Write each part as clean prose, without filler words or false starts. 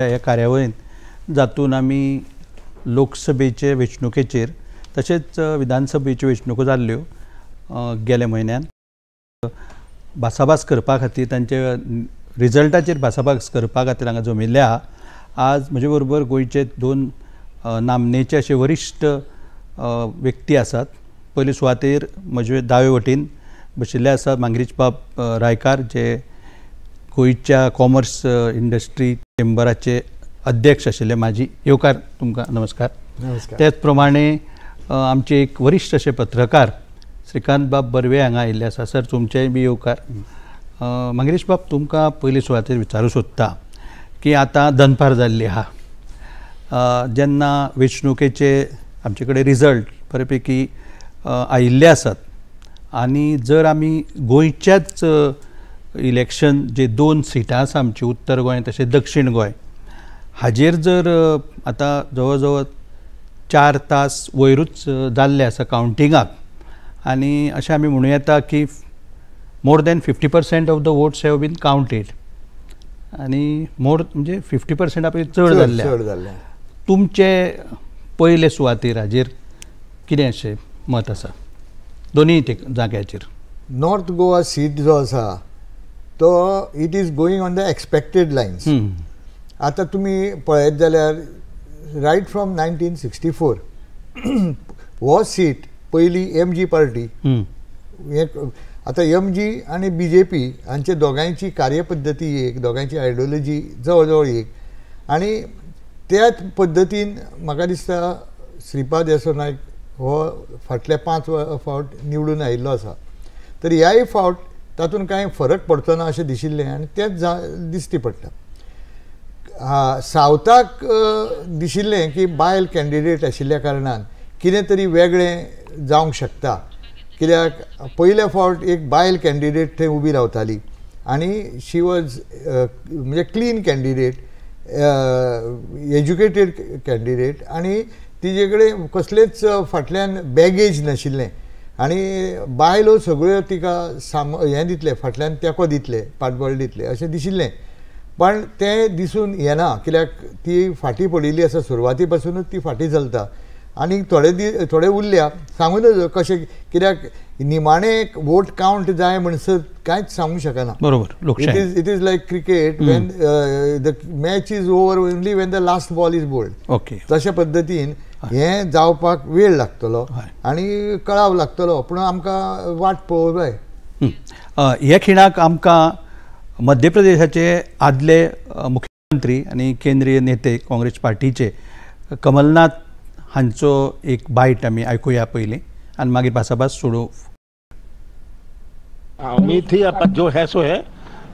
ह्या कार्यावळींत जातून आमी लोकसभेचे वेंचणुकेचेर तशेंच विधानसभेच्यो वेंचणुको जाल्ल्यो गेल्या म्हयन्यान भासाभास करपा खातीर तांचे रिजल्टाचेर भासाभास करपा खातीर हांगा जमिल्ले आहा. आज म्हजे बरोबर गोंयचे दोन नामनेचे अशे वरिश्ठ व्यक्ती आसात. पयले सुवातेर म्हजे दावे वटेन बशिल्ले आसात मांगिरीश बाब रायकार, जे गोंयच्या कॉमर्स इंडस्ट्री चेंबराचे अध्यक्ष आशिल्ले. म्हाजी येवकार तुमकां, नमस्कार. नमस्कार. त्याच प्रमाणे आमचे एक वरिश्ठ अशे पत्रकार श्रीकांत बाब बर्वे हांगा आयिल्ले आसा. सर, तुमचेय बी येवकार. मांगिरीश बाब, तुमकां पयले सुवातेर विचारूं सोदता की आतां दनपार जाल्ली आहा, जेन्ना वेंचणुकेचे आमचे कडेन रिजल्ट बरे पैकी आयिल्ले आसात आनी जर आमी गोंयच्याच इलेक्शन जे दोन सिटां आसा आमची, उत्तर गोंय तशें दक्षिण गोंय, हाजेर जर आतां जवळ जवळ 4 तास वयरूच जाल्ले आसा कावंटिंगाक आनी अशें आमी म्हणूं येता की more than 50% of the votes have been counted आनी मोर म्हणजे 50% पयलीं चड जाल्ले. चड जाल्ले. तुमचे पयले सुवातेर हाजेर कितें अशें मत आसा दोनूय जाग्याचेर? नॉर्थ गोवा सीट जो आसा तो it is going on the expected lines. आतां तुमी पळयत जाल्यार रायट फ्रॉम 1964 हो सीट पयली एम जी पार्टी, आतां एम जी आनी बी जे पी हांचे दोगांयची कार्यपद्दती एक, दोगांयची आयडियोलॉजी जवळ जवळ एक, आनी त्याच पद्दतीन म्हाका दिसता श्रीपाद येसो नायक हो फाटल्या 5 फावट निवडून आयिल्लो आसा. तर ह्याय फावट तातूंत कांय फरक पडचो ना अशें दिशिल्लें आनी तेंच दिश्टी पडटा. सावथाक दिशिल्लें की बायल कॅन्डिडेट आशिल्ल्या कारणान कितें तरी वेगळें जावंक शकता, कित्याक पयल्या फावट एक बायल कॅन्डिडेट थंय उबी रावताली आनी शी वॉज म्हणजे क्लीन कॅन्डिडेट, एज्युकेटेड कॅन्डिडेट आनी तिजे कडेन कसलेच फाटल्यान बॅगेज नाशिल्लें आनी बायलो सगळ्यो तिका हें दितले, फाटल्यान तेंको दितले, पाठबळ दितले अशें दिशिल्लें. पण तें दिसून येना कित्याक ती फाटीं पडिल्ली आसा, सुरवाती पासुनूच ती फाटीं चलता आनी थोडे दीस थोडे उरल्या सांगू नजो कशें, कित्याक निमाणें वोट कावंट जाय म्हणसर कांयच सांगूंक शकना. बरोबर. It is like cricket, when the match is over only when the last ball is bowled. Okay, तशा पद्दतीन हें जावपाक वेळ लागतलो आनी कळाव लागतलो, पूण आमकां वाट पळोवंक जाय. ह्या खिणाक आमकां मध्य प्रदेशाचे आदले मुख्यमंत्री आनी केंद्रीय नेते काँग्रेस पार्टीचे कमलनाथ हांचो एक बायट आमी आयकुया पयलीं आनी मागीर भासाभास सोडू. उम्मीद थी, अब जो है सो है,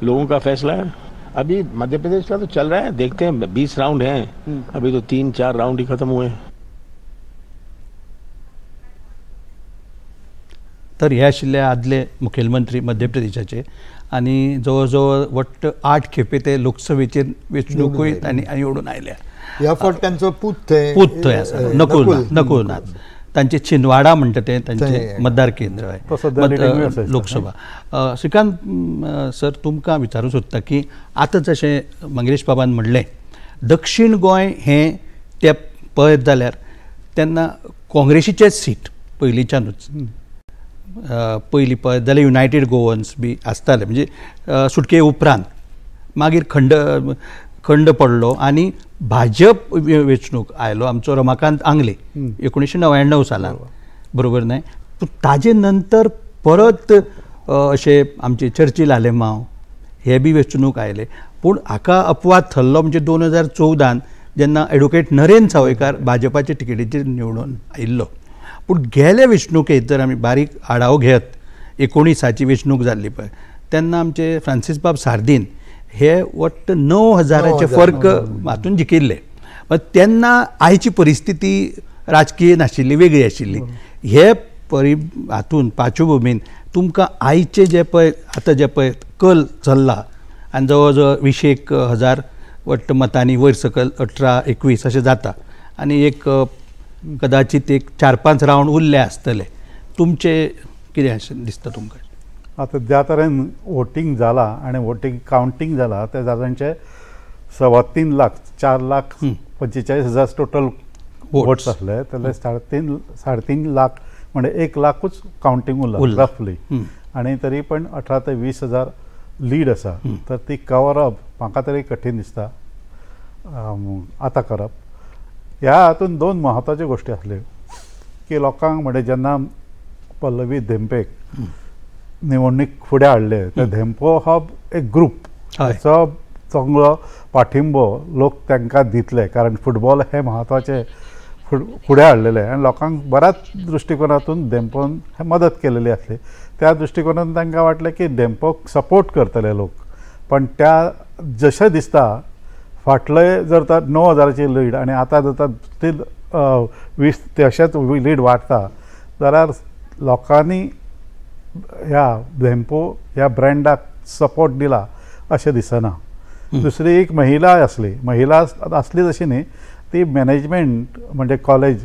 लोगों का फैसला है. अभी मध्य प्रदेश का तो चल रहा है, देखते हैं, 20 राउंड हैं, अभी तो 3-4 राउंड ही खत्म हुए हैं. तर हे आशिल्ले आदले मुखेलमंत्री मध्य प्रदेशाचे आनी जवळ जवळ वट्ट 8 खेपे ते लोकसभेचेर वेंचणुकूय तांणी निवडून आयल्या. ह्या फावट तांचो पूत थंय आसा, नकुलनाथ. तांचे छिंदवाडा म्हणटा ते तांचे मतदार केंद्र आहे लोकसभा. श्रीकांत सर, तुमकां विचारूं सोदता की आतां जशें मंगेश बाबान म्हणलें दक्षिण गोंय हें ते पळयत जाल्यार तेन्ना काँग्रेसीचेच सीट पयलींच्यानूच, पयलीं पळयत जाल्यार युनायटेड गोवन्स बी आसताले, म्हणजे सुटके उपरांत मागीर खंड पडलो आनी भाजप वेंचणूक आयलो आमचो रमाकांत आंगले 1999 सालान, बरोबर न्हय? पूण ताजे नंतर परत अशे आमचे चर्चिल आलेमांव हे बी वेंचणूक आयले. पूण हाका अपवाद थरलो म्हणजे 2014 जेन्ना एडवोकेट नरेंद्र सावयकार भाजपाचे तिकेटीचेर निवडून आयिल्लो. पूण गेले वेंचणुकेंत जर आमी बारीक आढावो घेत 19ची वेंचणूक जाल्ली पळय तेन्ना आमचे फ्रांसीस बाब सार्दीन हे वट्ट 9,000 फरक हातून जिखिल्ले. तेन्ना आयची परिस्थिती राजकीय नाशिल्ली, वेगळी आशिल्ली. हे हातून पार्श्वभुमीन तुमकां आयचे जे पळय आतां जे पळय कल चल्ला आनी जवळ जवळ 20,000 वट्ट मतांनी वयर सकयल 18-21 अशें जाता आनी एक कदाचित एक 4-5 रावंड उरले आसतले, तुमचे कितें अशें दिसता तुमकां? आतां ज्या तरेन वोटींग जाला आनी वोटींग कावंटींग जाला त्या जाणांचे 3.25 लाख 4,45,000 टोटल वोट्स आसले जाल्यार 3.5 लाख म्हणजे 1 लाखूच कावंटींग उरला रफली आनी तरी पण 18 ते 20 हजार लीड आसा तर ती कवर अप म्हाका तरी कठीण दिसता आतां करप. ह्या हातून दोन म्हत्वाच्यो गोश्टी आसल्यो की लोकांक म्हणजे जेन्ना पल्लवी धेंपेक निवडणूक फुडें हाडले तर धेंपो हो एक ग्रूप हाचो चांगलो पाठिंबो लोक तांकां दितले कारण फुटबॉल हे म्हत्वाचे फुडें हाडलेले आनी लोकांक बऱ्याच दृश्टिकोनातून धेंपोन हे मदत केलेली आसली. त्या दृश्टिकोनान तांकां वाटलें की धेंपोक सपोर्ट करतले लोक पण त्या जशें दिसता फाटले जर तर 9,000ची लीड आनी आतां जर ती 20 तशेंच लीड वाडटा जाल्यार लोकांनी ह्या धेंपो ह्या ब्रँडाक सपोर्ट दिला अशें दिसना. दुसरी एक महिला आसली, महिला आसली तशी न्ही, ती मॅनेजमेंट म्हणजे कॉलेज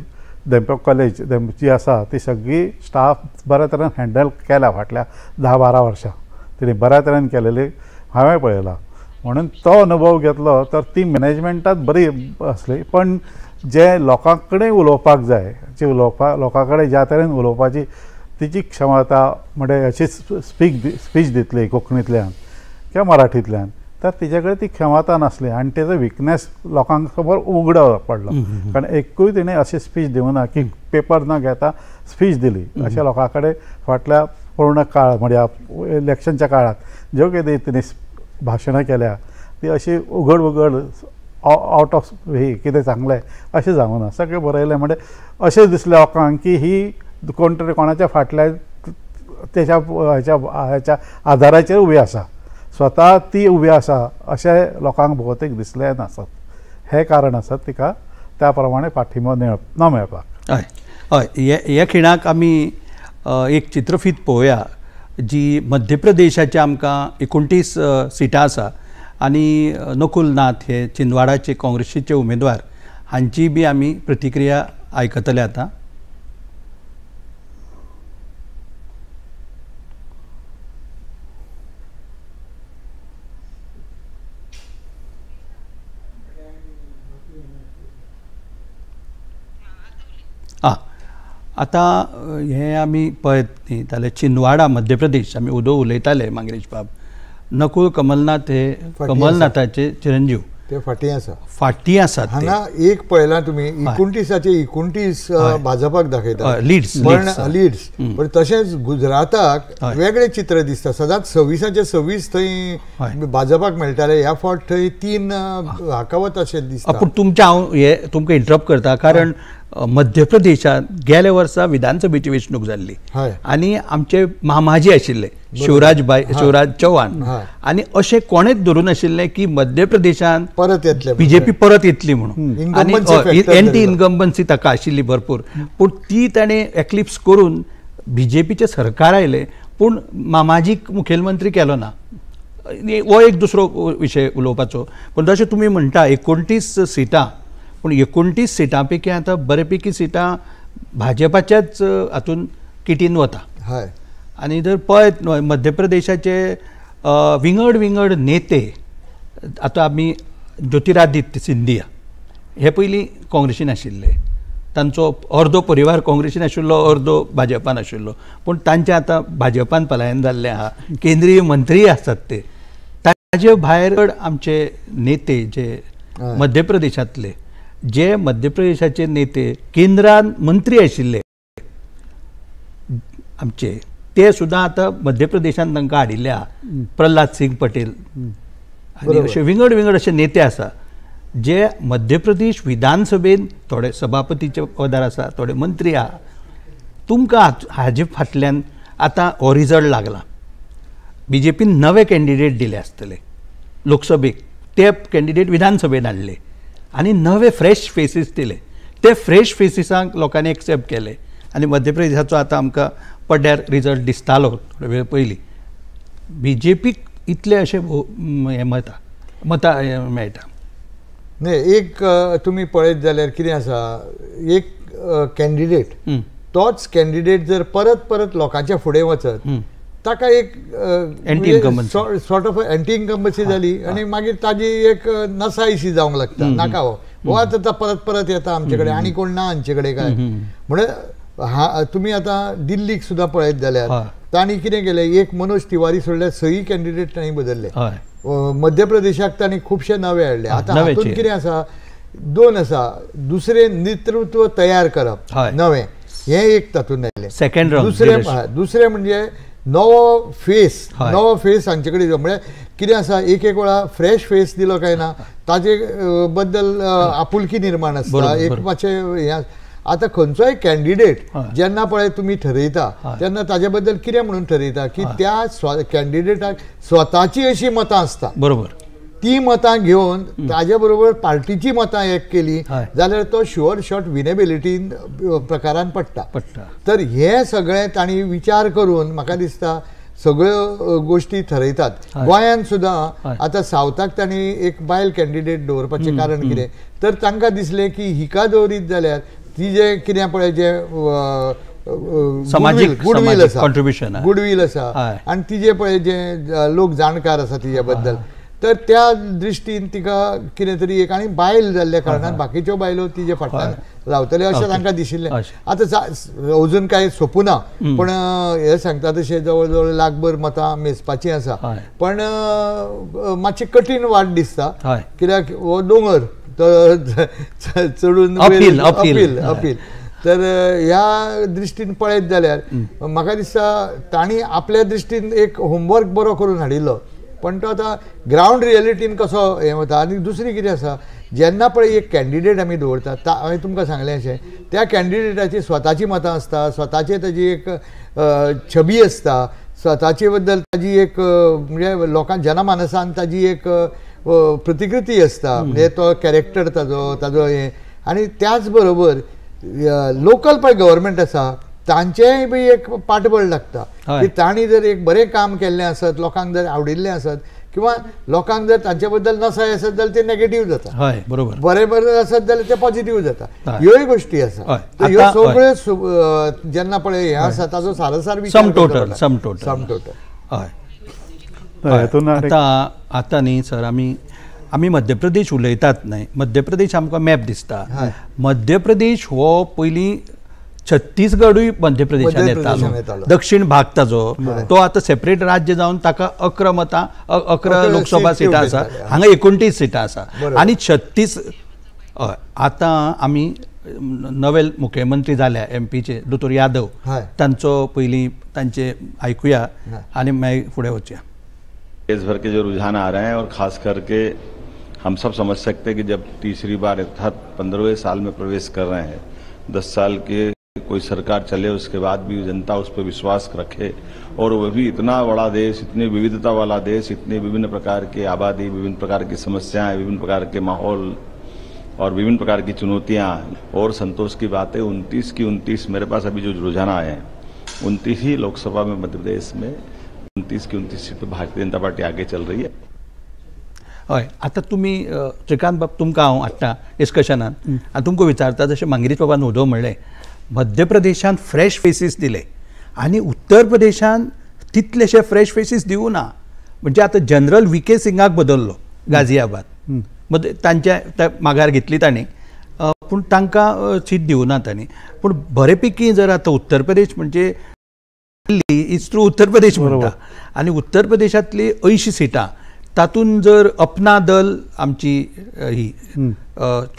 धेंपो कॉलेज जी आसा ती सगळी स्टाफ बऱ्या तरेन हँडल केल्या फाटल्या 10-12 वर्सां तिणें बऱ्या तरेन केलेली हांवें पळयलां. म्हणून तो अनुभव घेतलो तर ती मॅनेजमेंटात बरी आसली पण जे लोकां कडेन उलोवपाक जाय जे उलोवपाक लोकां कडेन ज्या तरेन उलोवपाची तिची क्षमता म्हणजे अशी स्पीच दितली कोंकणींतल्यान किंवा मराठींतल्यान तर तिचे कडेन ती क्षमता नासली आनी तेजो विकनेस लोकांक समोर उगडो पडलो कारण एकूय तिणें अशी स्पीच दिवना की पेपर न घेता स्पीच दिली अशें लोकां कडेन फाटल्या पूर्ण काळ म्हणजे इलेक्शनच्या काळात ज्यो कितें तिणें भाशणां केल्या ती अशी उघड उघड आवट ऑफ ही कितें सांगलें अशें जावना सगळें बरयलें म्हणजे अशें दिसलें लोकांक की ही कोण तरी कोणाच्या फाटल्या तेच्या हेच्या हेच्या आदाराचेर उबी आसा स्वता ती उबी आसा अशें लोकांक भोवतेक दिसलें नासत हें कारण आसत तिका त्या प्रमाणे पाठिंबो न मेळपाक. हय हय, ह्या खिणाक आमी एक चित्रफीत पळोवया जी मध्य प्रदेशाचे आमकां 29 सिटां आसा आनी नकुल नाथ हे छिंदवाडाचे काँग्रेसीचे उमेदवार हांची बी आमी प्रतिक्रिया आयकतले आतां. आतां हें आमी पळयत न्ही जाल्यार छिंदवाडा मध्य प्रदेश आमी उदो उलयताले मांगरेश बाब, नकुल कमलनाथ हे कमलनाथाचे चिरंजीव ते फाटीं आसा, फाटीं आसात. हांगा एक पळयलां तुमी 29 29 भाजपाक दाखयता लिड्स पण लिड्स, पण तशेंच गुजराताक वेगळें चित्र दिसता. सदांच 26 26 थंय भाजपाक मेळटाले, ह्या फावट थंय 3 हाका वता अशें दिसता. पूण तुमचें हांव हे तुमकां इंटरप्ट करता कारण मध्य प्रदेशांत गेल्या वर्सा विधानसभेची वेंचणूक जाल्ली आनी आमचे मामाजी आशिल्ले शिवराज भाई शिवराज चौहान आनी अशें कोणेच धरून आशिल्लें की मध्य प्रदेशांत परत येतले बीजेपी परत येतली म्हणून आनी एंटी इन्कम्बन्सी ताका आशिल्ली भरपूर, पूण ती ताणें एक्लिप्स करून बीजेपीचें सरकार आयलें पूण मामाजीक मुखेलमंत्री केलो ना. हो एक दुसरो विशय उलोवपाचो. पूण जशें तुमी म्हणटा 29 सिटां, पूण 29 सिटां पैकी आतां बऱ्यापैकी सिटां भाजपाच्याच हातून किटीन वता. आनी जर पळयत मध्य प्रदेशाचे विंगड विंगड नेते आतां आमी ज्योतिरादित्य सिंधिया हे पयलीं काँग्रेसीन आशिल्ले, तांचो अर्दो परिवार काँग्रेसीन आशिल्लो अर्दो भाजपान आशिल्लो, पूण तांचें आतां भाजपान पलायन जाल्लें आहा, केंद्रीय मंत्रीय आसात ते. ताजे भायर आमचे नेते जे मध्य प्रदेशांतले जे मध्य प्रदेशाचे नेते केंद्रान मंत्री आशिल्ले आमचे ते सुद्दां आतां मध्य प्रदेशांत तांकां हाडिल्ले आहा, प्रल्हाद सिंग पटेल आनी अशे विंगड विंगड अशे नेते आसा जे मध्य प्रदेश विधानसभेन थोडे सभापतीचे पदार आसा, थोडे मंत्री आहा. तुमकां हाजे फाटल्यान आतां हो रिजल्ट लागला, बीजेपीन नवे कॅन्डिडेट दिले आसतले लोकसभेक, ते कॅन्डिडेट विधानसभेन हाडले आनी नवे फ्रेश फेसीस दिले, ते फ्रेश फेसीसांक लोकांनी एक्सेप्ट केले आनी मध्य प्रदेशाचो आतां आमकां पड्ड्यार रिजल्ट दिसतालो थोडे वेळ पयलीं. बीजेपीक इतले अशें हें मतां मेळटा. न्ही, एक तुमी पळयत जाल्यार कितें आसा, एक कॅन्डिडेट तोच कॅन्डिडेट जर परत परत लोकांच्या फुडें वचत ताका एक सॉर्ट ऑफ एंटी इन्कम्बन्सी जाली आनी मागीर ताजी एक नसायशी जावंक लागता, नाका हो हो आतां परत परत येता आमचे कडेन आनी कोण ना आमचे कडेन काय म्हणून. हा तुमी आतां दिल्लीक सुद्दां पळयत जाल्यार तांणी कितें केलें, एक मनोज तिवारी सोडल्यार सई कॅन्डिडेट तांणी बदलले. मध्य प्रदेशाक तांणी खुबशे नवे हाडले. आतां हातूंत कितें आसा, दोन आसा, दुसरें नेतृत्व तयार करप नवें हें एक तातूंत आयलें, सेकंड दुसरें दुसरें म्हणजे नवो फेस, नवो फेस हांचे कडेन म्हळ्यार कितें आसा, एक एक वेळा फ्रेश फेस दिलो काय ना ताजे बद्दल आपुलकी निर्माण आसता एक मातशें हें. आतां खंयचोय कॅन्डिडेट जेन्ना पळय तुमी ठरयता तेन्ना ताजे बद्दल कितें म्हणून ठरयता की त्या कॅन्डिडेटाक स्वताची अशी मतां आसता, बरोबर, ती मतां घेवन ताजे बरोबर पार्टीची मतां एक केली जाल्यार तो शुअर शॉट विनेबिलिटीन प्रकारान पडटा. तर हे सगळें तांणी विचार करून म्हाका दिसता सगळ्यो गोष्टी ठरयतात. गोंयांत सुद्दां आतां सावथाक तांणी एक बायल कॅन्डिडेट दवरपाचें कारण कितें, तर तांकां दिसलें की हिका दवरीत जाल्यार ती जे कितें पळय जे गुडवील आसा, कॉन्ट्रिब्युशन गुडवील आसा आनी तिजे पळय जे लोक जाणकार आसा तिजे बद्दल, तर त्या दृश्टीन तिका कितें तरी एक, आनी बायल जाल्ल्या कारणान बाकीच्यो बायलो तिजे फाटल्यान रावतले अशें तांकां दिशिल्लें. आतां अजून कांय सोंपूं ना, पण हें सांगता तशें जवळ जवळ लाखभर मतां मेजपाचीं आसा, पण मातशी कठीण वाट दिसता कित्याक हो दोंगर चडून अपील अपील. तर ह्या दृश्टीन पळयत जाल्यार म्हाका दिसता तांणी आपल्या दृश्टीन एक होमवर्क बरो करून हाडिल्लो, पण तो आतां ग्रावंड रियलिटीन कसो हें वता. आनी दुसरी कितें आसा, जेन्ना पळय एक कॅन्डिडेट आमी दवरतात, हांवें तुमकां सांगलें अशें, त्या कॅन्डिडेटाची स्वताची मतां आसता, स्वताची ताजी एक छबी आसता, स्वताचे बद्दल ताजी एक म्हणजे लोकां जनमानसान ताजी एक प्रतिकृती आसता, म्हणजे तो कॅरेक्टर ताजो ताजो हें. आनी त्याच बरोबर लोकल पळय गव्हर्मेंट आसा तांचेंय बी एक पाठबळ लागता की तांणी जर एक बरें काम केल्लें आसत, लोकांक जर आवडिल्लें आसत किंवा लोकांक जर तांचे बद्दल नसाय आसत जाल्यार ते नेगेटीव जाता, बरोबर, बरें बरें आसत जाल्यार ते पॉझिटीव जाता. ह्योय गोश्टी आसा. ह्यो सगळ्यो जेन्ना पळय हें आसा ताजो सारासार सम टोटल सम टोटल. हय, आतां आतां न्ही सर, आमी आमी मध्य प्रदेश उलयतात न्हय, मध्य प्रदेश आमकां मॅप दिसता. मध्य प्रदेश हो पयलीं छत्तीसगडूय मध्य प्रदेशान येतालो, दक्षिण भाग ताजो तो आतां सेपरेट राज्य जावन ताका 11 मतां 11 लोकसभा सिटां आसा, हांगा 29 सिटां आसा आनी 36. हय, आतां आमी नवे मुख्यमंत्री जाल्या एमपीचे दोतोर यादव, तांचो पयलीं तांचे आयकुया आनी मागीर फुडें वचया. देश भर के जो रुझान आ रहे हैं और खास करके हम सब समझ सकते हैं कि जब तीसरी बार अर्थात 15वें साल में प्रवेश कर रहे हैं, 10 साल के कोई सरकार चले उसके बाद भी जनता उस पर विश्वास रखे, और वह भी इतना बड़ा देश, इतनी विविधता वाला देश, इतने विभिन्न प्रकार की आबादी, विभिन्न प्रकार की समस्याएं, विभिन्न प्रकार के माहौल और विभिन्न प्रकार की चुनौतियां, और संतोष की बात है 29 की 29 मेरे पास अभी जो रुझान आए हैं 29 ही लोकसभा में मध्य प्रदेश में 29 की 29 सीट पर भारतीय जनता पार्टी आगे चल रही है. हय, आतां तुमी श्रीकांत बाब तुमकां हांव हाडटा डिस्कशनान आनी तुमकां विचारता, जशें मांगिरीश बाबान उदो म्हणलें मध्य प्रदेशान फ्रेश फेसीस दिले आनी उत्तर प्रदेशान तितलेशे फ्रेश फेसीस दिवं ना. म्हणजे आतां जनरल VK सिंगाक बदल्लो गाजियाबाद, तांच्या मागार घेतली तांणी, पूण तांकां सीट दिवं ना तांणी. पूण बरेपैकी जर आतां उत्तर प्रदेश म्हणजे दिल्ली is through Uttar Pradesh म्हणटा आनी उत्तर प्रदेशांतली 80 सिटां तातूंत जर अपना दल आमची ही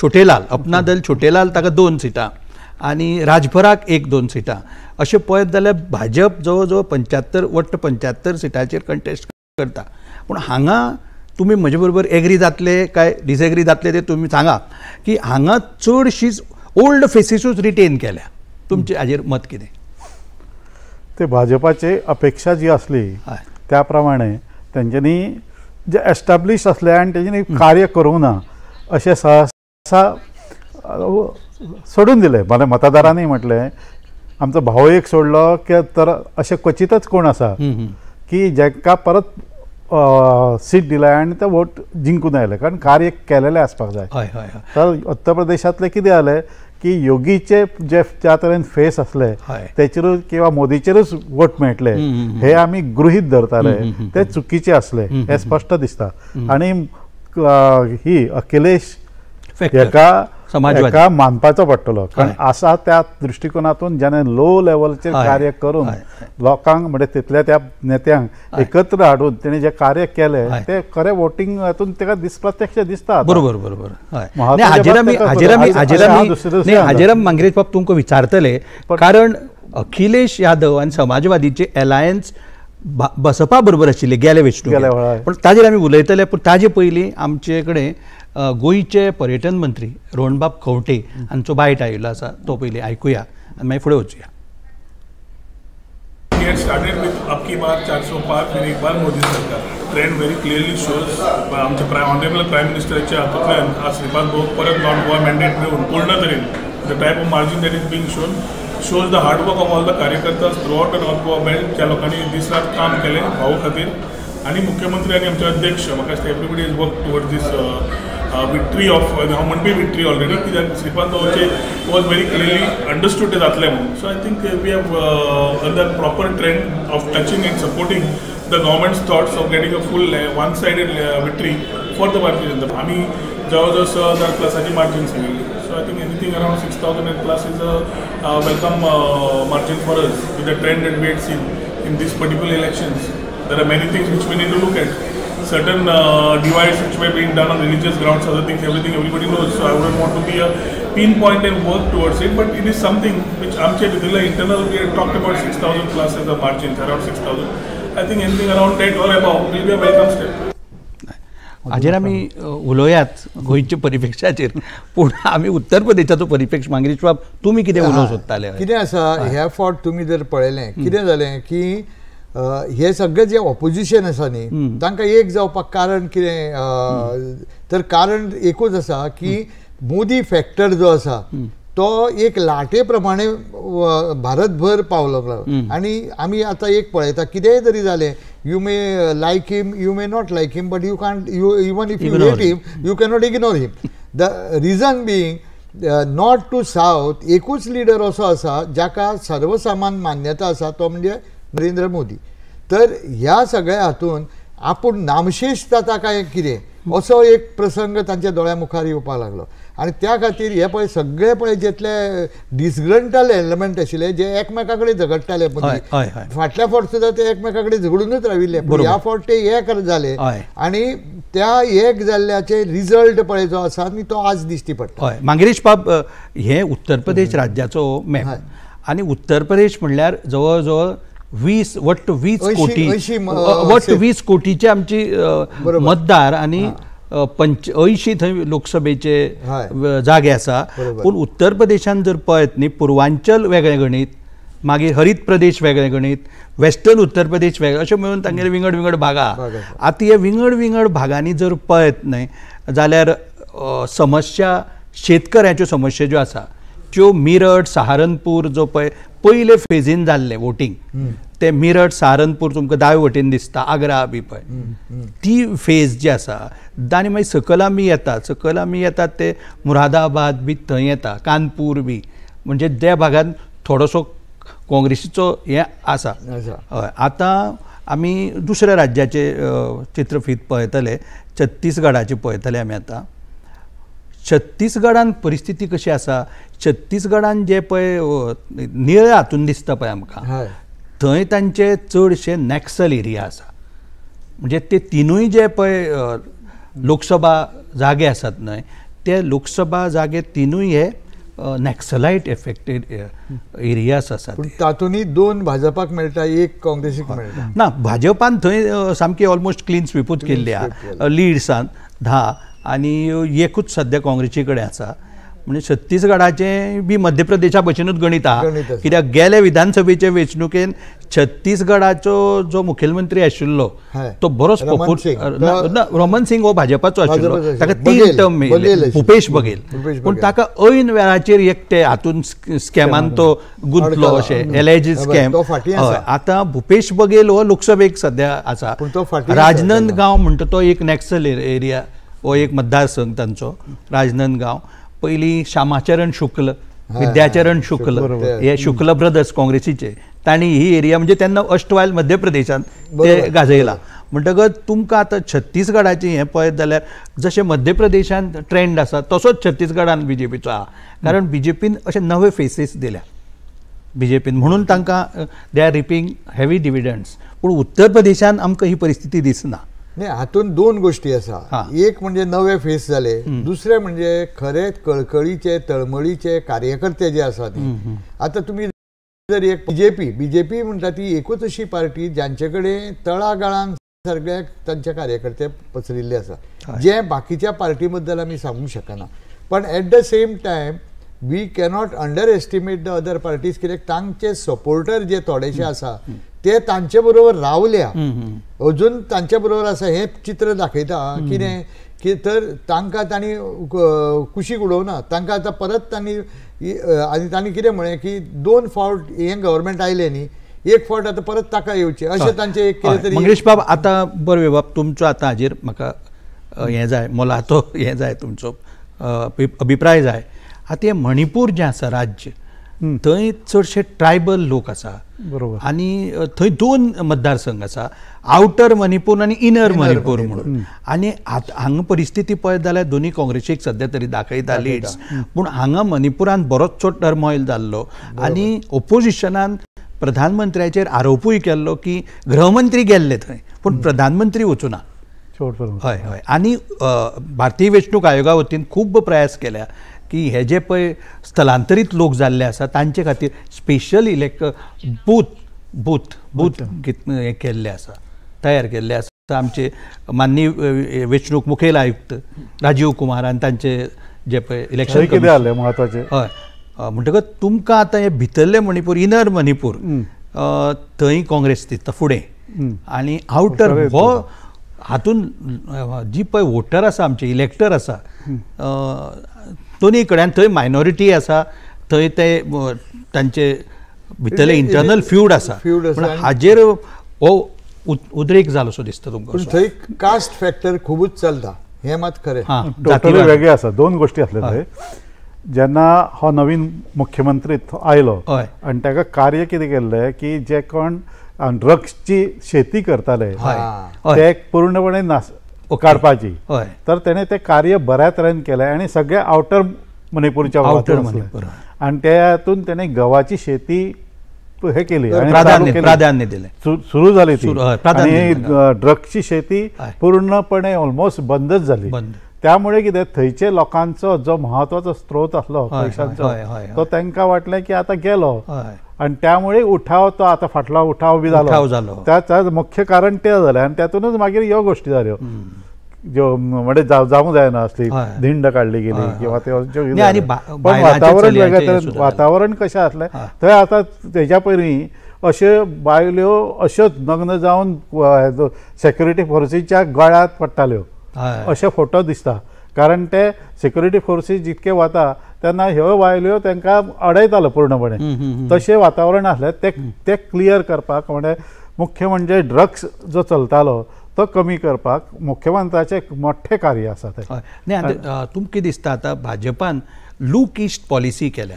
छोटेलाल, अपना दल छोटेलाल ताका 2 सिटां आनी राजभराक 1-2 सिटां, अशें पळयत जाल्यार भाजप जवळ जवळ 75 वट्ट 75 सिटांचेर कंटेस्ट करता. पूण हांगा तुमी म्हजे बरोबर एग्री जातले काय डिसएग्री जातले ते तुमी सांगा की हांगा चडशीच ओल्ड फेसीसूच रिटेन केल्या. तुमचे हाजेर मत कितें? ते भाजपाची अपेक्षा जी आसली त्या प्रमाणे तेंच्यांनी जे एस्टाब्लीश आसले आनी तेंच्यांनी कार्य करूंक ना अशें सहसा सोडून दिलें. मला मतदारांनी म्हटलें आमचो भाव एक सोडलो की तर अशें क्वचितच कोण आसा की जाका परत सीट दिल्या आनी ते वोट जिंकून आयले, कारण कार्य केलेलें आसपाक जाय. तर उत्तर प्रदेशांतलें कितें जालें की योगीचे जे ज्या तरेन फेस आसले तेचेरूच किंवा मोदीचेरूच वोट मेळटले हे आमी गृहीत धरताले ते चुकीचे आसले हे स्पश्ट दिसता. आनी ही अखिलेश हेका एका मानपाचो पडटलो कारण आसा त्या दृश्टिकोनातून ज्याने लो लेवलचेर कार्य करून लोकांक म्हणजे तितल्या त्या नेत्यांक एकत्र हाडून तेणे जे कार्य केले ते खरें वोटिंग हातून ताका प्रत्यक्ष दिसता. बरोबर बरोबर. हय, हाजेर आमी हाजेर आमी मांगरेश बाब तुमकां विचारतले कारण अखिलेश यादव आनी समाजवादीचे एलायन्स बसपा बरोबर आशिल्ले गेले वेंचणुकेंत, पूण ताजेर आमी उलयतले. पूण ताजे पयलीं आमचे कडेन गोंयचे पर्यटन मंत्री रोहनबाब खंवटे हांचो बायट आयिल्लो आसा, तो पयलीं आयकुया आनी मागीर फुडें वचुया. We had started with अब की बार 400 पार, फिर एक बार मोदी सरकार. ट्रेंड व्हेरी क्लियरली शोज आमचे ऑनरेबल प्रायम मिनिस्टराच्या हातूंतल्यान आज श्रीपाद भाऊ परत नॉर्थ गोवा मॅन्डेट मेळून पूर्ण तरेन the type of margin that is being shown shows the hard work of all the कार्यकर्ता throughout the North Goa belt, ज्या लोकांनी दीस रात काम केलें भाऊ खातीर आनी मुख्यमंत्री आनी आमचे अध्यक्ष म्हाका दिसता everybody is work towards this victory of हांव म्हणपी विक्ट्री ऑलरेडी कित्याक श्रीपाद भाऊचे वॉज व्हेरी क्लियरली अंडरस्टूड ते जातलें म्हणून. So I think we have on the proper trend of touching and supporting the government's thoughts of getting a full one sided victory for the Bharatiya Janata. आमी जवळ जवळ 6,000 प्लसाची margin सांगिल्ली. So I think anything around 6,000 and plus is a welcome margin for us with the trend that we had seen in this particular elections. There are many things which we need to look at. Certain divides which were being done on religious grounds, other things, everything everybody knows. So I wouldn't want to be a pinpoint and work towards it, but it is something which आमचे भितरले internal we had talked about 6,000 plus as a margin, around 6,000. I think anything around that or above will be a welcome step. हाजेर आमी उलोयात गोंयच्या परिपेक्षाचेर, पूण आमी उत्तर प्रदेशाचो परिपेक्ष मांगरेश बाब तुमी कितें उलोवंक सोदताले? कितें आसा ह्या फावट तुमी जर पळयलें कितें जालें की हे सगळे जे ऑपोजिशन आसा न्ही तांकां एक जावपाक कारण कितें तर कारण एकूच आसा की मोदी फॅक्टर जो आसा तो एक लाटे प्रमाणे भारतभर पावलो आनी आमी आतां एक पळयता कितेंय तरी जालें, you may like him, you may not like him, but you can't, you even if you hate him you cannot ignore him. The reason being north to south एकूच लिडर असो आसा जाका सर्वसामान्य मान्यता आसा तो म्हणजे नरेंद्र मोदी. तर ह्या सगळ्या हातून आपूण नामशेष जाता काय कितें असो एक प्रसंग तांच्या दोळ्या मुखार येवपाक लागलो आनी त्या खातीर हे पळय सगळे पळय जितले डिसग्रंटल एलिमेंट आशिल्ले जे एकमेका कडेन झगडटाले फाटल्या फावट सुद्दां ते एकमेका कडेन झगडूनच राविल्ले, पूण ह्या फावट ते एक जाले आनी त्या एक जाल्ल्याचे रिजल्ट पळय जो आसा न्ही तो आज दिश्टी पडटा. हय मांगरेश बाब, हे उत्तर प्रदेश राज्याचो मॅप आनी उत्तर प्रदेश म्हणल्यार जवळ जवळ 20 वट्ट 20 कोटी वट्ट 20 कोटीचे आमची मतदार आनी 85 थंय लोकसभेचे जागे आसा. पूण उत्तर प्रदेशान जर पळयत न्ही पुर्वांचल वेगळें गणीत, मागीर हरीत प्रदेश वेगळें गणीत, वेस्टर्न उत्तर प्रदेश वेगळें, अशें म्हणून तांगेले विंगड विंगड भाग आहा. आतां हे विंगड विंगड भागांनी जर पळयत न्हय जाल्यार समस्या शेतकऱ्यांच्यो समस्या ज्यो आसा त्यो मिरट सहारनपूर जो पळय पयले फेजीन जाल्लें वोटींग ते मिरट सहारनपूर तुमकां दावे वटेन दिसता, आग्रा बी पळय ती फेज जी आसा आनी मागीर सकयल आमी येतात, सकयल आमी येतात ते मुरादाबाद बी थंय येता, कानपूर बी, म्हणजे त्या भागान थोडोसो काँग्रेसीचो हें आसा. हय, आतां आमी दुसऱ्या राज्याचे चित्रफीत पळयतले, छत्तीसगडाचे पळयतले आमी. आतां छत्तीसगडान परिस्थिती कशी आसा, छत्तीसगडान जे पळय निळे हातून दिसता पळय आमकां थंय तांचे चडशे नॅक्सल एरिया आसा, म्हणजे ते तिनूय जे पळय लोकसभा जागे आसात न्हय ते लोकसभा जागे तिनूय हे नॅक्सलायट एफेक्टेड एरियाज आसात. तातूंतय 2 भाजपाक मेळटा, 1 काँग्रेसीक मेळटा. ना, भाजपान थंय सामकी ऑलमोस्ट क्लीन स्वीपूच केल्ली आहा लिड्सान 10 आनी एकूच सद्या काँग्रेसी कडेन आसा. म्हणजे छत्तीसगडाचें बी मध्य प्रदेशा भशेनूच गणीत आहा, कित्याक गेले विधानसभेचे वेंचणुकेन छत्तीसगडाचो जो मुखेलमंत्री आशिल्लो तो बरोच पॉप्युलर, रमन सिंग हो भाजपाचो आशिल्लो, ताका 3 टर्म मेळिल्ले, भूपेश बघेल, पूण ताका ऐन वेळाचेर एकटे हातून स्कॅमान तो गुंतलो अशें एलआयजी स्कॅम. आतां भूपेश बघेल हो लोकसभेक सद्या आसा. राजनंदगांव म्हणटा तो एक नॅक्सल एरिया, हो एक मतदारसंघ तांचो राजनंदगांव. पयलीं श्यामाचरण शुक्ल विद्याचरण शुक्ल हे शुक्ल ब्रदर्स काँग्रेसीचे तांणी ही एरिया म्हणजे तेन्ना अष्टवायल मध्य प्रदेशान ते गाजयला. म्हणटकच तुमकां आतां छत्तीसगडाचें हें पळयत जाल्यार जशें मध्य प्रदेशान ट्रेंड आसा तसोच छत्तीसगडान बीजेपीचो आहा, कारण बीजेपीन अशे नवे फेसीस दिल्या बीजेपीन, म्हणून तांकां they are reaping heavy dividends. पूण उत्तर प्रदेशान आमकां ही परिस्थिती दिसना. नाही, हातून दोन गोष्टी आसा, एक म्हणजे नवे फेस जाले, दुसरे म्हणजे खरे कळकळीचे तळमळीचे कार्यकर्ते जे आसा ते. आतां तुमी जर एक बीजेपी म्हणटा ती एकूच अशी पार्टी ज्यांचे कडेन तळागाळान सगळ्याक तांचे कार्यकर्ते पसरिल्ले आसा, जे बाकीच्या पार्टी बद्दल आमी सांगूंक शकना. पण at the same time we cannot underestimate the other parties, कित्याक तांचे सपोर्टर जे थोडेशे आसा ते तांचे बरोबर रावल्या, अजून तांचे बरोबर आसा हें चित्र दाखयता कितें की तर तांकां तांणी कुशीक उडोवना, तांकां आतां परत तांणी आनी तांणी कितें म्हळें की दोन फावट हें गव्हर्मेंट आयलें न्ही, एक फावट आतां परत ताका येवचें अशें तांचें एक कितें तरी. मंगेश बाब, आतां बरें बाब तुमचो आतां हाजेर म्हाका हें जाय, मोलाचो हें जाय, तुमचो अभिप्राय जाय. आतां हें मणिपूर जें आसा राज्य थंय चडशे ट्रायबल लोक आसा, बरोबर, आनी थंय दोन मतदारसंघ आसा, आवटर मणिपूर आनी इनर मणिपूर म्हणून. आनी हांगा परिस्थिती पळयत जाल्यार दोनूय काँग्रेसीक सद्या तरी दाखयता लिड्स, पूण हांगा मणिपुरान बरोचसो टर्मॉयल जाल्लो आनी ओपोजिशनान प्रधानमंत्र्याचेर आरोपूय केल्लो की गृहमंत्री गेल्ले थंय पूण प्रधानमंत्री वचूना. हय हय. आनी भारतीय वेंचणूक आयोगा वतीन खूब प्रयास केल्या की हे जे पळय स्थलांतरीत लोक जाल्ले आसा तांचे खातीर special elect booth booth booth हें केल्ले आसा, तयार केल्ले आसा. आमचे माननीय वेंचणूक मुखेल आयुक्त राजीव कुमार आनी तांचे जे पळय इलेक्शन कितें जालें म्हत्वाचें. हय. म्हणटकच तुमकां आतां हे भितरले मणिपूर, इनर मणिपूर थंय काँग्रेस दिसता फुडें, आनी आवटर हो हातून जी पळय वोटर आसा आमचे इलेक्टर आसा दोनूय कडेन, थंय मायनॉरिटी आसा, थंय ते तांचे भितरले इंटरनल फ्यूड आसा, पूण हाजेर हो उद्रेक जालो सो दिसता तुमकां. थंय कास्ट फॅक्टर खुबूच चलता हें मात खरें. टोटली वेगळें आसा, दोन गोश्टी आसल्यो थंय. जेन्ना हो नवीन मुख्यमंत्री आयलो आनी ताका कार्य कितें केल्लें की जे कोण ड्रग्सची शेती करताले ते पूर्णपणे नास काडपाची, तर तेणें तें कार्य बऱ्या तरेन केलें आनी सगळे आवटर मणिपूरच्या मणिपूर आनी त्यातून तेणें गव्हाची शेती हे केली, प्राधान्य दिलें, सुरू जाली ती, आनी ड्रग्सची शेती पूर्णपणे ऑलमोस्ट बंदच जाली. त्यामुळे कितें थंयचे लोकांचो जो म्हत्वाचो स्त्रोत आसलो पयशांचो तो तांकां वाटलें की आतां गेलो, आनी त्यामुळे उठाव तो आतां फाटलो उठाव बी जालो, त्याच मुख्य कारण तें जालें. आनी तातूंतच मागीर ह्यो गोश्टी जाल्यो ज्यो म्हणजे जावंक जायना असली धिंड काडली गेली किंवा ते, पण वातावरण वेगळ्या तरेन, वातावरण कशें आसलें थंय. आतां तेज्या पयलीं अश्यो बायल्यो अश्योच नग्न जावन सेक्युरिटी फोर्सीच्या गळ्यांत पडटाल्यो अशे फोटो दिसता, कारण ते सेक्युरिटी फोर्सीस जितके वता तेन्ना ह्यो बायल्यो तांकां अडयतालो पूर्णपणे. तशें वातावरण आसलें ते क्लियर करपाक म्हणजे मुख्य म्हणजे ड्रग्स जो चलतालो तो कमी करपाक मुख्यमंत्र्याचें मोठें कार्य आसा तें. न्ही, तुमकां दिसता आतां भाजपान लूक इस्ट पॉलिसी केल्या.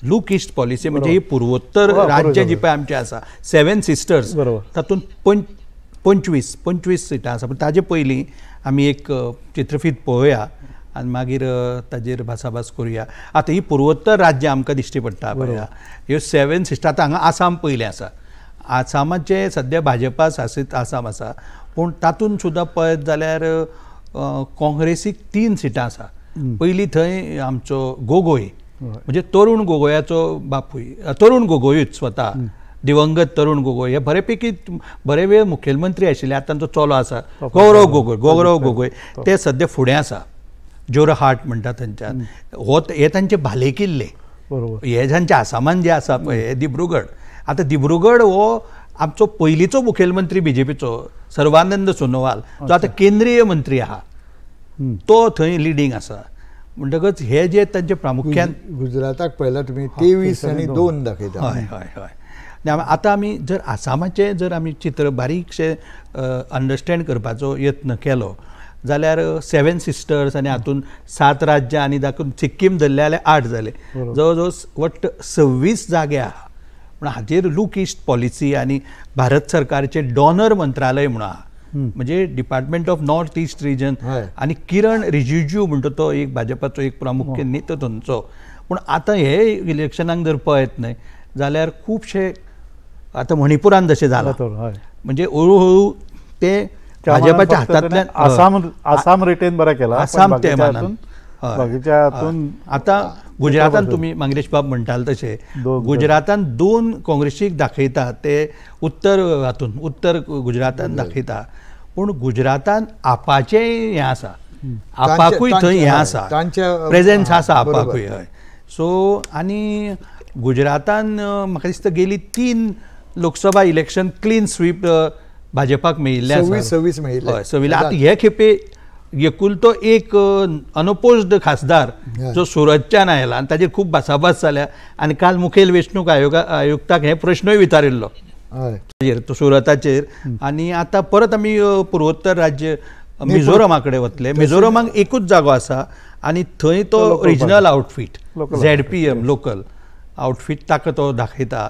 लूक इस्ट पॉलिसी म्हणजे ही पुर्वोत्तर राज्य जी पळय आमचें आसा सेवन सिस्टर्स, तातूंत 25 सिटां आसा. पूण ताजे पयलीं आमी एक चित्रफीत पळोवया आनी मागीर ताजेर भासाभास करुया. आतां ही पुर्वोत्तर राज्यां आमकां दिश्टी पडटा पळया, ह्यो सेवन सिस्टर. आतां हांगा आसाम पयलें आसा, आसामाचें सद्या भाजपा शासीत आसाम आसा, पूण तातूंत सुद्दां पळयत जाल्यार काँग्रेसीक 3 सिटां आसा. पयलीं थंय आमचो गोगोय म्हणजे तरुण गोगोयाचो बापूय, तरुण गोगोयूच स्वता दिवंगत तरुण गोगोय हे बरेपैकी बरे वेळ मुखेलमंत्री आशिल्ले. आतां तांचो चलो आसा गौरव गोगोय, गौरव गोगोय ते सद्या फुडें आसा, जोरहाट म्हणटा थंयच्यान. हो हे तांचे भाले किल्ले, हे जांचे आसामान जे आसा पळय हे दिब्रुगड. आतां दिब्रुगड हो आमचो पयलींचो मुखेलमंत्री बीजेपीचो सर्वानंद सोनोवाल जो आतां केंद्रीय मंत्री आहा तो थंय लिडींग आसा. म्हणटकच हे जे तांचे प्रामुख्यान गुजराताक पळयला तुमी 23 आनी 2 दाखयता. हय हय हय. आतां आमी जर आसामाचें जर आमी चित्र बारीकशें अंडरस्टँड करपाचो यत्न केलो जाल्यार 7 सिस्टर्स आनी हातून 7 राज्यां आनी दाखून सिक्कीम धरले जाल्यार 8 जाले, जवळ जवळ वट्ट 26 जागे आहा. पूण हाजेर लूक इस्ट पॉलिसी आनी भारत सरकारचे डॉनर मंत्रालय म्हणून आहा, म्हणजे department of north east region, आनी किरण रिजिजू म्हणटा तो एक भाजपाचो एक प्रामुख्य नेतो थंयचो. पूण आतां हे इलेक्शनाक जर पळयत न्हय जाल्यार खुबशे आतां मणिपुरान जशें जालां म्हणजे हळू हळू ते भाजपाच्या हातांतल्यान आसाम आसाम रिटेन बरें केला, आसाम ते मानान आतां गुजरातान तुमी मांगरेश बाब म्हणटाले तशें गुजरातान 2 काँग्रेसीक दाखयता ते उत्तर हातून उत्तर गुजरातान दाखयता, पूण गुजरातान आपाचें हें आसा, आपाकूय थंय हें आसा, प्रेजेन्स आसा आपाकूय. हय, सो आनी गुजरातान म्हाका दिसता गेली 3 लोकसभा इलेक्शन क्लीन स्वीप भाजपाक मेळिल्लें आसा, 26 मेळिल्लें. हय, 26. आतां हे खेपे एकुलतो एक अनओपोज्ड खासदार जो सुरतच्यान आयला आनी ताजेर खूब भासाभास जाल्या आनी काल मुखेल वेंचणूक आयुक्ताक हे प्रश्नूय विचारिल्लो ताजेर तो सुरताचेर. आनी आतां परत आमी पुर्वोत्तर राज्य मिझोरमा कडेन वतले. मिझोरमाक एकूच जागो आसा आनी थंय तो regional outfit ZPM local outfit ताका तो दाखयता.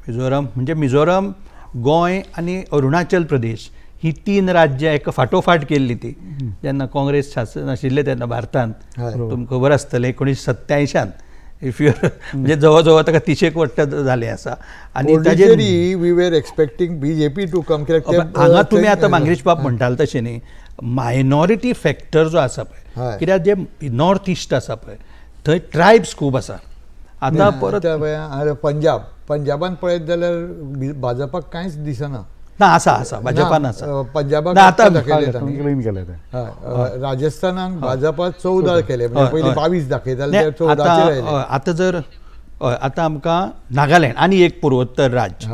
मिझोरम म्हणजे मिझोरम, गोंय आनी अरुणाचल प्रदेश ही 3 राज्यां एका फाटोफाट केल्ली ती जेन्ना काँग्रेस शासन आशिल्लें तेन्ना भारतांत, तुमकां खबर आसतलें 1987 if you म्हणजे जवळ जवळ ताका 30 वट्ट जालें आसा. आनी ताजेर we were expecting BJP to come. हांगा तुमी आतां मांगरेश बाब म्हणटाले तशें न्ही, मायनॉरिटी फॅक्टर जो आसा पळय, कित्याक जे नॉर्थ इस्ट आसा पळय थंय ट्रायब्स खूब आसा. आतां परत पंजाब, पंजाबान पळयत जाल्यार भाजपाक कांयच दिसना. ना, आसा आसा भाजपान आसा पंजाबाक, राजस्थानाक भाजपा 14 केले, पयलीं 22 दाखयताले 14. आतां जर आतां आमकां नागालँड आनी एक पुर्वोत्तर राज्य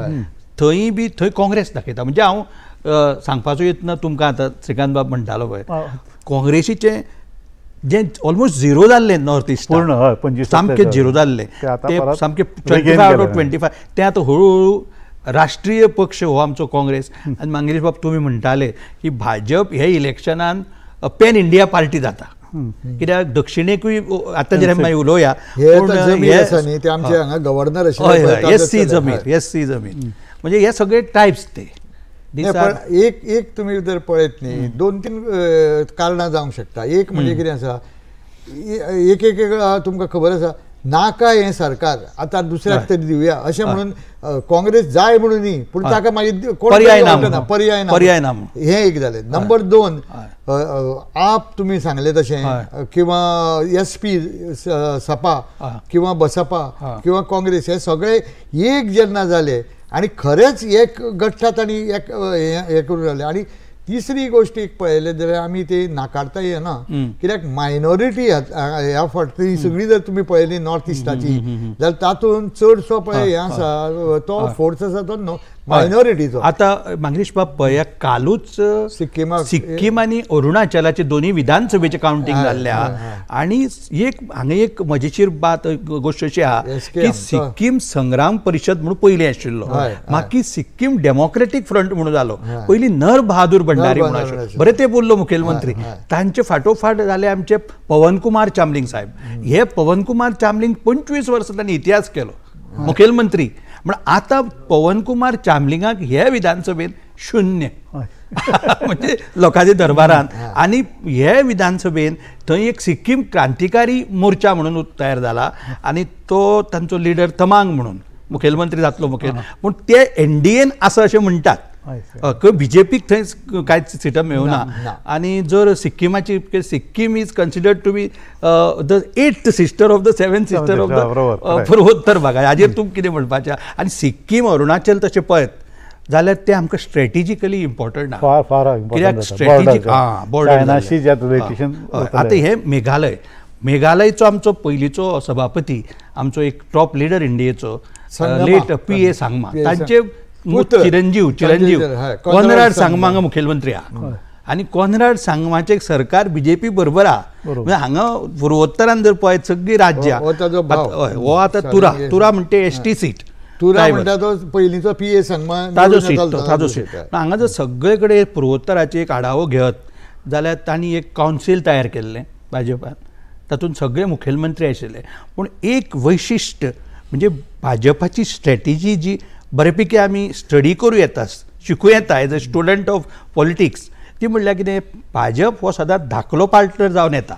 थंय बी थंय काँग्रेस दाखयता. म्हणजे हांव सांगपाचो यत्न तुमकां आतां श्रीकांत बाब म्हणटालो पळय, काँग्रेसीचें जे ऑलमोस्ट झिरो जाल्लें नॉर्थ इस्ट, सामकें झिरो जाल्लें ते सामकें 25 आउट ऑफ 25 तें आतां हळू हळू राष्ट्रीय पक्ष हो आमचो काँग्रेस. आनी मांगरेश बाब तुमी म्हणटाले की भाजप हे इलेक्शनान पॅन इंडिया पार्टी जाता, कित्याक दक्षिणेकूय आतां जेन्ना मागीर उलोवया गव्हर्नर एस सी जमीर, एस सी जमीर म्हणजे हे सगळे टायप्स ते. एक एक तुमी जर पळयत न्ही 2-3 कारणां जावंक शकता. एक म्हणजे कितें आसा, एक एक तुमकां खबर आसा नाका हें सरकार आतां दुसऱ्याक तरी दिवया अशें म्हणून काँग्रेस जाय म्हणून न्ही, पूण ताका मागीर पर्याय ना, पर्याय ना, पर्याय ना, हें एक जालें. नंबर 2, आप तुमी सांगलें तशें किंवा एस पी सपा किंवा बसपा किंवा काँग्रेस हे सगळे एक जेन्ना जाले आनी खरेंच एक गठ्ठा तांणी एक हें करून जालें. आनी तिसरी गोष्ट एक पळयलें जाल्यार आमी ते नाकारता येना, कित्याक मायनॉरिटी ह्या फावट ती सगळी जर तुमी पळयली नॉर्थ इस्टाची जाल्यार तातूंत चडसो पळय हें आसा तो फोर्स आसा तो मायनॉरिटीचो. आतां मांगरेश बाब पळया, कालूच सिक्कीम आनी अरुणाचलाचे दोनूय विधानसभेचें कावंटींग जाल्लें आहा. आनी एक हांगा एक मजेशीर बात गोश्ट अशी आहा की सिक्कीम संग्राम परिशद म्हणून पयलीं आशिल्लो, मागीर सिक्कीम डेमोक्रेटीक फ्रंट म्हणून जालो, पयलीं नर बहादूर भंडारी म्हणून आशिल्लो, बरें ते बोल्लो मुखेलमंत्री, तांचे फाटोफाट जाले आमचे पवन कुमार चामलिंग साहेब. हे पवन कुमार चामलिंग 25 वर्सां तांणी इतिहास केलो मुखेलमंत्री. म्हण आतां पवन कुमार चामलिंगाक हे विधानसभेत 0 म्हणजे लोकांच्या दरबारान. आनी हे विधानसभेन थंय एक सिक्कीम क्रांतिकारी मोर्चा म्हणून तयार जाला आनी तो तांचो लिडर तमांग म्हणून मुखेलमंत्री जातलो मुखेल, पूण ते एनडीएन आसा अशें म्हणटात. बीजेपीक थंय कांयच सिटां मेळुना. आनी जर सिक्किमाची, Sikkim is considered to be the 8th sister of the 7 sister of the पुर्वोत्तर भागा, हाजेर तुमकां कितें म्हणपाचें. आनी सिक्कीम अरुणाचल तशें पळयत जाल्यार ते आमकां स्ट्रेटेजिकली इम्पॉर्टंट आहा, कित्याक स्ट्रेटेजीक बॉर्डर. आतां हे मेघालय, मेघालयचो आमचो पयलींचो सभापती, आमचो एक टॉप लिडर इंडियेचो लेट पी ए सांगमा, तांचे चिरंजीव चिरंजीव कॉनराड सांगमा हांगा मुखेलमंत्री आहा. आनी कॉनराड सांगमाचें सरकार बीजेपी बरोबर आहा. म्हणजे हांगा पुर्वोत्तरान जर पळयत सगळीं राज्यां, हो आतां तुरा, तुरा म्हणटे एस टी सीट, तुरा म्हणटा तो पयलींचो पी ए संगमा ताजो सीट, ताजो सीट. हांगा जर सगळे कडेन पुर्वोत्तराचे एक आढावो घेत जाल्यार तांणी एक कावन्सील तयार केल्लें भाजपान, तातूंत सगळे मुखेलमंत्री आशिल्ले. पूण एक वैशिश्ट म्हणजे भाजपाची स्ट्रॅटेजी जी बरेपैकी आमी स्टडी करूं येता, शिकूं येता as a student of politics, ती म्हणल्यार कितें, भाजप हो सदांच धाकलो पार्टनर जावन येता,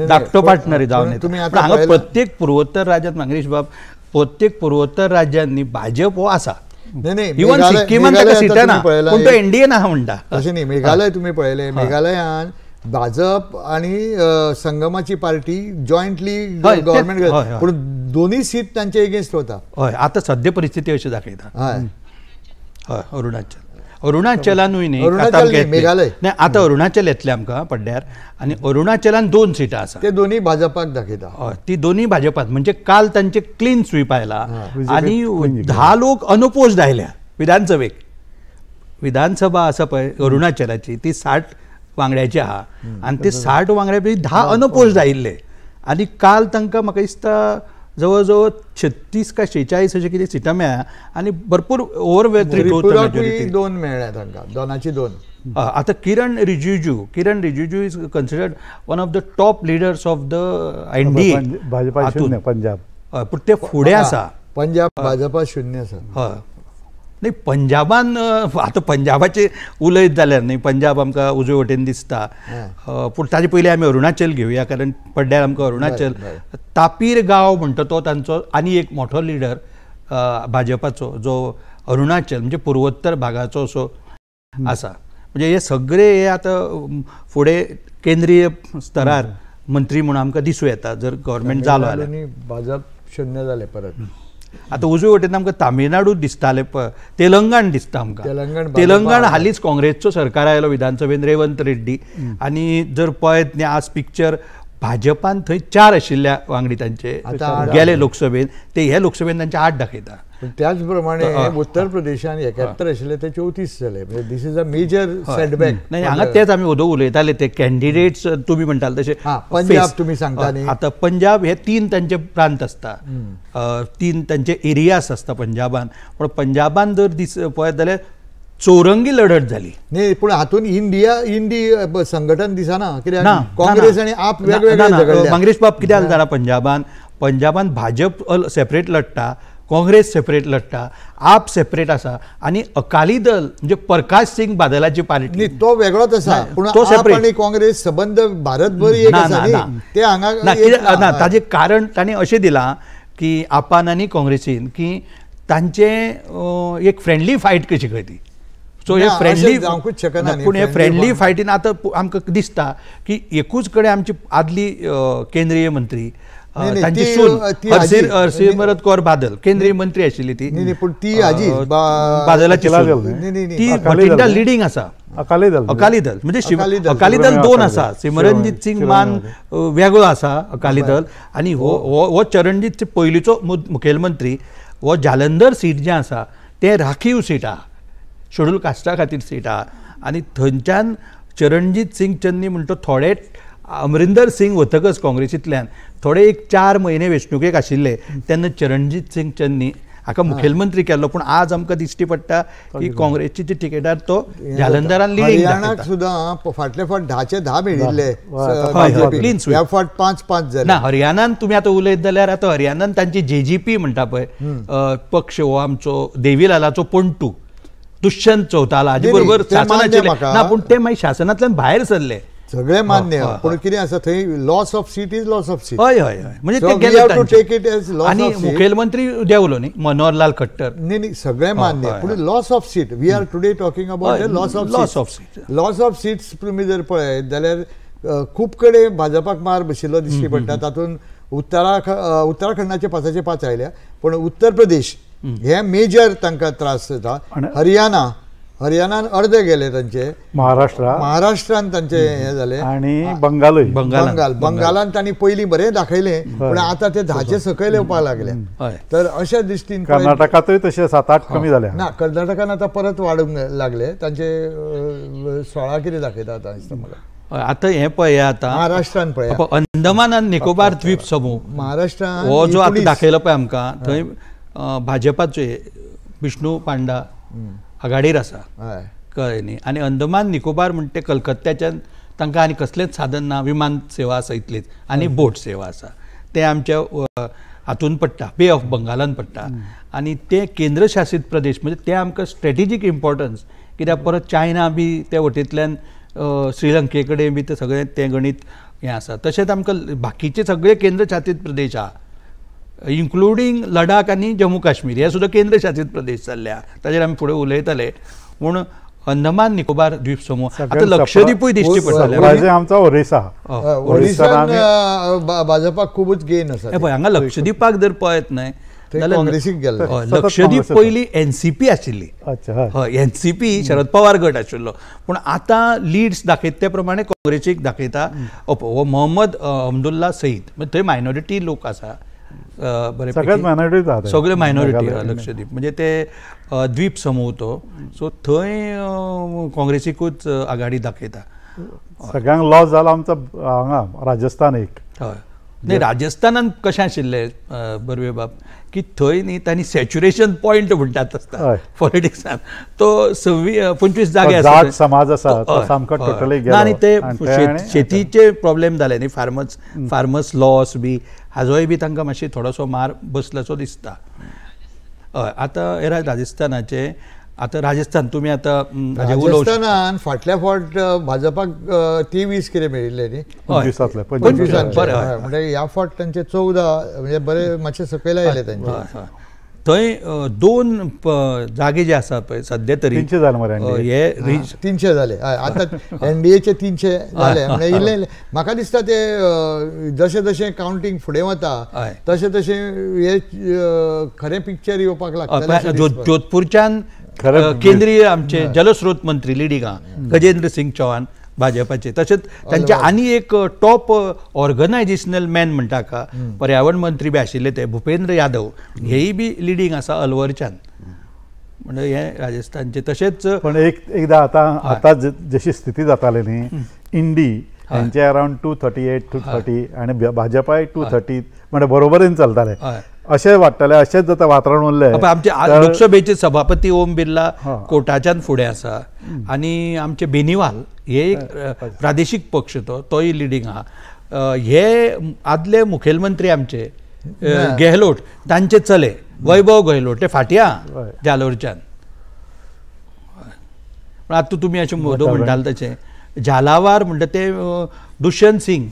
धाकटो पार्टनर जावन येता. हांगा प्रत्येक पूर्वोत्तर राज्यांत मंगेश बाब, प्रत्येक पूर्वोत्तर राज्यांनी भाजप हो आसा. इवन सिक्किमान ताका सिटां ना, पूण तो एनडीए ना म्हणटा. तशें न्ही, मेघालय तुमी पळयलें, मेघालयान भाजप आणि संगमाची पार्टी जॉयंटली गव्हर्नमेंट, पूण दोन्ही सीट तांचे एगेन्स्ट वता. हय, आतां सद्या परिस्थिती अशी दाखयता. हय हय, अरुणाचल, अरुणाचलानूय न्ही, मेघालय नाही, आतां अरुणाचल येतलें आमकां पड्ड्यार. आनी अरुणाचलान 2 सिटां आसा, ते दोन्ही भाजपाक दाखयता. हय, ती दोन्ही भाजपात, म्हणजे काल तांचे क्लीन स्वीप आयला आनी 10 लोक अनओपोज्ड आयल्या विधानसभेक. विधानसभा आसा पळय अरुणाचलाची, ती 60 वांगड्याची आहा आनी ते 60 वांगड्या पैकी 10 अनओपोज्ड आयिल्ले. आनी काल तांकां म्हाका दिसता जवळ जवळ 36 काय 46 अशें कितें सिटां मेळ्ळ्या आनी भरपूर ओवर त्रिपुराकूय 2 मेळ्ळ्या तांकां, 2ची 2. आतां Kiren Rijiju, Kiren Rijiju is considered one of the top leaders of the NDA. Bhajpa 0, Punjab, पूण ते फुडें आसा. पंजाब भाजपा 0 आसा. हय, न्ही पंजाबान आतां पंजाबाचें उलयत जाल्यार न्ही, पंजाब आमकां उजवे वटेन दिसता, पूण ताजे पयलीं आमी अरुणाचल घेवया, कारण पड्ड्यार आमकां अरुणाचल. तापीर गांव म्हणटा तो तांचो आनी एक मोठो लिडर भाजपाचो, जो अरुणाचल म्हणजे पूर्वोत्तर भागाचो असो आसा. म्हणजे हे सगळे हे आतां फुडें केंद्रीय स्तरार मंत्री म्हणून आमकां दिसूं येता जर गव्हर्मेंट जालो जाल्यार. भाजप 0 जालें परत. आतां उजवे वटेन आमकां तामिळनाडू दिसताले, तेलंगण दिसता आमकां. तेलंगण हालींच काँग्रेसचो सरकार आयलो विधानसभेन, रेवंत रेड्डी. आनी जर पळयत न्ही आज पिक्चर, भाजपान थंय 4 आशिल्ल्या वांगडी तांचे गेले लोकसभेन, ते हे लोकसभेन तांचे 8 दाखयता. त्याच प्रमाणे उत्तर प्रदेशान 71 आशिल्ले ते 34 जाले. This is a major setback. नाही, हांगा तेच आमी ओदो उलयताले ते कॅन्डिडेट्स तुमी म्हणटाले तशे. पंजाब तुमी सांगता न्ही, आतां पंजाब हे 3 तांचे प्रांत आसता, 3 तांचे एरियास आसता पंजाबान. पूण पंजाबान जर दीस पळयत जाल्यार चौरंगी लढत जाली. न्ही, पूण हातून इंडिया इंडी संघटन दिसना, कित्याक काँग्रेस आनी आप वेगवेगळे. मंगेश बाब कित्याक जाणा, पंजाबान, पंजाबान भाजप सेपरेट लढटा, काँग्रेस सेपरेट लढटा, आप सेपरेट आसा, आनी अकाली दल म्हणजे प्रकाश सिंग बादलाची पार्टी तो वेगळोच आसा, पूण तो सेपरेट. आनी काँग्रेस सबंद भारतभर एक आसा न्ही, ते हांगा ना. ताजें कारण तांणी अशें दिलां की आपान आनी काँग्रेसीन की तांचे एक फ्रेंडली फायट कशी खंय ती. सो हे फ्रेंडली जावंकूच शकना, पूण हे फ्रेंडली फायटीन आतां आमकां दिसता की एकूच कडेन आमची आदली केंद्रीय मंत्री तांची सून हरसिमरत कौर बादल केंद्रीय मंत्री आशिल्ली ती, पूण ती आजी बादलाची ती भटिंडा लिडींग आसा. अकाली दल, अकाली दल म्हणजे अकाली दल 2 आसा, सिमरनजीत सिंग मान वेगळो आसा अकाली दल, आनी हो चरणजीत पयलींचो मुखेलमंत्री. हो जालंधर सीट जें आसा तें राखीव सीट आहा, शेड्यूल कास्टा खातीर सीट आहा, आनी थंयच्यान चरणजीत सिंग चन्नी म्हणटा थोडे अमरिंदर सिंग वतकच काँग्रेसींतल्यान थोडे एक 4 म्हयने वेंचणुकेक आशिल्ले तेन्ना चरणजीत सिंग चन्नी हाका मुखेलमंत्री केल्लो. पूण आज आमकां दिश्टी पडटा की काँग्रेसची जी तिकेटार तो जालंधरान लिडींग. हरियाणाक सुद्दां फाटले फावट 10चे 10 मेळिल्ले, ह्या फावट 5-5 जाले. ना, हरियाणान तुमी आतां उलयत जाल्यार आतां हरियाणान तांची जेजीपी म्हणटा पळय पक्ष, हो आमचो देवीलालाचो पणटू दुष्यंत चौताला हाजे बरोबर शासनाचें ना, पूण ते मागीर शासनांतल्यान भायर सरले. सगळे मान्य, पूण कितें आसा थंय loss of seat is loss of seat. हय हय हय, म्हणजे ते गेले आनी मुखेलमंत्री देंवलो न्ही मनोहरलाल खट्टर. न्ही न्ही, सगळे मान्य, पूण loss of seat, we are today talking about the loss of loss of seat. Loss of seats तुमी जर पळयत जाल्यार खूब कडेन भाजपाक मार बशिल्लो दिश्टी पडटा. तातूंत उत्तराखंडाचे 5चे 5 आयल्या, पूण उत्तर प्रदेश हे मेजर तांकां त्रास जाता. हरियाणा, हरियाणान अर्दे गेले तांचे, महाराष्ट्रान तांचे हे जाले, आनी बंगालूय, बंगाल बंगालान तांणी पयलीं बरें दाखयलें, पूण आतां ते 10चे सकयल येवपाक लागले. तर अशा दृश्टीन कर्नाटकांतूय तशें 7-8 कमी जाले ना, कर्नाटकान आतां परत वाडूंक लागले तांचे 16 कितें दाखयता आतां दिसता म्हाका. आतां हें पळया, आतां महाराष्ट्रान पळया, अंदमान आनी निकोबार द्वीप समूह महाराष्ट्रान हो जो आतां दाखयलो पळय आमकां, थंय भाजपाचे विष्णू पांडा आघाडीर आसा, कळ्ळें न्ही. आनी अंदमान निकोबार म्हणटा ते कलकत्त्याच्यान तांकां आनी कसलेंच साधन ना, विमान सेवा आसा इतलीच आनी बोट सेवा आसा. ते आमच्या हातून पडटा, बे ऑफ बंगालान पडटा आनी ते केंद्रशासीत प्रदेश, म्हणजे ते आमकां स्ट्रेटेजीक इम्पॉर्टन्स, कित्याक परत चायना बी ते वटेंतल्यान श्रीलंके कडेन बी ते सगळें तें गणीत हें आसा. तशेंच आमकां बाकीचे सगळे केंद्रशासीत प्रदेश आहा, इन्क्लुडींग लडाख आनी जम्मू काश्मीर हे सुद्दां केंद्रशासीत प्रदेश जाल्ले आहा, ताजेर आमी फुडें उलयतले. पूण अंदमान निकोबार द्वीप समूह आतां लक्षद्वीपूय दिश्टी पडटले. आमचो ओरिसा, ओरिसान भाजपाक खूबच गेन आसा. पळय हांगा लक्षद्वीपाक जर पळयत न्हय जाल्यार लक्षद्वीप पयलीं एनसीपी आशिल्ली, हय एनसीपी शरद पवार गट आशिल्लो, पूण आतां लिड्स दाखयता ते प्रमाणे काँग्रेसीक दाखयता. हो मोहम्मद अब्दुल्ला सईद, म्हणजे थंय मायनॉरिटी लोक आसा, बरे सगळे मायनॉरिटी लक्षद्वीप म्हणजे ते द्वीप समूह तो, सो थंय काँग्रेसीकूच आघाडी दाखयता. सगळ्यांक लॉस जाला आमचो हांगा राजस्थान एक. हय न्ही, राजस्थानान कशें आशिल्लें बर्वे बाब की थंय न्ही तांणी सॅच्युरेशन पॉयंट म्हणटात आसता पॉलिटिक्सान, तो 25 जागे आसा, समाज आसा सामको टोटली गेलो. आनी ते शेतीचे प्रॉब्लेम जाले न्ही, फार्मर्स लॉस बी हाजोय बी तांकां मातशी थोडोसो मार बसल्याचो दिसता. हय आतां हे राजस्थानाचे, आतां राजस्थान तुमी आतां राजस्थानान फाटल्या फावट भाजपाक 23 कितें मेळिल्ले न्ही, 25, बरें म्हणजे ह्या फावट तांचे 14, म्हणजे बरे मातशे सकयल आयले तांचे. थंय 2 जागे जे आसा पळय सद्या तरी 300 जाले मरे, हे 300 जाले आतां एनडीएचे 300 जाले. म्हणजे इल्ले इल्ले म्हाका दिसता ते जशें जशें कावंटींग फुडें वता तशें तशें हे खरें पिक्चर येवपाक लागता. जोधपूरच्यान केंद्रीय आमचे जलस्रोत मंत्री लिडिंगा गजेंद्र सिंग चौहान भाजपाचे, तशेंच तांचे आनी एक टॉप ऑर्गनायजेशनल मॅन म्हणटा का पर्यावरण मंत्री बी आशिल्ले ते भुपेंद्र यादव, हेय बी लिडींग आसा अलवरच्यान. म्हणजे हे राजस्थानचे. तशेंच पण एकदा आतां आतां जशी स्थिती जाताली न्ही, इंडी हेंचे अरावंड 238 230 आनी भाजपाय 230, म्हणजे बरोबरीन चलताले अशें वाडटलें, अशेंच जाता वातावरण उरलें. आमचे लोकसभेचे सभापती ओम बिर्ला कोटाच्यान फुडें आसा आनी आमचे बेनिवाल हे एक प्रादेशीक पक्ष तोय लिडींग आहा. हे आदले मुखेलमंत्री आमचे गेहलोट तांचे चले वैभव गेहलोट ते फाटीं आहा जालोरच्यान. पूण आतां तुमी अशें मदो म्हणटाले तशें झालावार म्हणटा ते दुष्यंत सिंग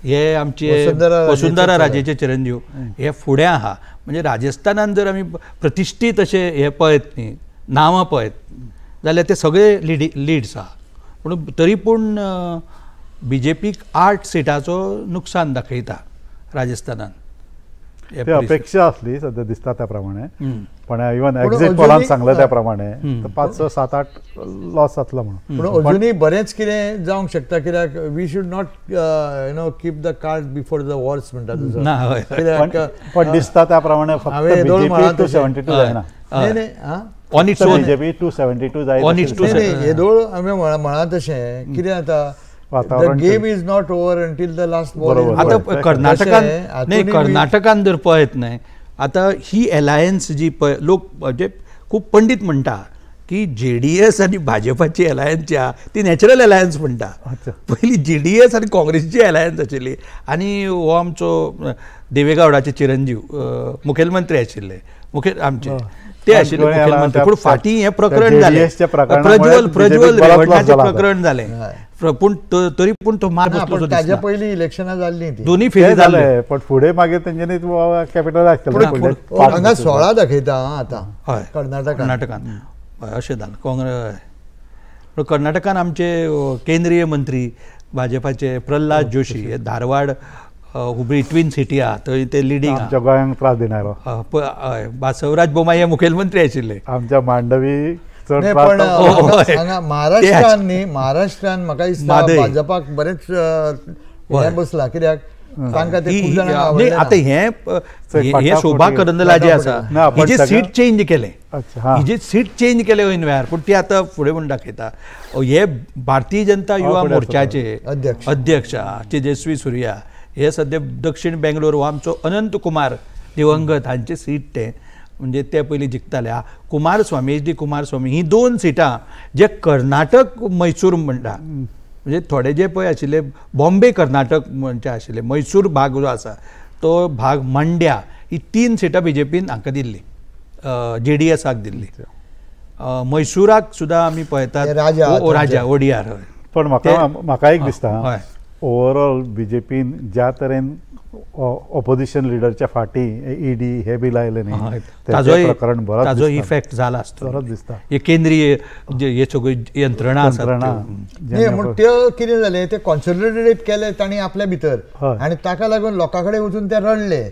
हे आमचे वसुंधरा राजेचे चिरंजीव हे फुडें आहा. म्हणजे राजस्थानान जर आमी प्रतिश्ठीत अशें हे पळयत न्ही, नांवां पळयत जाल्यार ते सगळे लिड्स आहा. पूण तरी पूण बीजेपीक 8 सिटाचो नुकसान दाखयता राजस्थानान. अपेक्षा आसली सद्या दिसता त्या प्रमाणे, पण इवन एक्झिट पोलान सांगलें त्या प्रमाणे 5, 6, 7, 8 लॉस जातलो म्हणून. पूण अजुनूय बरेंच कितें जावंक शकता, कित्याक we should not you know keep the cart before the horse म्हणटा तसो. पण दिसता त्या प्रमाणे फक्त बीजेपी 272 जायना, न्ही न्ही आं ऑन इट्स ओन बीजेपी 272 जाय. येदोळ हांवें म्हळां तशें कितें जाता, The game is not over until the last ball. आतां कर्नाटकान न्ही, कर्नाटकान जर पळयत न्हय आतां ही एलायन्स जी पळय लोक म्हणजे खूब पंडीत म्हणटा की जेडीएस आनी भाजपाची एलायन्स जी आहा ती नॅचरल एलायन्स म्हणटा. पयलीं जेडीएस आनी काँग्रेसीची एलायन्स आशिल्ली आनी हो आमचो देवेगौडाचे चिरंजीव मुखेलमंत्री आशिल्ले, मुखेल आमचे ते आशिल्ले मुखेलमंत्री. पूण फाटीं हें प्रकरण जालें, प्रज्वल रेवण्णाचें प्रकरण जालें, पूण तरी पूण तो मार बसलो. ताज्या पयलीं इलेक्शनां जाल्लीं ती दोनी फेरी जाले, पण फुडें मागीर तेंच्यांनी कॅपिटलायज केलें. हांगा 16 दाखयता आतां हय कर्नाटकान अशें जालें. काँग्रेस कर्नाटकान आमचे केंद्रीय मंत्री भाजपाचे प्रल्हाद जोशी हे धारवाड हुबळी ट्विन सिटी आहा थंय ते लिडींग. आमच्या गोंयांक त्रास दिना हय बासवराज बोमाई हे मुखेलमंत्री आशिल्ले. आमच्या मांडवी पण महाराष्ट्रान न्ही, महाराष्ट्रान म्हाका दिसता भाजपाक बरेंच हें बसलां, कित्याक तांकां ते खूब जाणांक आवडलें. आतां हें शोभा करंदलाजे आसा हिजे सीट चेंज केलें, हिजे सीट चेंज केलें वयन वेळार, पूण ती आतां फुडें म्हूण दाखयता. हे भारतीय जनता युवा मोर्चाचे अध्यक्ष तेजस्वी सुर्या हे सद्या दक्षिण बेंगलोर हो आमचो अनंत कुमार दिवंगत हांचे सीट ते म्हणजे ते पयलीं जिखताले. कुमारस्वामी, एच डी कुमारस्वामी ही 2 सिटां जे कर्नाटक मैसूर म्हणटा म्हणजे थोडे जे पळय आशिल्ले बॉम्बे कर्नाटक म्हणचे आशिल्ले मैसूर भाग जो आसा तो भाग मंड्या ही 3 सिटां बीजेपीन हांकां दिल्ली जेडीएसाक दिल्ली. मैसुराक सुद्दां आमी पळयतात राजा ओडियार. पण म्हाका म्हाका एक दिसता ओवरऑल बीजेपीन ज्या तरेन ऑपोजिशन लिडरच्या फाटी ईडी हे बी लायले न्ही ताजोय प्रकरण बरोच ताजो इफेक्ट जाला आसतलो बरोच दिसता. हे केंद्रीय हे सगळ्यो यंत्रणा आसात न्ही म्हण त्यो कितें जालें ते कॉन्सोलिडेट केले तांणी आपल्या भितर आनी ताका लागून लोकां कडेन वचून ते रडले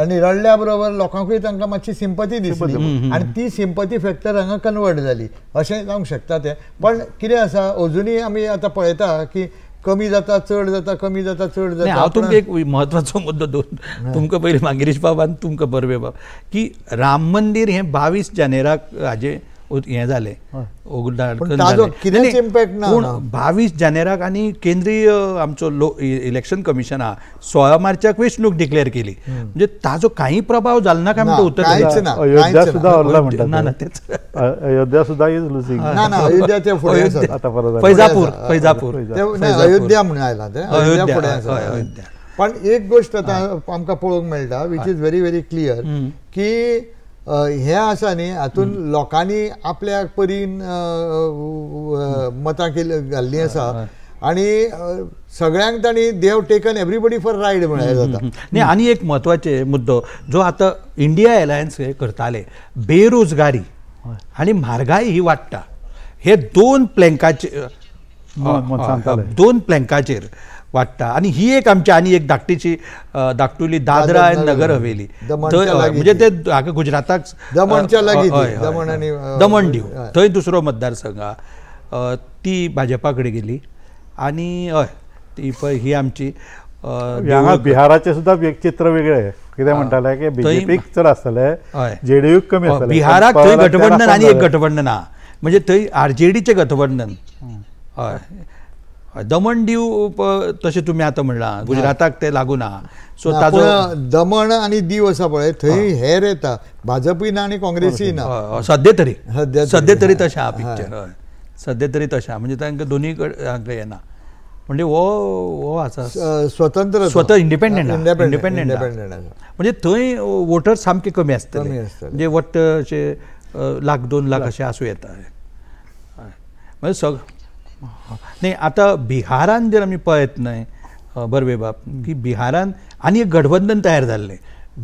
आनी रडल्या बरोबर लोकांकूय तांकां मातशी सिंपती दिसली आनी ती सिंपती फॅक्टर हांगा कन्वर्ट जाली अशें जावंक शकता तें. पण कितें आसा अजुनूय आमी आतां पळयता की कमी जाता चड जाता कमी जाता चड जाता. हांव तुमकां एक म्हत्वाचो मुद्दो दवर तुमकां पयलीं मांगिरीश बाब आनी तुमकां बर्वे बाब की राम मंदीर हें 22 जानेराक हाजें हें जालें पूण 22 जानेराक आनी केंद्रीय आमचो इलेक्शन कमिशन आहा 16 मार्चाक वेंचणूक डिक्लेअर केली म्हणजे ताजो कांय प्रभाव जालो ना काय म्हणटा उत्तर अयोध्या सुद्दां हरला म्हणटा ना तेच अयोध्या सुद्दां is losing ना ना अयोध्या ते फुडें आसा फैजापूर फैजापूर अयोध्या म्हणून आयला ते अयोध्या फुडें आसा अयोध्या. पण एक गोश्ट आतां आमकां पळोवंक मेळटा which is very very clear की हें आसा न्ही हातून लोकांनी आपल्या परीन मतां केली घाल्लीं आसा आनी सगळ्यांक तांणी they have taken everybody for ride म्हळ्यार जाता. न्ही आनी एक म्हत्वाचे मुद्दो जो आतां इंडिया एलायन्स हे करताले बेरोजगारी आनी म्हारगाय ही वाडटा हे दोन प्लँकाचेर दोन प्लँकाचेर वाडटा आनी ही एक आमची आनी एक धाकटीची धाकटुली दादरा आनी नगर हवेली म्हणजे ते हाका गुजराताक दमणच्या लागीं दमण आनी दमण दीव थंय दुसरो मतदारसंघ ती भाजपा कडेन गेली आनी हय ती पळय ही आमची बिहाराचें सुद्दां एक चित्र वेगळें कितें म्हणटाले की बीजेपीक चड आसतले जेडीयूक कमी आसतले. बिहाराक थंय गठबंधन आनी एक गठबंधन आहा म्हणजे थंय आरजेडीचें गठबंधन हय दमण दीव तशें तुमी आतां म्हणलां गुजराताक ते लागून आहा सो ताजो दमण आनी दीव आसा पळय थंय हेर येता भाजपूय ना आनी काँग्रेसूय ना सद्या तरी सद्या तरी तशें आहा पिक्चर हय सद्या तरी तशें आहा म्हणजे तांकां दोनूय कडेन येना म्हणजे हो हो आसा स्वतंत्र स्वतः इंडिपेंडंट इंडिपेंडंट म्हणजे थंय वोटर्स सामके कमी आसतले म्हणजे वट्ट अशे लाख 2 लाख अशें आसूं येता म्हणजे सग न्ही. आतां बिहारान जर आमी पळयत न्हय बर्वे बाब की बिहारान आनी एक गठबंधन तयार जाल्लें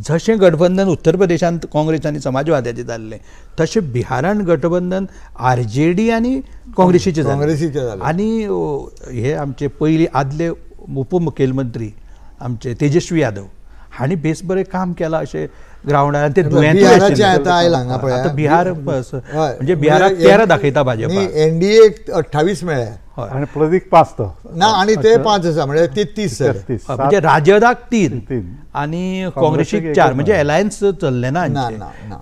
जशें गठबंधन उत्तर प्रदेशांत काँग्रेस आनी समाजवाद्याचें जाल्लें तशें बिहारान गठबंधन आरजेडी आनी काँग्रेसीचें जालें आनी हे आमचे पयलीं आदले उपमुखेलमंत्री आमचे तेजस्वी यादव हांणी बेस बरें काम केलां अशें ग्रावंडार ते दुयेंतूय आतां बिहार म्हणजे बिहाराक 13 दाखयता भाजपा एनडीए 28 मेळ्ळे आनी प्रदीक 5 तो ना आनी ते 5 आसा म्हणजे 33 म्हणजे राजदाक 3 आनी काँग्रेसीक 4 म्हणजे एलायन्स चल्लें ना.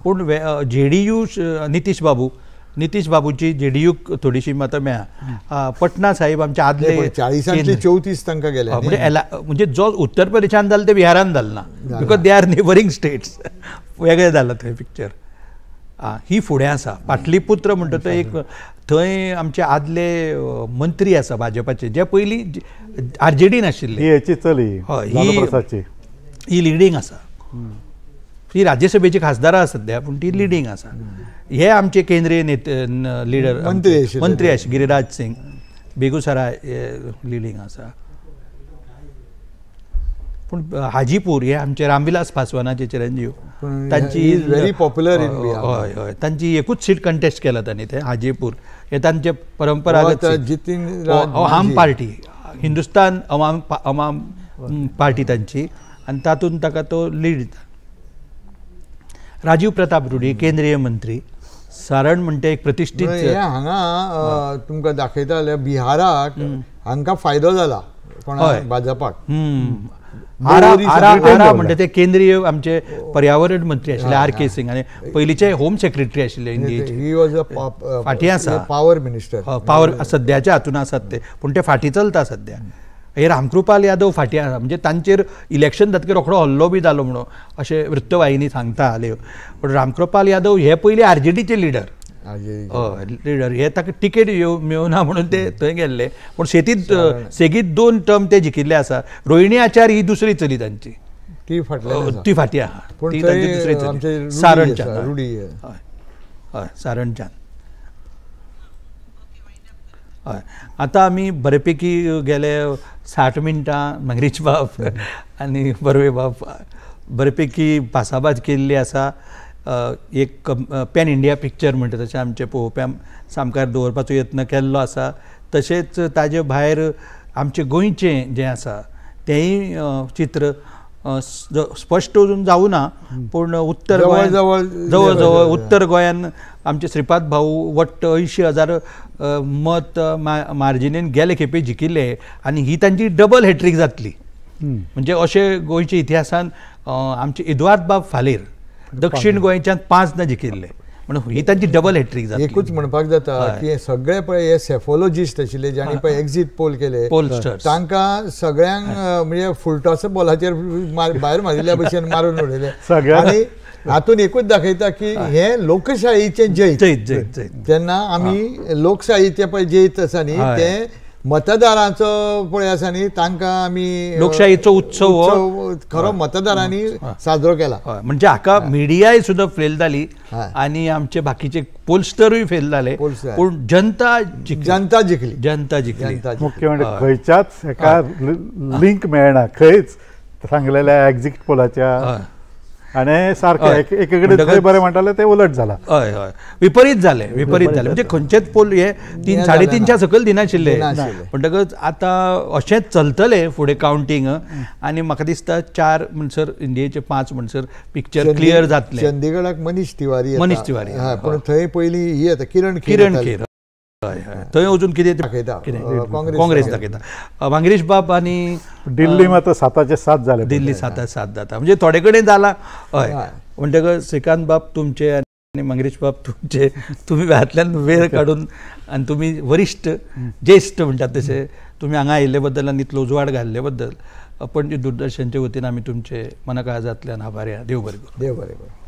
पूण जेडीयू नितीश बाबू नितीश बाबूची जेडीयूक थोडीशी मतां मेळ्ळा. पटना साहेब आमचे आदले 40 34 तांकां गेले म्हणजे म्हणजे जो उत्तर प्रदेशान जालें ते बिहारान जालें ना because they are neighbouring states वेगळें जालां थंय पिक्चर. ही फुडें आसा पाटलीपुत्र म्हणटा तो एक थंय आमचे आदले मंत्री आसा भाजपाचे जे पयलीं आरजेडीन आशिल्ले हय ही लिडींग आसा ही राज्यसभेची खासदार आसा सद्या पूण ती लिडींग आसा. हे आमचे केंद्रीय नेते लिडर मंत्री आशिल्ले गिरिराज सिंग बेगुसराय लिडींग आसा. पूण हाजीपूर हे आमचे रामविलास पासवानाचे चिरंजीव तांची व्हेरी पॉप्युलर इन हय हय तांची एकूच सीट कंटेस्ट केला तांणी ते हाजीपूर हे तांचे परंपरागत आम पार्टी हिंदुस्तान अवाम अवाम पार्टी तांची आनी तातूंत ताका तो लीड दिता. राजीव प्रताप रुडी केंद्रीय मंत्री सारण म्हणटा एक प्रतिष्ठित हांगा तुमकां दाखयता जाल्यार बिहाराक हांकां फायदो जाला कोणाक भाजपाक. आरा म्हणटा ते केंद्रीय आमचे पर्यावरण मंत्री आशिल्ले आर के सिंग आनी पयलींचे होम सेक्रेटरी आशिल्ले इंडियेचे फाटीं आसा पावर मिनिस्टर पावर सद्याच्या हातून आसात ते पूण ते फाटीं चलता सद्या. हे रामकृपाल यादव फाटीं आसा म्हणजे तांचेर इलेक्शन जातकीर रोखडो हल्लो बी जालो म्हणून अशें वृत्तवाहिनी सांगता आल्यो. पूण रामकृपाल यादव हे पयलीं आरजेडीचे लिडर हय लिडर हे ताका तिकेट मेळना म्हणून ते थंय गेल्ले पूण शेतीत सेगीत 2 टर्म ते जिखिल्ले आसा. रोहिणी आचार्य ही दुसरी चली तांची ती फाटल्यान ती फाटी आहा ती तांची दुसरी चली सारणच्यान. हय हय सारणच्यान. हय आतां आमी बरेपैकी गेले 60 मिनटां मंगरीश बाब आनी बर्वे बाब बरेपैकी भासाभास केल्ली आसा. एक पॅन इंडिया पिक्चर म्हणटा तशें आमचे पळोवप्यां सामकार दवरपाचो यत्न केल्लो आसा. तशेंच ताजे भायर आमचें गोंयचें जें आसा तेंय चित्र स्पश्ट अजून जावं ना पूण उत्तर गोंय जवळ जवळ उत्तर गोंयान आमचे श्रीपाद भाऊ वट्ट 80,000 मत मार्जिनेन गेले खेपे जिखिल्ले आनी ही तांची डबल हॅट्रीक जातली. म्हणजे अशें गोंयच्या इतिहासान आमचे इद्वार्द बाब फालेर दक्षिण गोंयच्यान 5 जिखिल्ले म्हणून ही तांची डबल हॅट्रीक जातली. एकूच म्हणपाक जाता की सगळे पळय हे सेफोलॉजिस्ट आशिल्ले जांणी पळय एक्झीट पोल केले तांकां सगळ्यांक म्हणजे फुलटॉस बॉलाचेर भायर मारिल्ल्या भशेन मारून उडयले आनी हातून एकूच दाखयता की हे लोकशाहीचें जैत जैत जैत तेन्ना आमी लोकशाहीचें पळय जैत आसा न्ही तें मतदारांचो पळय आसा न्ही तांकां आमी लोकशाहीचो उत्सव खरो मतदारांनी साजरो केला. म्हणजे हाका मिडियाय सुद्दां फेल जाली आनी आमचे बाकीचे पोलस्टरूय फेल जाले पूण जनता जनता जिखली जनता जिखली. मुख्य म्हणजे खंयच्याच हेका लिंक मेळना खंयच सांगलेल्या एक्झिट पोलाच्या आनी सारकें एकेकडेन थंय बरें म्हणटाले ते उलट जाला. हय हय विपरीत जालें विपरीत जालें म्हणजे खंयचेच पोल हे 3 साडे 3 सकयल दिनाशिल्ले म्हणटकच आतां अशेंच चलतलें फुडें कावंटींग आनी म्हाका दिसता 4 म्हणसर इंडियेचे 5 म्हणसर पिक्चर क्लियर जातलें. चंदीगडाक मनीष तिवारी मनीष तिवारी पूण थंय पयलीं ही येता किरण किरण खेर. हय हय थंय अजून कितें दाखयता काँग्रेस दाखयता. मांगरीश बाब आनी दिल्ली मात 7 7 जाले दिल्ली 7 7 जाता म्हणजे थोडे कडेन जाला. हय म्हणटकच श्रीकांत बाब तुमचे आनी मंगरीश बाब तुमचे तुमी वेळांतल्यान वेळ काडून आनी तुमी वरिश्ठ ज्येश्ठ म्हणटात तशें तुमी हांगा आयिल्ले बद्दल आनी इतलो उजवाड घाल्ले बद्दल पणजी दूरदर्शनचे वतीन आमी तुमचे मनाकाळजांतल्यान आभारी आहा. देव बरें करूं. देव बरें करूं.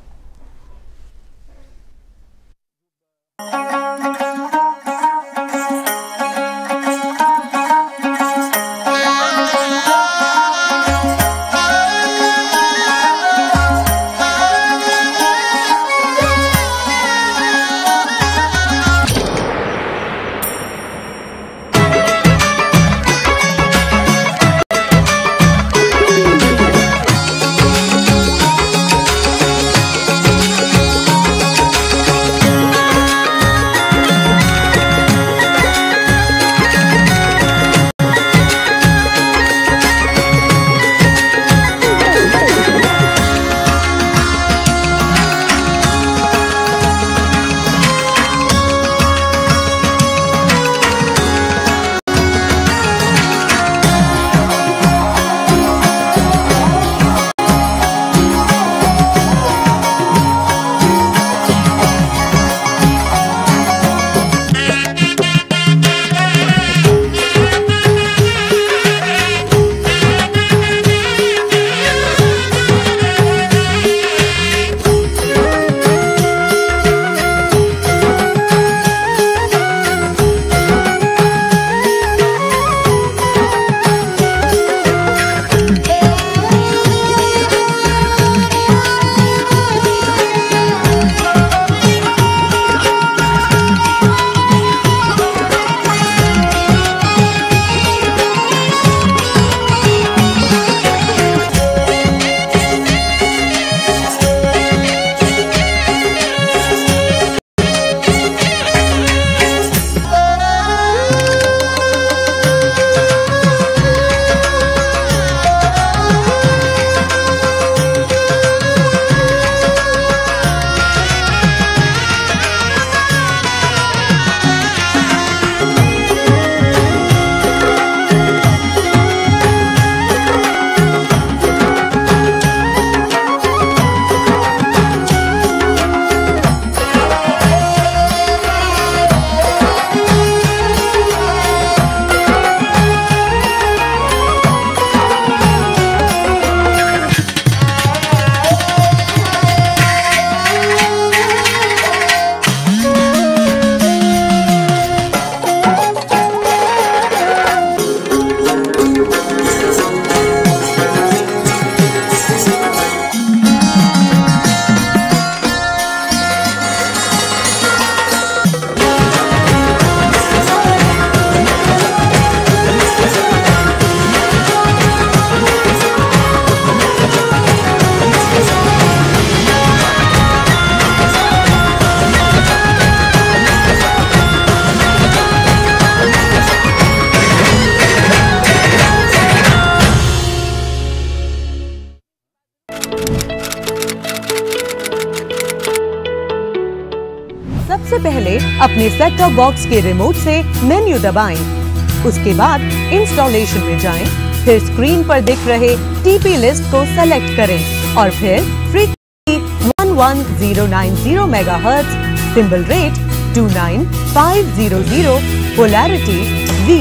सबसे पहले अपने सेट टॉप बॉक्स के रिमोट से मेन्यू दबाएं। उसके बाद इंस्टॉलेशन में जाएं, फिर स्क्रीन पर दिख रहे टीपी लिस्ट को सेलेक्ट करें और फिर frequency 11090 megahertz, symbol rate 29500, polarity V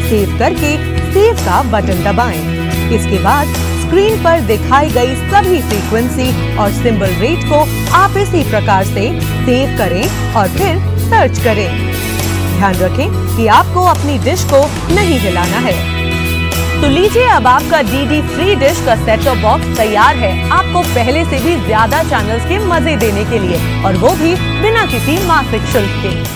save करके सेव का बटन दबाएं। इसके बाद स्क्रीन पर दिखाई गई सभी फ्रीक्वेंसी और सिंबल रेट को आप इसी प्रकार से सेव करें और फिर सर्च करें। ध्यान रखें कि आपको अपनी डिश को नहीं हिलाना है। तो लीजिए, अब आपका डीडी फ्री डिश का सेट टॉप बॉक्स तैयार है आपको पहले से भी ज्यादा चैनल्स के मजे देने के लिए, और वो भी बिना किसी मासिक शुल्क K.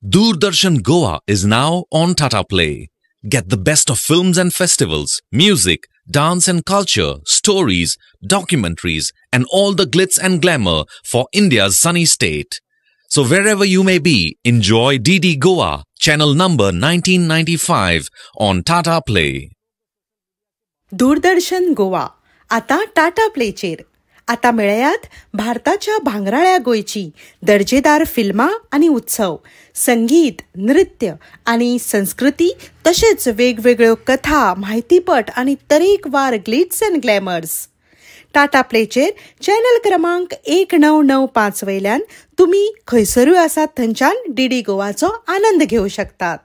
Doordarshan Goa is now on Tata Play. Get the best of films and festivals, music, dance and culture, stories, documentaries and all the glitz and glamour for India's sunny state. So wherever you may be, enjoy DD Goa, channel number 1995 on Tata Play. Doordarshan Goa आता टाटा प्लेचेर. आता मेळयात भारताच्या भांगराळ्या गोंयची दर्जेदार फिल्मां आनी उत्सव, संगीत, नृत्य आनी संस्कृती, तशेंच वेगवेगळ्यो कथा, म्हायतीपट आनी तरेकवार ग्लिट्स अँड ग्लॅमर्स. टाटा प्लेचेर चॅनल क्रमांक 1995 वयल्यान तुमी खंयसरूय आसात थंयच्यान डीडी गोवाचो आनंद घेवं शकतात.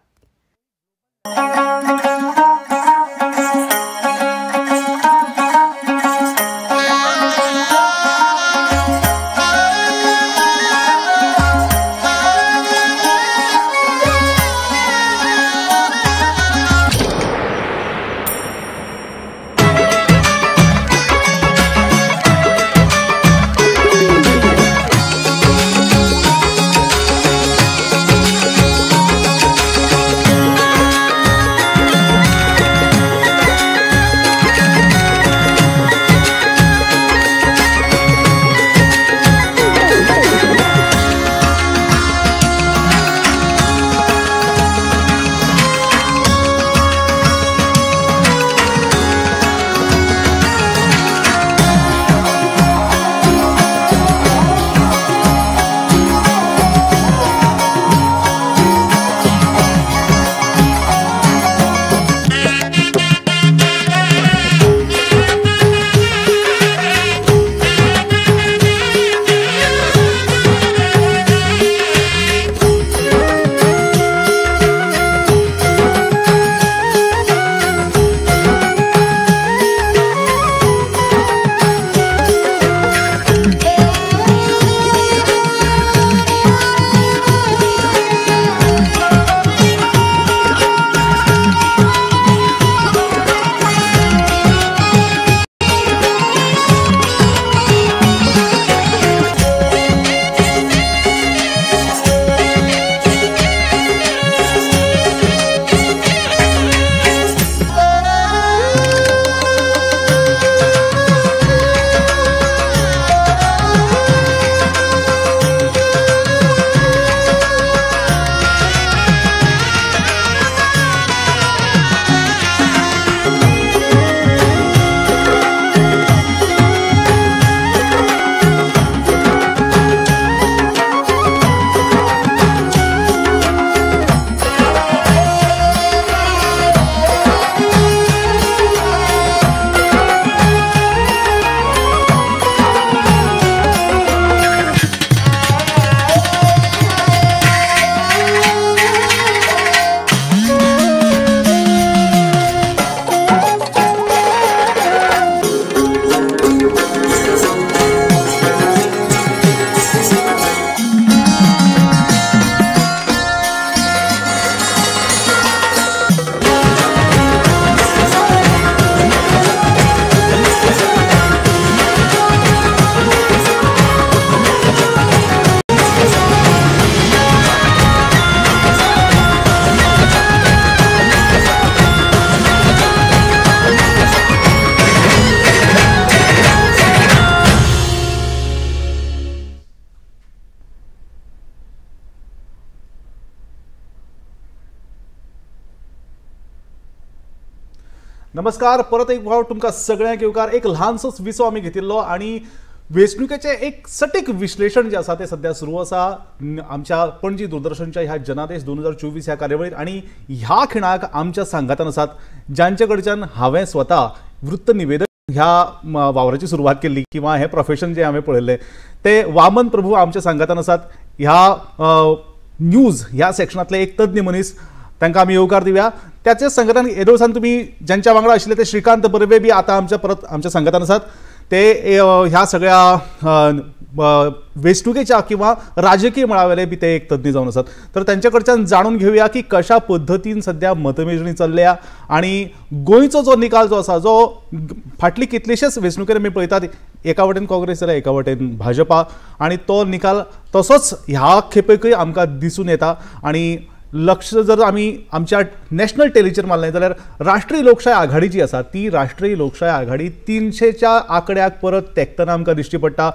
नमस्कार, परत एक फावट तुमकां सगळ्यांक येवकार. एक ल्हानसोच विसो आमी घेतिल्लो आनी वेंचणुकेचें एक सटीक विश्लेशण जें आसा तें सद्या सुरू आसा आमच्या पणजी दूरदर्शनच्या ह्या जनादेश 2024 ह्या कार्यावळीर. आनी ह्या खिणाक आमच्या सांगातान आसात जांचे कडच्यान हांवें स्वता वृत्तनिवेदन ह्या वावराची सुरवात केल्ली किंवा हें प्रोफेशन जें हांवें पळयल्लें ते वामन प्रभू आमच्या सांगातान आसात. ह्या न्यूज ह्या सेक्शनांतले एक तज्ञ मनीस, तांकां आमी येवकार दिवया. त्याचे संघटन येदोळसान तुमी ज्यांच्या वांगडा आशिल्ले ते श्रीकांत बर्वे बी आतां आमच्या परत आमच्या संघटन आसात. ते ह्या सगळ्या वेंचणुकेच्या किंवा राजकीय मळावेले बी ते एक तज्ञ जावन आसात. तर तांचे कडच्यान जाणून घेवया की कशा पद्दतीन सद्या मतमेजणी चल्ल्या आनी गोंयचो जो निकाल जो आसा जो फाटली कितलेशेच वेंचणुकेन आमी पळयतात, एका वटेन काँग्रेस जाल्यार एका वटेन भाजपा, आनी तो निकाल तसोच ह्या खेपेकूय आमकां दिसून येता. आनी लक्ष जर आमी आमच्या नॅशनल टेलीचेर मारलें जाल्यार राष्ट्रीय लोकशाय आघाडी जी आसा ती राष्ट्रीय लोकशाय आघाडी 300च्या आंकड्याक परत तेंकतना आमकां दिश्टी पडटा.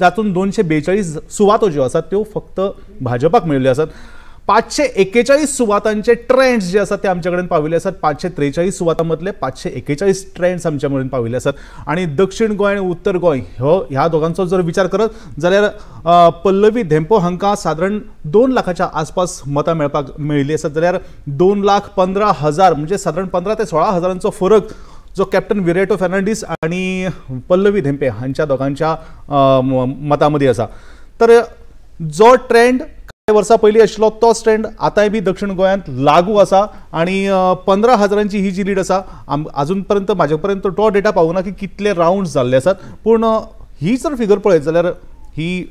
तातूंत 242 सुवातो ज्यो आसात त्यो फक्त भाजपाक मेळिल्ल्यो आसात. 541 सुवातांचे ट्रेंड्स जे आसात ते आमचे कडेन पाविल्ले आसात. 543 सुवातां मदले 541 ट्रेंड्स आमच्या मेरेन पाविल्ले आसात. आनी दक्षिण गोंय आनी उत्तर गोंय हो ह्या दोगांचो जर विचार करत जाल्यार पल्लवी धेंपो हांकां सादारण 2 लाखाच्या आसपास मतां मेळपाक मेळिल्ली आसात, जाल्यार 2,15,000 म्हणजे सादारण 15 ते 16 हजारांचो फरक जो कॅप्टन विरेटो फर्नांडीस आनी पल्लवी धेंपे हांच्या दोगांच्या मतां मदीं आसा. तर जो ट्रेंड वर्सां पयलीं आशिल्लो तोच ट्रेंड आतांय बी दक्षिण गोंयांत लागू आसा. आनी 15 हजारांची ही जी लीड आसा, आजून पर्यंत म्हाजे पर्यंत तो डेटा पावना की कितले रावंड्स जाल्ले आसात, पूण ही जर फिगर पळयत जाल्यार ही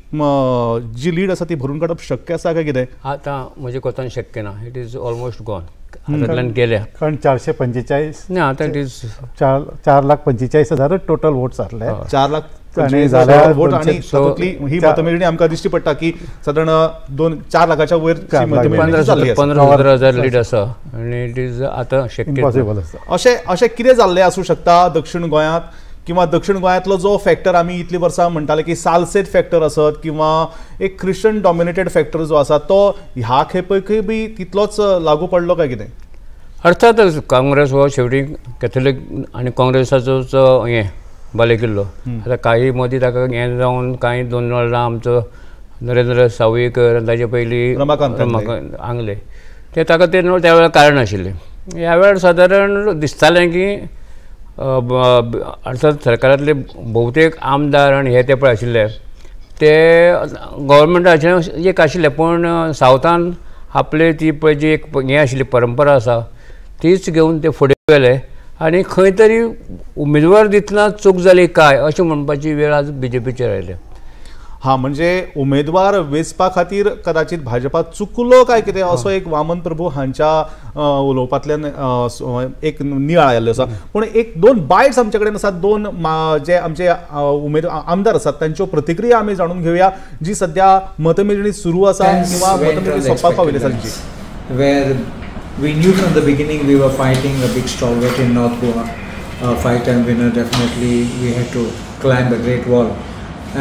जी लीड आसा ती भरून काडप शक्य आसा काय कितें? आतां म्हजे कोतान शक्य ना. It is almost gone, हातांतल्यान गेल्या. कारण 445 ना आतां it is 4,45,000 total votes आसले. 4 लाख वोट. आनी तातूंतली ही मतमेजणी आमकां दिश्टी पडटा की सादारण 2-4 लाखाच्या वयर 15-17 हजार लीड आसा आनी it is आतां शक्य आसा. अशें अशें कितें जाल्लें आसूं शकता दक्षिण गोंयांत, किंवा दक्षिण गोंयांतलो जो फॅक्टर आमी इतलीं वर्सां म्हणटाले की सालसेत फॅक्टर आसत किंवा एक ख्रिश्चन डॉमिनेटेड फॅक्टर जो आसा तो ह्या खेपेकूय बी तितलोच लागू पडलो काय कितें? अर्थातच काँग्रेस हो शेवटी कॅथोलीक आनी काँग्रेसाचो हें बालेकिल्लो. आतां काही मदीं ताका हें जावन कांय 2 वेळां आमचो नरेंद्र सावयकर आनी ताजे पयलीं रमाकांत आंगले ते ताका ते त्या वेळार कारण आशिल्लें. ह्या वेळार सादारण दिसतालें की अर्थात सरकारांतले बहुतेक आमदार आनी हे ते पळय आशिल्ले ते गव्हर्मेंटाचे एक आशिल्ले, पूण सावथान आपले ती पळय जी एक हें आशिल्ली परंपरा आसा तीच घेवन ते फुडें गेले आनी खंय तरी उमेदवार दितना चूक जाली काय अशें म्हणपाची वेळ आज बीजेपीचेर आयल्या. हा, म्हणजे उमेदवार वेंचपा खातीर कदाचित भाजपा चुकलो काय कितें असो एक वामन प्रभू हांच्या उलोवपांतल्यान एक नियाळ आयिल्लो आसा. पूण एक 2 बायट्स आमचे कडेन आसात, 2 जे आमचे उमेदवार आमदार आसात तांच्यो प्रतिक्रिया आमी जाणून घेवया जी सद्या मतमेजणी सुरू आसा किंवा मतमेजणी सोंपपाक पाविल्ली आसा तांची. Where we knew from the beginning we were fighting a big stalwart in North Goa, a 5-time winner. Definitely we had to climb a great wall,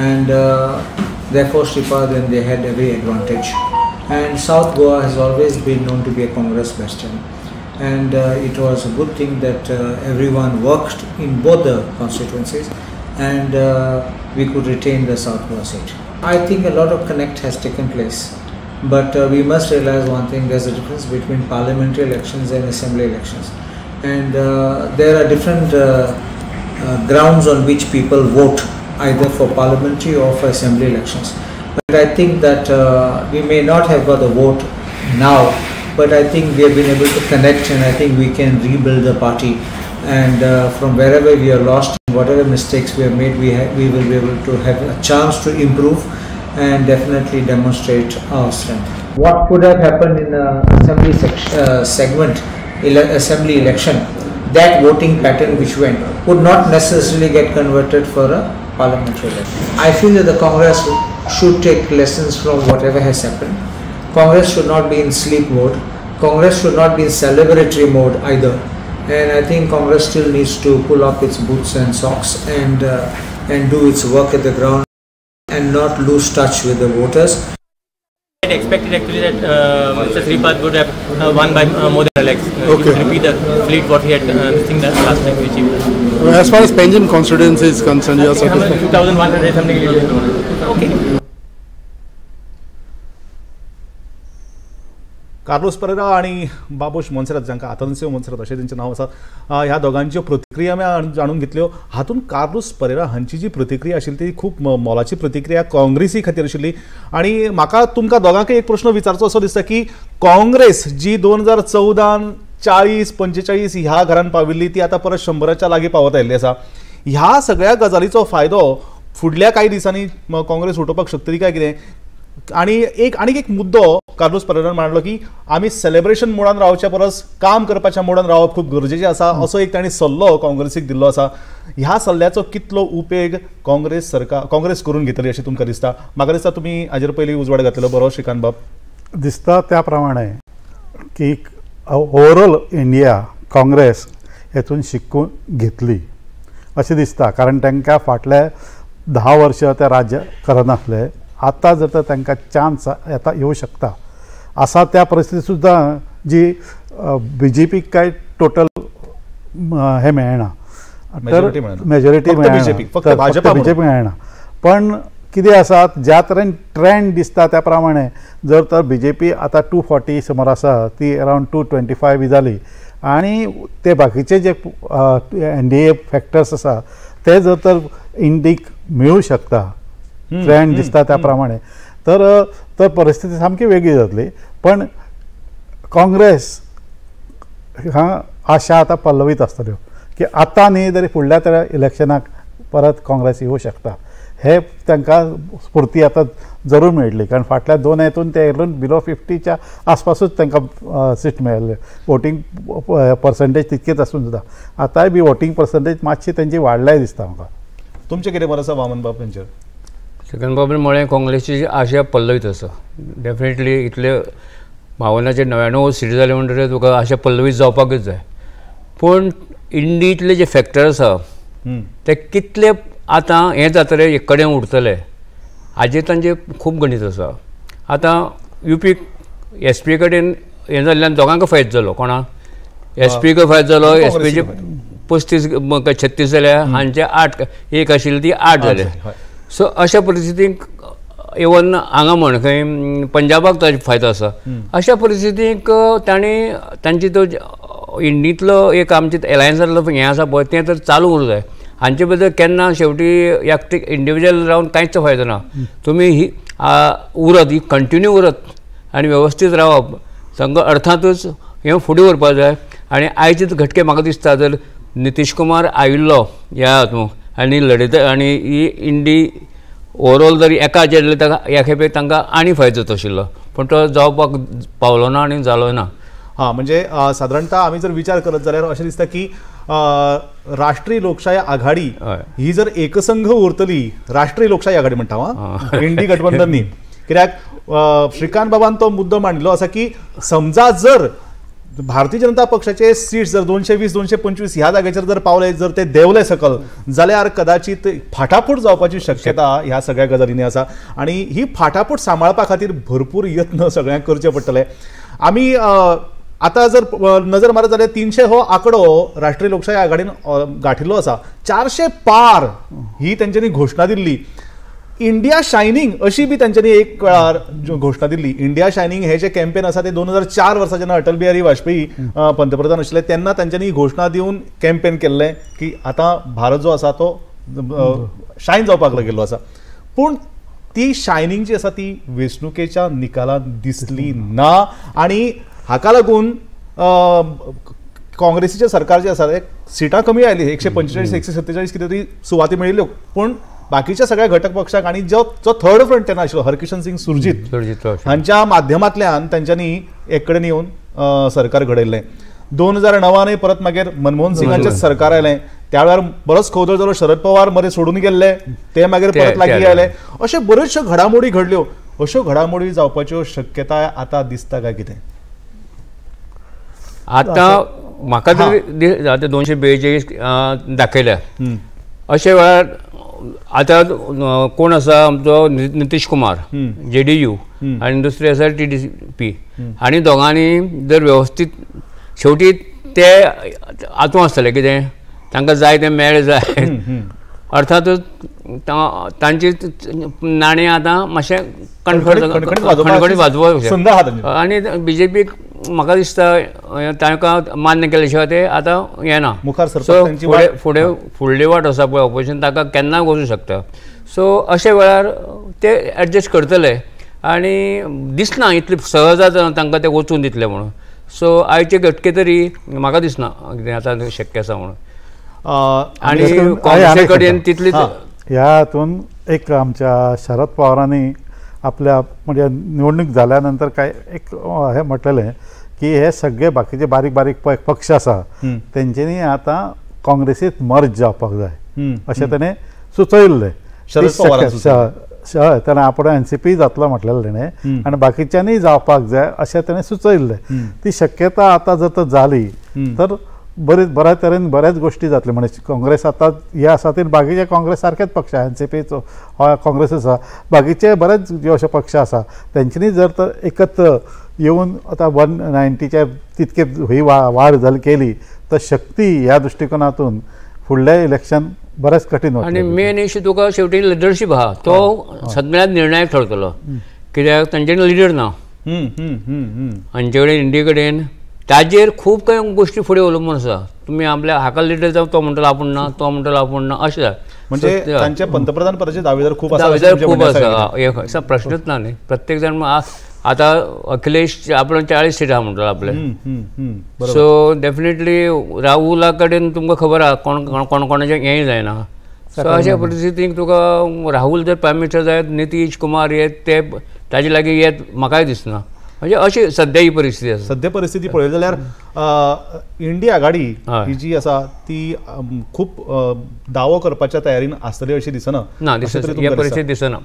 and therefore Shripad and they had every advantage. And South Goa has always been known to be a Congress bastion, and it was a good thing that everyone worked in both the constituencies, and we could retain the South Goa seat. I think a lot of connect has taken place, but we must realize one thing: there's a difference between parliamentary elections and assembly elections, and there are different grounds on which people vote, either for parliamentary or for assembly elections. But I think that we may not have got the vote now, but I think we have been able to connect, and I think we can rebuild the party. And from wherever we are lost, whatever mistakes we have made, we will be able to have a chance to improve and definitely demonstrate our strength. What could have happened in a assembly segment, assembly election, that voting pattern which went would not necessarily get converted for a parliamentary election. I feel that the Congress should take lessons from whatever has happened. Congress should not be in sleep mode. Congress should not be in celebratory mode either. And I think Congress still needs to pull up its boots and socks and do its work at the ground and not lose touch with the voters. had expected actually that Mr. Sripad would have won by more than a lakh. Okay. Repeat the fleet what he had thing that last time we achieved. As far as Panjim constituency is concerned, you are satisfied? 2,100 something. Okay. Carlos Pereira आनी बाबूश मोन्सेरात जांकां आतनसियो मोन्सेरात अशें तेंचें नांव आसा, ह्या दोगांच्यो प्रतिक्रिया आमी जाणून घेतल्यो. हातूंत कार्लोस परेरा हांची जी प्रतिक्रिया आशिल्ली ती खूब मोलाची प्रतिक्रिया काँग्रेसी खातीर आशिल्ली. आनी म्हाका तुमकां दोगांकय एक प्रश्न विचारचो असो दिसता की काँग्रेस जी 2014 40 45 ह्या घरान पाविल्ली ती आतां परत 100च्या लागीं पावत आयिल्ली आसा. ह्या सगळ्या गजालीचो फायदो फुडल्या कांय दिसांनी काँग्रेस उठोवपाक शकतली काय कितें? आनी एक आनीक एक मुद्दो कार्लोस परेरान मांडलो की आमी सेलेब्रेशन मोडान रावच्या परस काम करपाच्या मोडान रावप खूब गरजेचें आसा असो एक तांणी सल्लो काँग्रेसीक दिल्लो आसा. ह्या सल्ल्याचो कितलो उपेग काँग्रेस सरकार काँग्रेस करून घेतली अशें तुमकां दिसता? म्हाका दिसता तुमी हाजेर पयलीं उजवाड घातलेलो बरो श्रीकांत बाब. दिसता त्या प्रमाणे की ओवरऑल इंडिया काँग्रेस हेतून शिकून घेतली अशें दिसता, कारण तांकां फाटले 10 वर्सां ते राज्य करनासले. आतां जर तर तांकां चान्स येता येवं शकता आसा त्या परिस्थिती सुद्दां जी बी जे पीक काय टोटल हें मेळना, तर मेजॉरिटी मेळना, बी जे पी मेळना. पण कितें आसा ज्या तरेन ट्रेंड दिसता त्या प्रमाणे जर तर बी जे पी आतां 240 समोर आसा ती अरावंड 225 बी जाली आनी ते बाकीचे जे एन डी ए फॅक्टर्स आसा ते जर तर इंडीक मेळूं शकता ट्रेंड दिसता त्या प्रमाणे तर तर परिस्थिती सामकी वेगळी जातली. पण काँग्रेस हा आशा आतां पल्लवीत आसतल्यो की आतां न्ही तरी फुडल्या त्या इलेक्शनाक परत काँग्रेस येवं शकता हे तांकां स्फूर्ती आतां जरूर मेळटली, कारण फाटल्या 2 हेतून ते बिलो 50च्या आसपासूच तांकां सीट मेळ्ळें. वोटींग पर्संटेज तितकेच आसून सुद्दां आतांय बी वोटींग पर्संटेज मातशी तेंची वाडल्याय दिसता म्हाका. तुमचें कितें मत आसा वामन बाब हेंचेर? श्रीकांत बाबून म्हळें काँग्रेसीची आशा पल्लवीत आसा. डेफिनेटली इतले 52 99 सीट जाले म्हणटकीर तुका आशा पल्लवीत जावपाकूच जाय. पूण इंडीतले जे फॅक्टर आसा ते कितले आतां हें जातलें एक कडेन उरतले हाजेर तांचें खूब गणीत आसा. आतां युपी एस पी कडेन हें जाल्ल्यान दोगांक फायदो जालो, कोणाक एस पीक फायदो जालो, एस पीचे 35 36 जाल्या, हांचे 8 एक आशिल्ली ती 8 जाले. सो अशा परिस्थितीक इवन हांगा म्हण खंय पंजाबाक ताजो फायदो आसा. अशा परिस्थितीक तांणी तांची तो इंडींतलो एक आमचे एलायन्सांतलो हें आसा पळय तें तर चालू उरूंक जाय. हांचे बद्दल केन्ना शेवटी एकटे इंडिविज्युअल रावन कांयच फायदो ना. तुमी ही उरत ही कंटिन्यू उरत आनी वेवस्थीत रावप संग अर्थांतूच हें फुडें व्हरपाक जाय. आनी आयचे घटके म्हाका दिसता जर नितीश कुमार आयिल्लो ह्या हातूंत आनी लडयता आनी ही इंडी ओवरऑल जर एका हाजेर ताका ह्या खेपे तांकां आनी फायदो जाता आशिल्लो, पूण तो जावपाक पावलो ना आनी जालो ना. हां, म्हणजे साधारणतः आमी जर विचार करत जाल्यार अशें दिसता की राष्ट्रीय लोकशाय आघाडी ही जर एकसंघ उरतली, राष्ट्रीय लोकशाय आघाडी म्हणटा हांव, इंडी गठबंधन न्ही, कित्याक श्रीकांत बाबान तो मुद्दो मांडिल्लो आसा की समजा जर भारतीय जनता पक्षाचे सीट्स जर 220 225 ह्या जाग्याचेर जर पावले, जर ते देंवले सकल जाल्यार कदाचित फाटाफूट जावपाची शक्यता ह्या सगळ्या गजालींनी आसा. आनी ही फाटाफूट सांबाळपा खातीर भरपूर यत्न सगळ्यांक करचे पडटले. आमी आतां जर नजर मारत जाल्यार 300 हो आंकडो राष्ट्रीय लोकशाय आघाडीन गांठिल्लो आसा. 400 पार ही तेंच्यांनी घोशणा दिल्ली. इंडिया शायनिंग अशी बी तांच्यांनी एक वेळार घोशणा दिल्ली. इंडिया शायनिंग हे जे कॅम्पेन आसा ते 2004 वर्सा जेन्ना अटल बिहारी वाजपेयी पंतप्रधान आशिल्ले तेन्ना तांच्यांनी घोशणा दिवन कॅम्पेन केल्लें की आतां भारत जो आसा तो शायन जावपाक लागिल्लो आसा. पूण ती शायनिंग जी आसा ती वेंचणुकेच्या निकालांत दिसली ना आनी हाका लागून काँग्रेसीचें सरकार जें आसा ते सिटां कमी आयली, 145 147 कितें तरी सुवाती मेळिल्ल्यो, पूण बाकीच्या सगळ्या घटक पक्षांक आनी जो जो थर्ड फ्रंट तेन्ना आशिल्लो हरकिशन सिंग सुरजीत हांच्या माध्यमांतल्यान तांच्यांनी एक कडेन येवन सरकार घडयल्लें. 2009 परत मागीर मनमोहन सिंगाचें सरकार आयलें, त्या वेळार बरोच खवदळ जालो, शरद पवार मरे सोडून गेल्ले ते मागीर परत लागीं आयले. अश्यो बऱ्योचश्यो घडामोडी घडल्यो. अश्यो घडामोडी जावपाच्यो शक्यताय आतां दिसता काय कितें? आतां म्हाका तरी आतां 242 दाखयल्या, अशे वेळार आतां कोण आसा आमचो नितीश कुमार JDU आनी दुसरे आसा TDP आनी दोगांनी जर व्यवस्थीत शेवटी ते आतूं आसतले कितें तांकां जाय तें मेळ जाय अर्थातच तांची नाणें आतां मातशें खणखणीत वाजोवपाक आनी बीजेपीक म्हाका दिसता तांकां मान्य केले शिवाय ते आतां येना सो फुडें फुडें फुडली वाट आसा पळय ऑपोजिशन ताका केन्ना वचूं शकता सो अशे वेळार ते एडजस्ट करतले आनी दिसना इतले सहज तांकां ते वचून दितले म्हणून सो आयचे घटके तरी म्हाका दिसना कितें आतां शक्य आसा म्हणून आनी काँग्रेसी कडेन तितली ह्या हातून एक आमच्या शरद पवारांनी आपल्या म्हणजे निवडणूक जाल्या नंतर काय एक हे म्हटलेलें की हे सगळे बाकीचे बारीक बारीक पक्ष आसा तेंच्यांनी आतां काँग्रेसीत मर्ज जावपाक जाय अशें ताणें सुचयल्लें शरद पवारान ताणें आपूण NCP जातलो म्हटलेलें तेणें आनी बाकीच्यांनी जावपाक जाय अशें ताणें सुचयल्लें ती शक्यता आतां जर तर जाली तर बरेच बऱ्या तरेन बऱ्याच गोष्टी जातल्यो म्हणजे काँग्रेस आतां हे आसा ते बाकीचे काँग्रेस सारकेच पक्ष NCPचो काँग्रेस आसा बाकीचे बरेच जे अशे पक्ष आसा तेंच्यांनी जर तर एकत्र येवन आतां 190च्या तितके ही वाड जाली केली तर शक्ती ह्या दृश्टिकोनातून फुडलें इलेक्शन बरेंच कठीण वतलें. आनी मेन इश्यू तुका शेवटी लिडरशीप आहा तो सगळ्यांत निर्णायक ठरतलो कित्याक तांचे लिडर ना हांचे कडेन इंडिये कडेन ताजेर खूब कांय गोष्टी फुडें अवलंबून आसा तुमी आपल्या हाका लिडर जावं तो म्हणटलो आपूण ना तो म्हणटलो आपूण ना अशें जाता म्हणजे तांचे पंतप्रधान पदाचे दावेदार खूब आसा दावेदार खूब आसा प्रश्नच ना न्ही प्रत्येक जाण आतां अखिलेश आपण 40 सिटां म्हणटलो आपले सो डेफिनेटली राहुला कडेन तुमकां खबर आहा कोण कोण कोणाचें हेंय जायना सो अशा परिस्थितीक तुका राहुल जर प्रायम मिनिस्टर जायत नितीश कुमार येत ते ताजे लागीं येत म्हाकाय दिसना म्हणजे अशी सद्या ही परिस्थिती आसा. सद्या परिस्थिती पळयली जाल्यार इंडिया आघाडी ही जी आसा ती खूब दावो करपाच्या तयारीन आसतली अशी दिसना ना दिसना परिस्थिती दिसना.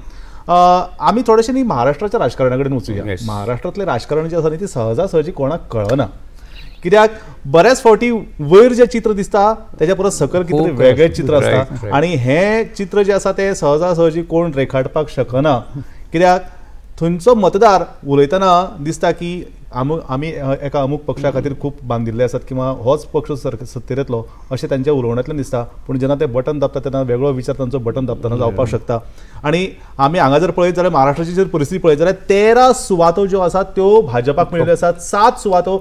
आमी थोडेशे न्ही महाराष्ट्राच्या राजकारणा कडेन वचुया. महाराष्ट्रांतलें राजकारण जें आसा न्ही ती सहजासहजी कोणाक कळना कित्याक बऱ्याच फावटी वयर जें चित्र दिसता तेज्या परस सकयल कितें वेगळें चित्र आसता आनी हें चित्र जें आसा तें सहजासहजी कोण रेखाटपाक शकना कित्याक थंयचो मतदार उलयतना दिसता की आमी एका अमूक पक्षा खातीर खूब बांदिल्ले आसात किंवा होच पक्ष सत्तेर येतलो अशें तांच्या उलोवण्यांतल्यान दिसता पूण जेन्ना ते बटन दाबता तेन्ना वेगळो विचार तांचो बटन दाबतना जावपाक शकता. आनी आमी हांगा जर पळयत जाल्यार महाराष्ट्राची जर परिस्थिती पळयत जाल्यार 13 सुवातो ज्यो आसात त्यो भाजपाक मेळिल्ल्यो आसात 7 सुवातो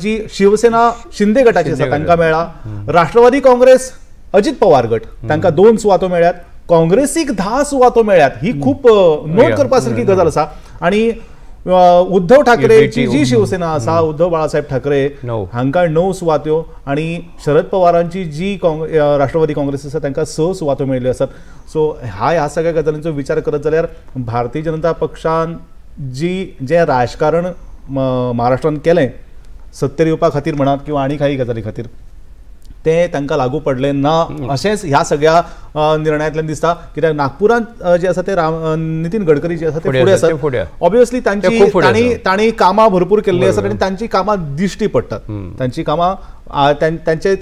जी शिवसेना शिंदे गटाची आसा तांकां मेळ्ळा राष्ट्रवादी काँग्रेस अजित पवार गट तांकां 2 सुवातो मेळ्ळ्यात काँग्रेसीक 10 सुवातो मेळ्ळ्यात ही खूब नोट करपा सारकी गजाल आसा. आनी उद्धव ठाकरेची जी शिवसेना आसा उद्धव बाळासाहेब ठाकरे हांकां 9 सुवात्यो आनी शरद पवारांची जी राष्ट्रवादी काँग्रेस आसा तांकां 6 सुवातो मेळिल्ल्यो आसात. सो ह्या सगळ्या गजालींचो विचार करत जाल्यार भारतीय जनता पक्षान जी जें राजकारण महाराष्ट्रान केलें सत्तेर येवपा खातीर म्हणात किंवा आनी काही गजाली खातीर ते तांकां लागू पडलें ना अशेंच ह्या सगळ्या निर्णयांतल्यान दिसता कित्याक नागपुरांत जे आसा ते नितीन गडकरी जे आसा ते फुडें आसात ऑब्वियसली तांची तांणी कामां भरपूर केल्ली आसात आनी तांची कामां दिश्टी पडटात तांची कामां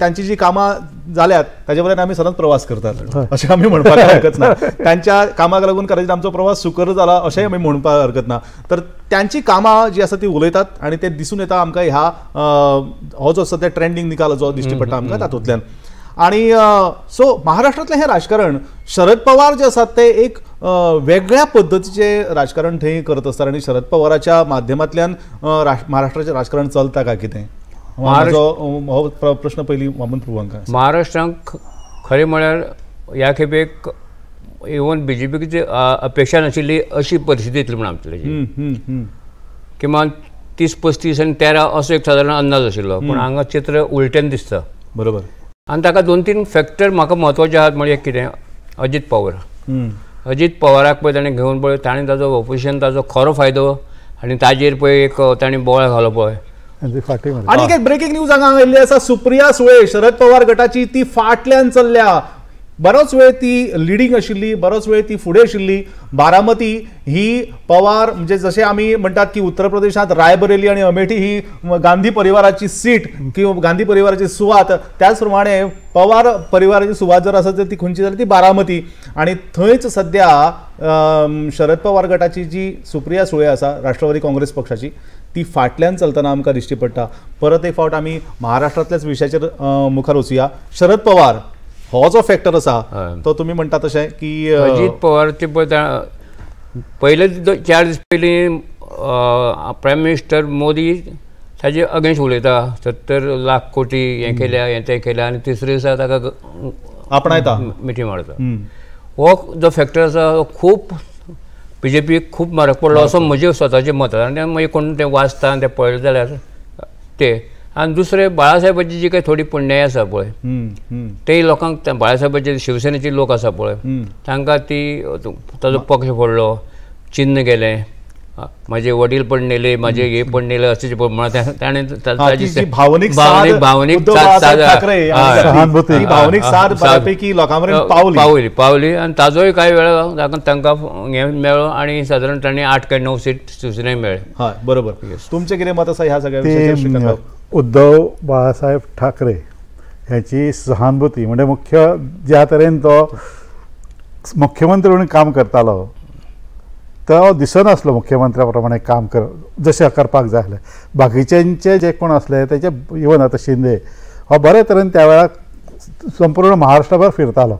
तांची जी कामां जाल्यात ताजे वयल्यान आमी सदांच प्रवास करतात अशें आमी म्हणपाक हरकत ना तांच्या कामाक लागून कदाचित आमचो प्रवास सुकर जाला अशेंय आमी म्हणपाक हरकत ना. तर तांची कामां जी आसा ती उलयतात आनी ते दिसून येता आमकां ह्या हो जो सद्या ट्रेंडींग निकाल जो दिश्टी पडटा आमकां तातूंतल्यान. आनी सो महाराष्ट्रांतलें हें राजकारण शरद पवार जे आसात ते एक वेगळ्या पद्दतीचें राजकारण थंय करत आसतात आनी शरद पवाराच्या माध्यमांतल्यान महाराष्ट्राचें राजकारण चलता काय कितें हो प्रश्न पयलीं वामन प्रभू. महाराष्ट्रांत खरें म्हळ्यार ह्या खेपेक इवन बीजेपीची अपेक्षा नाशिल्ली अशी परिस्थिती येतली म्हण आमची किमान 30 35 आनी 13 असो एक सादारण अंदाज आशिल्लो पूण हांगा चित्र उलट्यान दिसता. बरोबर. आनी ताका 2-3 फॅक्टर म्हाका म्हत्वाचे आहात म्हणजे कितें अजीत पवार अजीत पवाराक पळय ताणें घेवन पळय ताणें ताजो ऑपोजिशन ताजो खरो फायदो आनी ताजेर पळय एक ताणें बोळ घालो पळय. आनी एक ब्रेकिंग न्यूज हांगा आयिल्ली आसा सुप्रिया सुळे शरद पवार गटाची ती फाटल्यान चल्ल्या बरोच वेळ ती लिडींग आशिल्ली, बरोच वेळ ती फुडें आशिल्ली. बारामती ही पवार म्हणजे जशें आमी म्हणटात की उत्तर प्रदेशांत रायबरेली आनी अमेठी ही गांधी परिवाराची सीट किंवा गांधी परिवाराची सुवात, त्याच प्रमाणे पवार परिवाराची सुवात जर आसा तर ती खंयची जाल्यार ती बारामती. आनी थंयच सद्या शरद पवार गटाची जी सुप्रिया सुळे आसा राष्ट्रवादी काँग्रेस पक्षाची ती फाटल्यान चलतना आमकां दिश्टी पडटा. परत एक फावट आमी महाराष्ट्रांतल्याच विशयाचेर मुखार वचुया. शरद पवार हो जो फॅक्टर आसा तो तुमी म्हणटा तशें की अजीत पवार ते पयले 4 दीस पयलीं प्रायम मिनिस्टर मोदी ताजे अगेन्स्ट उलयता, 70 लाख कोटी हें केल्या हें तें केल्या आनी तिसरे दिसा ताका आपणायता मिठी मारता. हो जो फॅक्टर आसा हो खूब बीजेपीक खूब म्हारग पडलो असो म्हजें स्वताचें मत. आनी मागीर कोण तें वाचता आनी तें पळयलें जाल्यार ते आनी दुसरें बाळासाहेबाची जी काही थोडी पुण्याय आसा पळय ते लोकांक बाळासाहेबाचे शिवसेनेचे लोक आसा पळय तांकां ती ताजो पक्ष फोडलो, चिन्न गेलें, माझे वडील पण नेले, माझे हे पण नेले अशें म्हणून ताणें ताजी भावनीक भावनीक भावनीक साथ बऱ्यापैकी लोकां मेरेन पावली पावली आनी ताजोय कांय वेळा तांकां हें मेळ्ळो आनी सादारण तांणी 8 काय 9 सीट शिवसेनेक मेळ्ळे. हय बरोबर. तुमचें कितें मत आसा ह्या सगळ्या विशयाचेर? उद्धव बाळासाहेब ठाकरे ह्याची सहानुभूती म्हणजे मुख्य ज्या तरेन तो मुख्यमंत्री म्हणून काम करतालो तो दिसनासलो मुख्यमंत्र्या प्रमाणे काम कर जशें करपाक जाय आसलें. बाकीच्यांचे जे कोण आसले तेचे इवन आतां शिंदे हो बरे तरेन त्या वेळार संपूर्ण महाराष्ट्रभर फिरतालो,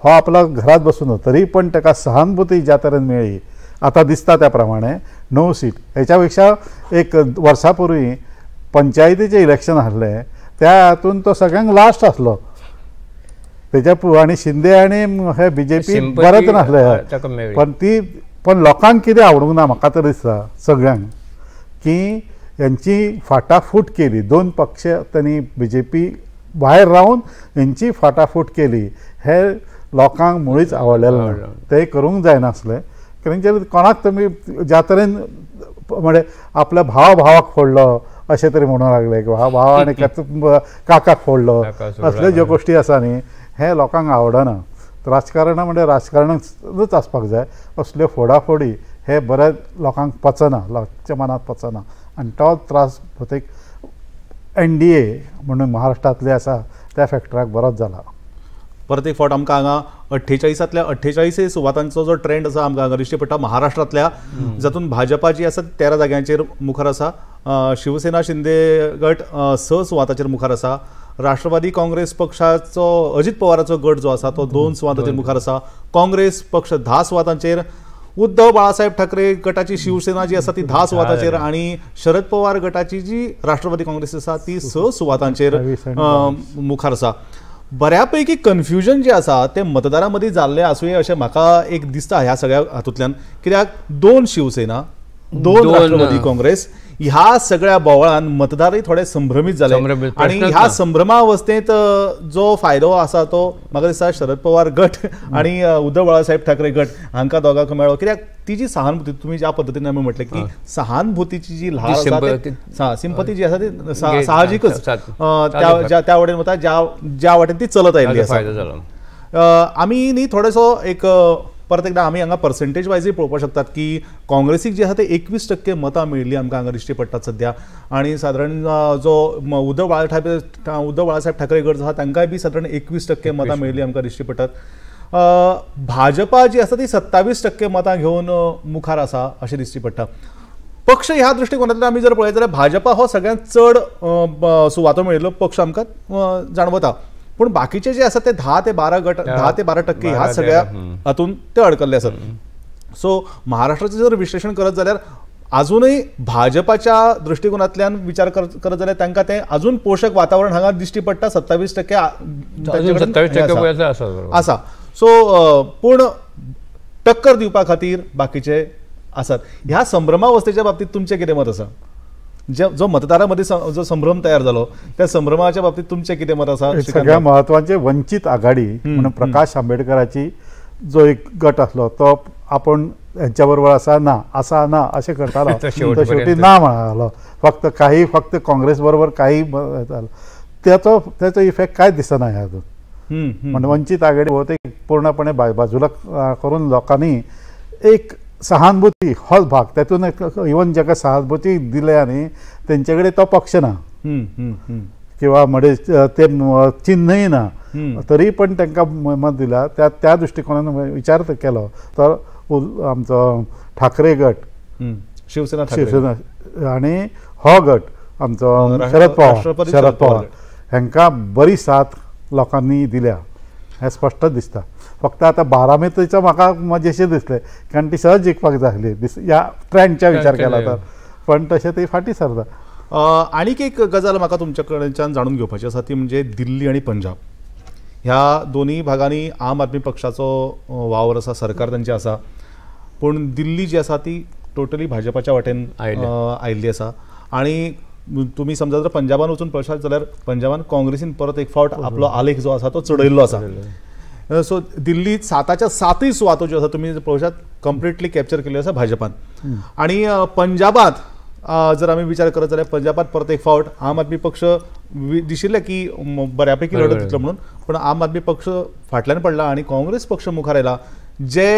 हो आपला घरात बसून, तरी पण ताका सहानुभूती ज्या तरेन मेळ्ळी आतां दिसता त्या प्रमाणे 9 सीट हेच्या पेक्षा एक वर्सा पूर्वी पंचायतीचें इलेक्शन आसलें त्या हातून तो सगळ्यांक लास्ट आसलो तेच्या आनी शिंदे आनी हे बीजेपी बरें तरेन आसले. पण ती पण लोकांक कितें आवडूंक ना म्हाका तर दिसता सगळ्यांक की यांची फाटाफूट केली, 2 पक्ष त्यांनी बीजेपी भायर रावन यांची फाटाफूट केली हे लोकांक मुळीच आवडलेलें ना, ते करूंक जायनासलें. कारण कोणाक तुमी ज्या तरेन म्हणजे आपल्या भाव भावाक फोडलो अशें तरी म्हणूंक लागले की भाव भाव आनी काकाक फोडलो असल्यो ज्यो गोश्टी आसा न्ही हे लोकांक आवडना. राजकारण म्हणजे राजकारणच आसपाक जाय, असल्यो फोडाफोडी हे बऱ्याच लोकांक पचना, लोकांच्या मनात पचना आनी तो त्रास भोवतेक NDA म्हणून महाराष्ट्रांतले आसा त्या फॅक्टराक बरोच जाला. परत एक फावट आमकां हांगा 48तांतल्या 48 सुवातांचो जो ट्रेंड आसा आमकां हांगा दिश्टी पडटा महाराष्ट्रांतल्या, जातून भाजपा जी आसा 13 जाग्यांचेर मुखार आसा, शिवसेना शिंदे गट 6 सुवातांचेर मुखार आसा, राष्ट्रवादी काँग्रेस पक्षाचो अजित पवाराचो गट जो आसा तो 2 सुवातांचेर मुखार आसा, काँग्रेस पक्ष 10 सुवातांचेर, उद्धव बाळासाहेब ठाकरे गटाची शिवसेना जी आसा ती 10 सुवातांचेर आनी शरद पवार गटाची जी राष्ट्रवादी काँग्रेस आसा ती 6 सुवातांचेर मुखार आसा. बऱ्यापैकी कन्फ्युजन जें आसा तें मतदारां मदीं जाल्लें आसुये अशें म्हाका एक दिसता ह्या सगळ्या हातूंतल्यान, कित्याक 2 शिवसेना 2 राष्ट्रवादी काँग्रेस ह्या सगळ्या बोवाळान मतदारय थोडे संभ्रमीत जाले आनी ह्या संभ्रमावस्थेंत जो फायदो आसा तो म्हाका दिसता शरद पवार गट आनी उद्धव बाळासाहेब ठाकरे गट हांकां दोगांक मेळ्ळो. कित्याक ती जी सहानुभूती तुमी ज्या पद्दतीन आमी म्हटलें की सहानुभूतीची जी ल्हार आसा, सिंपती जी आसा ती साहजिकच त्या वटेन वता ज्या वटेन ती चलत आयिल्ली आसा. आमी न्ही थोडोसो एक परत एकदा आमी हांगा पर्सेंटेज वायजूय पळोवपाक शकतात की काँग्रेसीक जे आसा ते 21% मतां मेळिल्लीं आमकां हांगा दिश्टी पडटात सद्या, आनी सादारण जो उद्धव बाळासाहेब ठाकरे गट आसा तांकांय बी सादारण 21% मतां मेळिल्लीं आमकां दिश्टी पडटात. भाजपा जी आसा ती 27% मतां घेवन मुखार आसा अशें दिश्टी पडटा. पक्ष ह्या दृश्टिकोनांतल्यान आमी जर पळयत जाल्यार भाजपा हो सगळ्यांत चड सुवातो मेळिल्लो पक्ष आमकां जाणवता, पूण बाकीचे जे आसा ते 10 ते 12 गट 10 ते 12% ह्या सगळ्या हातून ते अडकल्ले आसात. सो महाराष्ट्राचें जर विश्लेशण करत जाल्यार अजूनय भाजपाच्या दृश्टिकोनांतल्यान विचार करत जाल्यार तांकां तें अजून पोशक वातावरण हांगा दिश्टी पडटा, 27% आसा. सो पूण टक्कर दिवपा खातीर बाकीचे आसात. ह्या संभ्रमावस्थेच्या बाबतींत तुमचें कितें मत आसा? जो मतदारां मदीं जो संभ्रम तयार जालो त्या संभ्रमाच्या बाबतींत तुमचें कितें मत आसा? सगळ्यात महत्वाचे वंचित आघाडी म्हणून प्रकाश आंबेडकराची जो एक गट आसलो तो आपण यांच्या बरोबर आसा ना आसा ना अशें करतालो, तो शेवटी ना म्हणालो, फक्त काही फक्त काँग्रेस बरोबर काही त्याचो त्याचो इफेक्ट काय दिसना ह्या हातूंत. म्हणजे वंचित आघाडी बहुतेक पूर्णपणे बाजूला करून लोकांनी एक सहानुभूती होच भाग तातूंत इवन जाका सहानुभूती दिल्या न्ही तेंचे कडेन तो पक्ष ना किंवा म्हणजे ते चिन्हय ना तरी पण तांकां मत दिला. त्या त्या दृष्टिकोनान विचार केलो तर आमचो ठाकरे गट, शिवसेना शिवसेना आनी हो गट आमचो शरद पवार, शरद पवार हांकां बरी साथ लोकांनी दिल्या हें स्पश्ट दिसता. फक्त आतां बारामतीचो म्हाका मजेशीर दिसलें कारण ती सहज जिखपाक जाय आसली ह्या ट्रेंडच्या विचार केला तर, पण तशें ती फाटीं सरता. आनीक एक गजाल म्हाका तुमच्या कडच्यान जाणून घेवपाची आसा ती म्हणजे दिल्ली आनी पंजाब ह्या दोनूय भागांनी आम आदमी पक्षाचो वावर आसा, सरकार तांचें आसा, पूण दिल्ली जी आसा ती टोटली भाजपाच्या वाटेन आयिल्ली आसा. आनी तुमी समजा जर पंजाबान वचून पळशात जाल्यार पंजाबान काँग्रेसीन परत एक फावट आपलो आलेख जो आसा तो चडयल्लो आसा. सो दिल्लीत 7च्या 7 सुवातो ज्यो आसा तुमी पळोवशात कंप्लिटली कॅप्चर केल्ल्यो आसा भाजपान. आनी पंजाबात जर आमी विचार करत जाल्यार पंजाबात परत एक फावट आम आदमी पक्ष दिशिल्लें की बऱ्यापैकी लढत दितलो म्हणून, पूण आम आदमी पक्ष फाटल्यान पडला आनी काँग्रेस पक्ष मुखार आयला. जे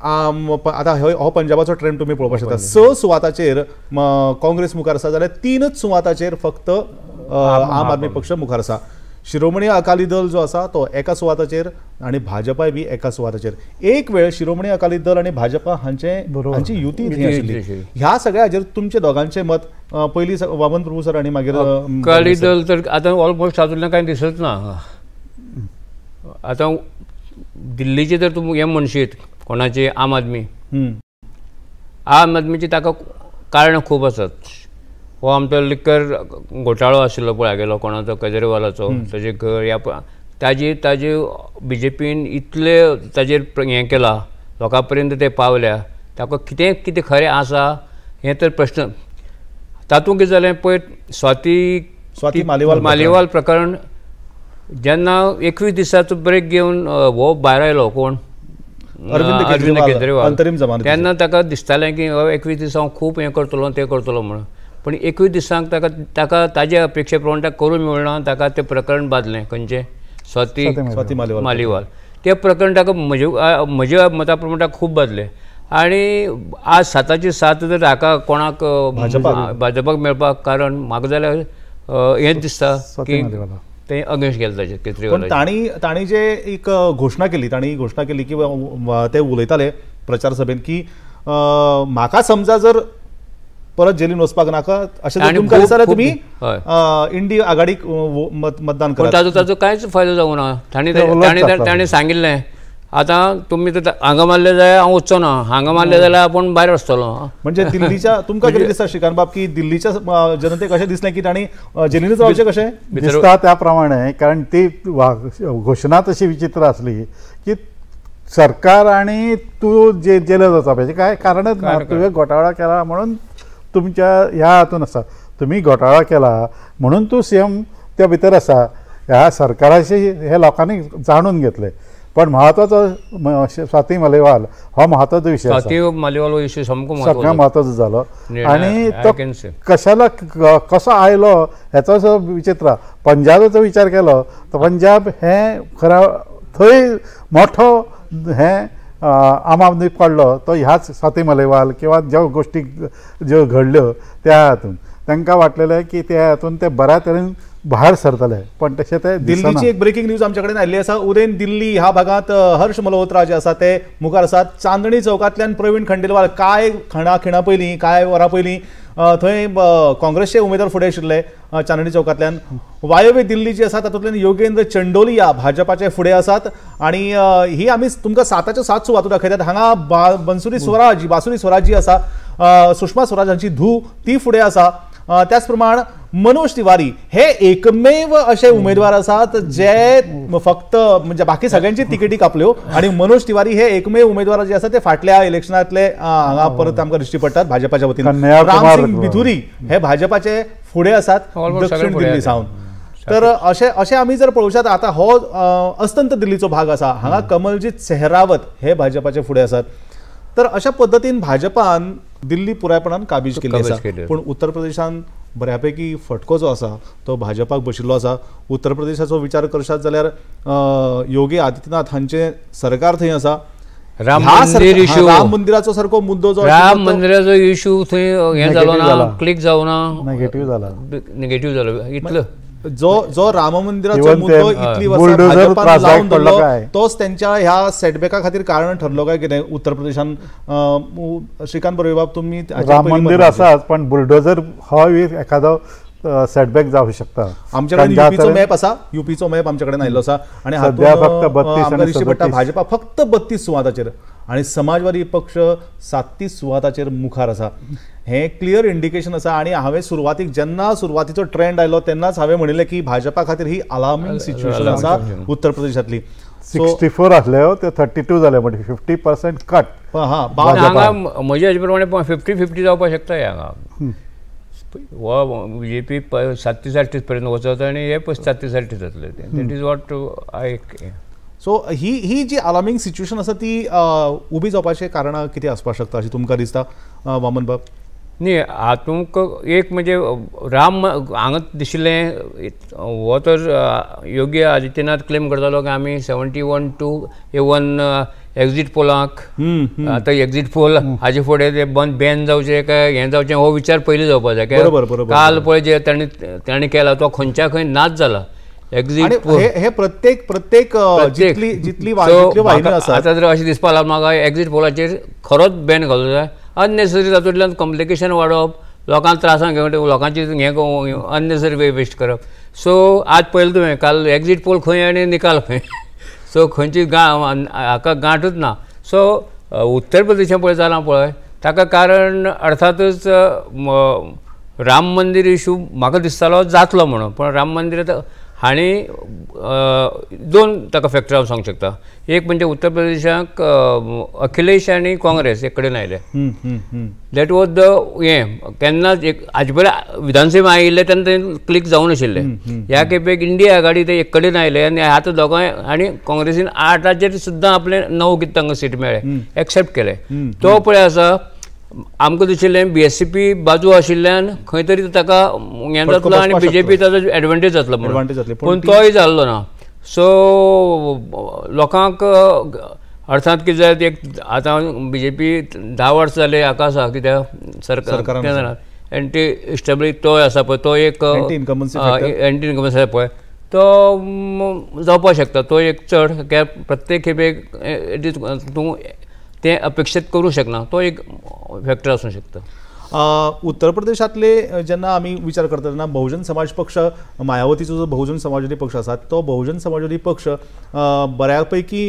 आतां हो पंजाबाचो ट्रेंड तुमी पळोवपाक शकता, 6 सुवाताचेर काँग्रेस मुखार आसा जाल्यार 3 सुवाताचेर फक्त आम आदमी पक्ष मुखार आसा. शिरोमणी अकाली दल जो आसा तो एका सुवाताचेर आनी भाजपाय बी एका सुवाताचेर. एक वेळ शिरोमणी अकाली दल आनी भाजपा हांची युती थंय आशिल्ली. ह्या सगळ्या हाजेर तुमचे दोगांचें मत, पयलीं वामन प्रभू सर आनी मागीर अकाली दल तर आतां ऑलमोस्ट तातूंतल्यान कांय दिसच ना. आतां दिल्लीचे जर तूं हें म्हणशीत कोणाचे आम आदमी, आम आदमीची ताका कारणां खूब आसात. हो आमचो लिकर घोटाळो आशिल्लो पळय हागेलो कोणाचो केजरीवालाचो, ताजे घर ह्या ताजी ताजी बीजेपीन इतले ताजेर हें केला, लोकां पर्यंत ते पावल्या, ताका कितें कितें खरें आसा हें तर प्रश्न. तातूंत कितें जालें पळय, स्वाती स्वाती मालिवाल मालिवाल प्रकरण जेन्ना 21 दिसाचो ब्रेक घेवन हो भायर आयलो कोण अरविंद केजरीवाल, तेन्ना ताका दिसतालें की 21 दीस हांव खूब हें करतलो तें करतलो म्हणून, पूण 21 दिसांक ताका ताका ताजे अपेक्षे प्रमाण ताका करूंक मेळना, ताका तें प्रकरण बादलें खंयचें स्वाती स्वाती मालिवाल तें प्रकरण ताका म्हजे म्हज्या मता प्रमाण ताका खूब बादलें. आनी आज 7ची 7 जर हाका कोणाक भाजपाक मेळपाक कारण म्हाका जाल्यार हेंच दिसता की ते अगेन्स्ट गेले ताजे केजरीवाल. पण तांणी तांणी जे एक घोशणा केली, तांणी घोशणा केली की ते उलयताले प्रचार सभेन की म्हाका समजा जर परत जेलीन वचपाक नाका अशें जर तुमकां दिसता जाल्यार तुमी इंडी आघाडीक मतदान करात. ताजो ताजो कांयच फायदो जावंक ना. तांणी तांणी ताणें सांगिल्लें आतां तुमी तर हांगा मारले जाल्यार हांव वचचो ना, हांगा मारले जाल्यार आपूण भायर वचतलो. म्हणजे दिल्लीच्या तुमकां कितें दिसता श्रीकांत बाब की दिल्लीच्या जनतेक अशें दिसलें की तांणी जेलीनच रावचें कशें दिसता त्या प्रमाणे, कारण ती घोशणा तशी विचित्र आसली की सरकार आनी तूं जे जेलांत वचपाचें कांय कारणच ना, तुवें घोटाळो केला म्हणून तुमच्या ह्या हातून आसा, तुमी घोटाळो केला म्हणून तूं सीएम त्या भितर आसा, ह्या सरकाराचे हे लोकांनी जाणून घेतले. पण म्हत्वाचो स्वाती मालिवाल हो म्हत्वाचो विशय, स्वाती मालिवाल हो विशय सामको सगळ्यात म्हत्वाचो जालो आनी तो कशाला कसो आयलो हेचो विचित्र. पंजाबाचो विचार केलो तर पंजाब हें खरा थंय मोठो हें आम आदमी पडलो तो ह्याच स्वाती मालिवाल किंवा ज्यो गोश्टी ज्यो घडल्यो त्या हातून तांकां वाटलेलें की त्या हातून ते बऱ्या तरेन भायर सरतले, पण तशें ते दिल्लीची एक ब्रेकिंग न्यूज आमच्या कडेन आयिल्ली आसा. उदेन दिल्ली ह्या भागांत हर्ष मल्होत्रा जे आसा ते मुखार आसात. चांदणी चौकांतल्यान प्रवीण खंडेलवाल काय खिणा पयलीं काय वरां पयलीं थंय काँग्रेसचे उमेदवार फुडें आशिल्ले चांदणी चौकांतल्यान. वायव्य दिल्ली जी आसा तातूंतल्यान योगेंद्र चंडोलिया भाजपाचे फुडें आसात आनी ही आमी तुमकां 7च्या 7 सुवातो दाखयतात. हांगा बनसुरी स्वराज बासुरी स्वराज जी आसा सुषमा स्वराज हांची धूव ती फुडें आसा. त्याच प्रमाण मनोज तिवारी हे एकमेव असे उमेदवार आसात जे फक्त म्हणजे बाकी सगळ्यांची तिकेटी कापल्यो आणि मनोज तिवारी हे एकमेव उमेदवार जे आसा ते फाटल्या इलेक्शनांतले हांगा परत आमकां दिश्टी पडटात भाजपाच्या वतीन. रामसिंग बिथुरी हे भाजपाचे फुडें आसात दक्षिण दिल्ली सावन. तर अशें अशें आमी जर पळोवशात आतां हो अस्तंत दिल्लीचो भाग आसा, हांगा कमलजीत सेहरावत हे भाजपाचे फुडें आसात. तर अशा पद्दतीन भाजपान दिल्ली पुरायपणान काबीज केल्ली आसा. पूण उत्तर प्रदेशान बऱ्यापैकी फटको जो आसा तो भाजपाक बशिल्लो आसा. उत्तर प्रदेशाचो विचार करशात जाल्यार योगी आदित्यनाथ हांचे सरकार थंय आसा. राम मंदिर इशू, राम मंदिराचो सारको मुद्दो जो राम मंदिराचो इशू थंय हें जालो ना, क्लिक जावना, नेगेटिव्ह जाला, नेगेटिव्ह जालो. इतलो जो जो राम मंदिराचो मुद्दो इतली वर्सां भाजपान लावन धरलो तोच तेंच्या ह्या सेटबॅका खातीर कारण ठरलो काय कितें उत्तर प्रदेशान? श्रीकांत बरोबर तुमी राम मंदिर आसा पण बुलडोजर हो एखादो सेटबॅक जावं शकता. आमच्या कडेन युपीचो मॅप आसा, युपीचो मॅप आमच्या कडेन आयिल्लो आसा आनी सध्या फक्त 32 दिश्टी पडटा भाजपा फक्त 32 सुवाताचेर आनी समाजवादी पक्ष 37 सुवाताचेर मुखार आसा. हें क्लियर इंडिकेशन आसा. आनी हांवें सुरवातीक जेन्ना सुरवातीचो ट्रेंड आयलो तेन्नाच हांवें म्हणिल्लें की भाजपा खातीर ही अलार्मिंग सिच्युएशन आसा उत्तर प्रदेशांतली. 64 आसले ते 32 जाले, म्हणजे 50% कट. हांगा म्हज्या हेजे प्रमाणे 50-50 जावपाक शकता. हांगा हो बीजेपी 37 38 पर्यंत वचत आनी हे 37 38 जातले. That is what I. So ही ही जी अलार्मिंग सिच्युएशन आसा ती उबी जावपाचें कारणां कितें आसपाक शकता अशें तुमकां दिसता वामन बाब? न्ही हातूंक एक म्हणजे राम हांगा दिशिल्लें हो तर योगी आदित्यनाथ क्लेम करतालो की आमी 71 to 1 exit पोलाक. आतां एक्झीट पोल हाजे फुडें ते बंद बॅन जावचें काय हें जावचें हो विचार पयलीं जावपा जाय. काल पळय जे तांणी केला तो खंयच्या खंय नाच जाला. एक्झिट हे प्रत्येक प्रत्येक जितली जितली वाहिनी आसा आतां तर अशें दिसपाक लागलां म्हाका एक्झीट पोलाचेर खरोच बॅन घालूंक जाय. अननेसेसरी तातूंतल्यान कॉम्प्लिकेशन वाडोवप, लोकांक त्रासांक घेवन लोकांची हें अननेसेसरी वेस्ट करप. सो आज पळयलें तुवें काल एक्झीट पोल खंय आनी निकाल खंय. सो खंयची हाका गांठूच ना. सो उत्तर प्रदेशान पळय जालां पळय ताका कारण अर्थातच राम मंदिर इशू म्हाका दिसतालो जातलो म्हणून, पण राम मंदिर हांणी दोन ताका फॅक्टर हांव सांगूंक शकता. एक म्हणजे उत्तर प्रदेशाक अखिलेश आनी काँग्रेस एक कडेन आयले. That was the हें केन्नाच एक हाजे पयलीं विधानसभा आयिल्ले तेन्ना ते क्लिक जावं नाशिल्ले. ह्या खेपेक इंडिया आघाडी ते एक कडेन आयले आनी आतां दोगांय आनी काँग्रेसीन 8 सुद्दां आपले 9 कितें तांकां सीट मेळ्ळे एक्सेप्ट केले. तो पळय आसा आमकां दिशिल्लें बीएससीपी बाजू आशिल्ल्यान खंय तरी ताका हें जातलो आनी बीजेपी ताचो एडवांटेज जातलो म्हणून, पूण तोय जाल्लो ना. सो लोकांक अर्थात कितें जालें एक आतां बीजेपी 10 वर्सां जाले हाका आसा कित्याक सरकार एंटी इस्टेब्लिश तोय आसा पळय तो एक एंटी इनकम्बन्सी आसा पळय तो जावपाक शकता. तो एक चड प्रत्येक खेपेक तूं तें अपेक्षीत करूं शकना, तो एक फॅक्टर आसूं शकता. उत्तर प्रदेशांतले जेन्ना आमी विचार करता तेन्ना बहुजन समाज पक्ष, मायावतीचो जो बहुजन समाजवादी पक्ष आसा तो बहुजन समाजवादी पक्ष बऱ्यापैकी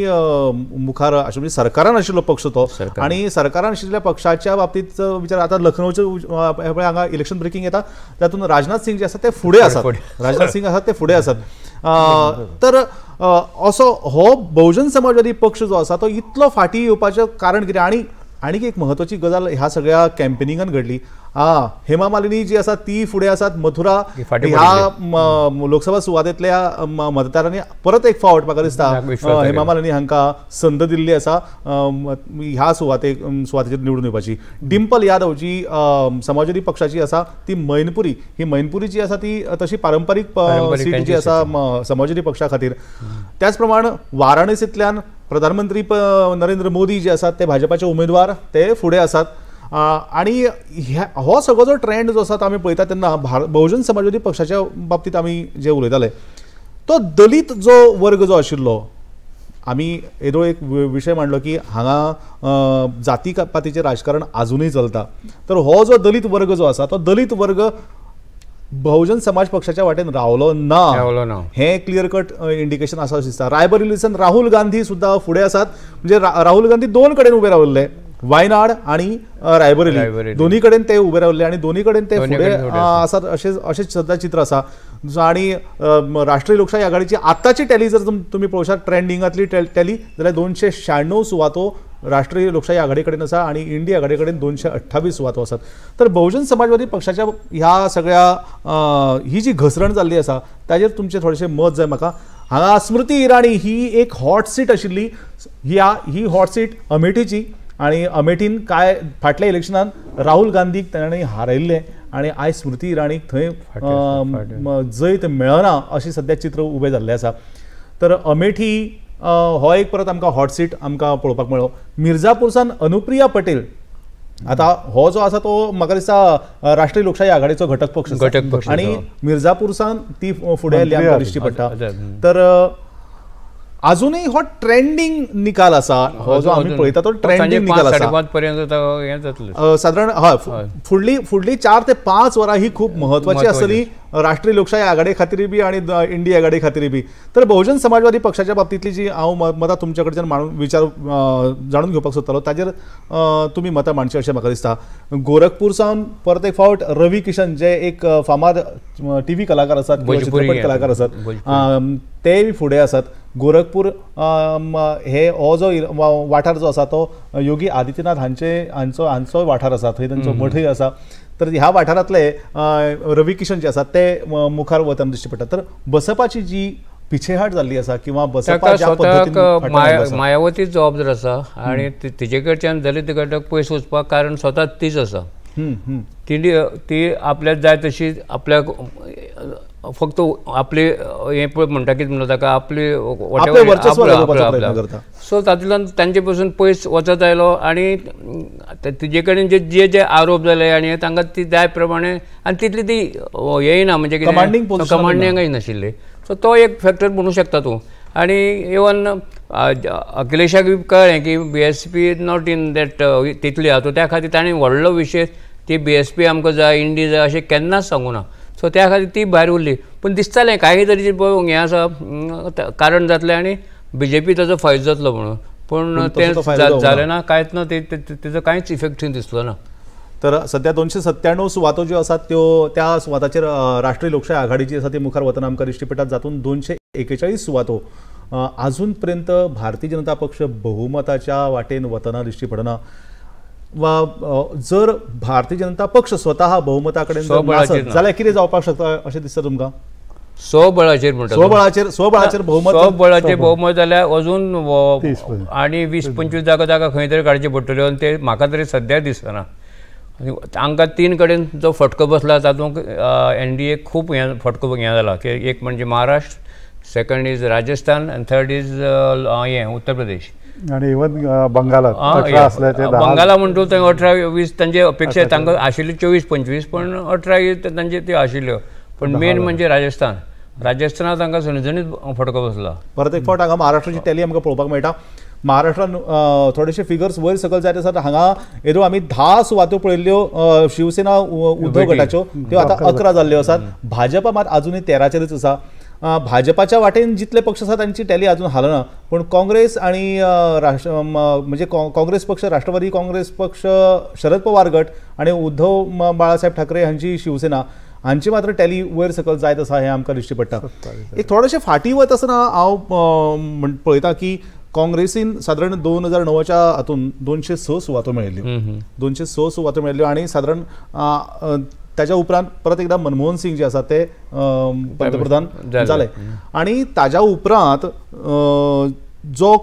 मुखार अशें म्हणजे सरकारान आशिल्लो पक्ष तो आनी सरकारान आशिल्ल्या पक्षाच्या बाबतींत विचार आतां लखनौचो पळय हांगा इलेक्शन ब्रेकिंग येता तातूंत राजनाथ सिंग जे आसा ते फुडें आसात, राजनाथ सिंग आसात ते फुडें आसात. तर असो हो बहुजन समाजवादी पक्ष जो आसा तो इतलो फाटीं येवपाचें कारण कितें? आनी आनीक एक म्हत्वाची गजाल ह्या सगळ्या कॅम्पेनिंगान घडली, हेमा मालिनी जी आसा ती फुडें आसात. मथुरा ह्या लोकसभा सुवातेंतल्या मतदारांनी परत एक फावट म्हाका दिसता हेमा मालिनी हांकां संद दिल्ली आसा ह्या सुवातेचेर निवडून येवपाची. डिम्पल यादव जी समाजवादी पक्षाची आसा ती मैनपुरी, ही मैनपुरी जी आसा ती तशी पारंपारीक सीट जी आसा समाजवादी पक्षा खातीर. त्याच प्रमाण वाराणसींतल्यान प्रधानमंत्री नरेंद्र मोदी जे आसात ते भाजपाचे उमेदवार ते फुडें आसात. आनी हो सगळो जो ट्रेंड जो आसा तो आमी पळयता तेन्ना बहुजन समाजवादी पक्षाच्या बाबतींत आमी जे उलयताले तो दलित जो वर्ग जो आशिल्लो, आमी येदो एक विशय मांडलो की हांगा जाती पातीचें राजकारण आजुनूय चलता, तर हो जो दलित वर्ग जो आसा तो दलित वर्ग बहुजन समाज पक्षाच्या वाटेन रावलो ना, हें क्लियर कट इंडिकेशन आसा अशें दिसता. रायबरेलीसान राहुल गांधी सुद्दां फुडें आसात, म्हणजे राहुल गांधी दोन कडेन उबे राविल्ले, वायनाड आनी रायबरेली दोन्ही कडेन ते उबे रावले आनी दोन्ही कडेन ते फुडें आसात अशें अशें सद्दां चित्र आसा. आनी राष्ट्रीय लोकशाही आघाडीची आतांची टॅली जर तुमी पळोवशात ट्रेंडिंगांतली टॅली जाल्यार 296 सुवातो राष्ट्रीय लोकशाही आघाडी कडेन आसा आनी इंडिया आघाडी कडेन 228 सुवातो आसात. तर बहुजन समाजवादी पक्षाच्या ह्या सगळ्या ही जी घसरण जाल्ली आसा ताजेर तुमचें थोडेशें मत जाय म्हाका. हांगा स्मृती इराणी ही एक हॉट सीट आशिल्ली, ही हॉट सीट अमेठीची आनी अमेठीन काय फाटल्या इलेक्शनान राहुल गांधीक ताणें हारयल्लें आनी आयज स्मृती इराणीक थंय जैत मेळना अशें सद्या चित्र उबें जाल्लें आसा. तर अमेठी हो एक परत आमकां हॉट सीट आमकां पळोवपाक मेळ्ळो. मिर्जापूरसान अनुप्रिया पटेल, आतां हो जो आसा तो म्हाका दिसता राष्ट्रीय लोकशाही आघाडीचो घटक पक्ष आनी मिर्जापूरसान ती फुडें आयिल्ली आमकां दिश्टी पडटा. तर अजूनय हो ट्रेंडींग निकाल आसा, हो जो आमी पळयता तो ट्रेंडींग निकाल आसा. सादारण हय फुडली फुडली 4 ते 5 वरां ही खूब म्हत्वाची आसतली राष्ट्रीय लोकशाही आघाडी खातीर बी आनी इंडिया आघाडी खातीर बी. तर बहुजन समाजवादी पक्षाच्या बाबतींतली जी हांव मतां तुमच्या कडच्यान मांडून विचार जाणून घेवपाक सोदतालो ताजेर तुमी मतां मांडची अशें म्हाका दिसता. गोरखपूर सावन परत एक फावट रवी किशन जे एक फामाद टीव्ही कलाकार आसात, चित्रपट कलाकार आसात, ते फुडें आसात. गोरखपूर हे हो जो वाठार जो आसा तो योगी आदित्यनाथ हांचे हांचो हांचो वाठार आसा, थंय तांचो मठय आसा. तर ह्या वाठारांतले रवी किशन जे आसात ते मुखार वतना दिश्टी पडटा. तर बसपाची जी पिछेहाट जाल्ली आसा किंवा बसपा ज्या पद्दतीन मायावती जबाबदार आसा आनी तिजे कडच्यान दलित घटक पयस वचपाक कारण स्वता तीच आसा. ती आपल्याक जाय तशी आपल्याक फक्त आपले हें पळय म्हणटा कितें म्हणटा ताका आपली सो तातूंतल्यान तांचे पसून पयस वचत आयलो आनी तिजे कडेन जे जे जे आरोप जाले आनी तांकां ती जाय प्रमाणे आनी तितली ती येयना म्हणजे कितें कमांडींगय नाशिल्ली. सो तो एक फॅक्टर म्हणूं शकता तूं. आनी इवन अखिलेशाक कळ्ळें की BSP not in that तितली आहा, त्या खातीर ताणें व्हडलो विशय ती बीएसपी आमकां जाय इंडी जाय अशें केन्नाच सांगूं ना. सो त्या खातीर ती भायर उरली. पूण दिसतालें काही तरी हें आसा कारण जातलें आनी बीजेपी ताचो फायदो जातलो म्हणून, पूण तें जालें ना, कांयच ना, तेजो कांयच इफेक्ट थंय दिसलो ना. तर सध्या 297 सुवातो ज्यो आसात त्यो त्या सुवाताचेर राष्ट्रीय लोकशाही आघाडी जी आसा ती मुखार वतना आमकां दिश्टी पडटा. जातून 241 सुवातो अजून पर्यंत भारतीय जनता पक्ष बहुमताच्या वाटेन वतना दिश्टी पडना. वा जर भारतीय जनता पक्ष स्वतः बहुमता कडेन जाल्यार कितें जावपाक शकता अशें दिसता तुमकां? स्वबळाचेर म्हणटा, स्वबळाचेर स्वबळाचेर बहुमत, स्वबळाचेर बहुमत जाल्यार अजून आनी 20-25 जागा जागा खंय तरी काडच्यो पडटल्यो आनी ते म्हाका तरी सद्या दिसना. तांकां 3 कडेन जो फटको बसला तातूंत एनडीए खूब हें फटको हें जाला की एक म्हणजे महाराष्ट्र, सेकंड is Rajasthan आनी थर्ड is हें उत्तर प्रदेश आनी इवन बंगाला बंगाला म्हणटू थंय 18-20 तांचे अपेक्षा तांकां आशिल्ली 24-25 पण 18 तांचे त्यो आशिल्ल्यो. पण मेन म्हणजे राजस्थान, राजस्थानात तांकां सणसणीत फटको बसला. परत एक फावट हांगा महाराष्ट्राची टॅली आमकां पळोवपाक मेळटा. महाराष्ट्रान थोडेशे फिगर्स वयर सकयल जायत आसात. हांगा येदो आमी 10 सुवातो पळयल्ल्यो शिवसेना उद्धव गटाच्यो, त्यो आतां 11 जाल्ल्यो आसात. भाजपा मात अजुनूय 13चेरूच आसा. भाजपाच्या वाटेन जितले पक्ष आसा तांची टॅली अजून हालना, पूण काँग्रेस आनी राष्ट्र म्हणजे काँग्रेस पक्ष, राष्ट्रवादी काँग्रेस पक्ष, शरद पवार गट आनी उद्धव बाळासाहेब ठाकरे हांची शिवसेना हांची मात्र टॅली वयर सकयल जायत आसा हें आमकां दिश्टी पडटा. एक थोडेशें फाटीं वत आसतना हांव पळयता की काँग्रेसीन सादारण 2009च्या हातून 206 सुवातो मेळिल्ल्यो, 206 सुवातो मेळिल्ल्यो आनी सादारण ताच्या उपरांत परत एकदा मनमोहन सिंग जे आसा ते पंतप्रधान जाले आनी ताज्या उपरांत जो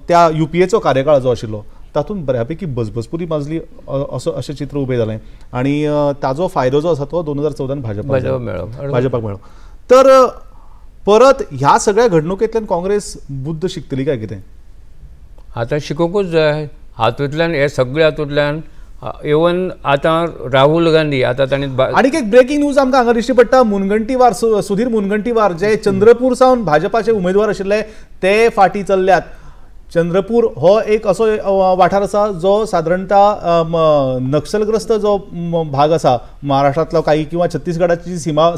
त्या युपीएचो कार्यकाळ जो आशिल्लो तातूंत बऱ्यापैकी बजबजपुरी माजली असो अशें चित्र उबें जालें आनी ताजो फायदो जो आसा तो 2014 भाजपाक मेळ्ळो. तर परत ह्या सगळ्या घडणुकेंतल्यान काँग्रेस बुद्द शिकतली काय कितें? आतां शिकोवंकूच जाय हातूंतल्यान, हे सगळे हातूंतल्यान. इवन आतां राहुल गांधी आतां ताणें आनीक एक ब्रेकिंग न्यूज आमकां हांगा दिश्टी पडटा. मुनगंटीवार, सुधीर मुनगंटीवार जे चंद्रपूर सावन भाजपाचे उमेदवार आशिल्ले ते फाटीं चल्ल्यात. चंद्रपूर हो एक असो वाठार आसा जो सादारणता नक्षलग्रस्त जो भाग आसा महाराष्ट्रांतलो काही किंवा छत्तीसगडाची सीमा,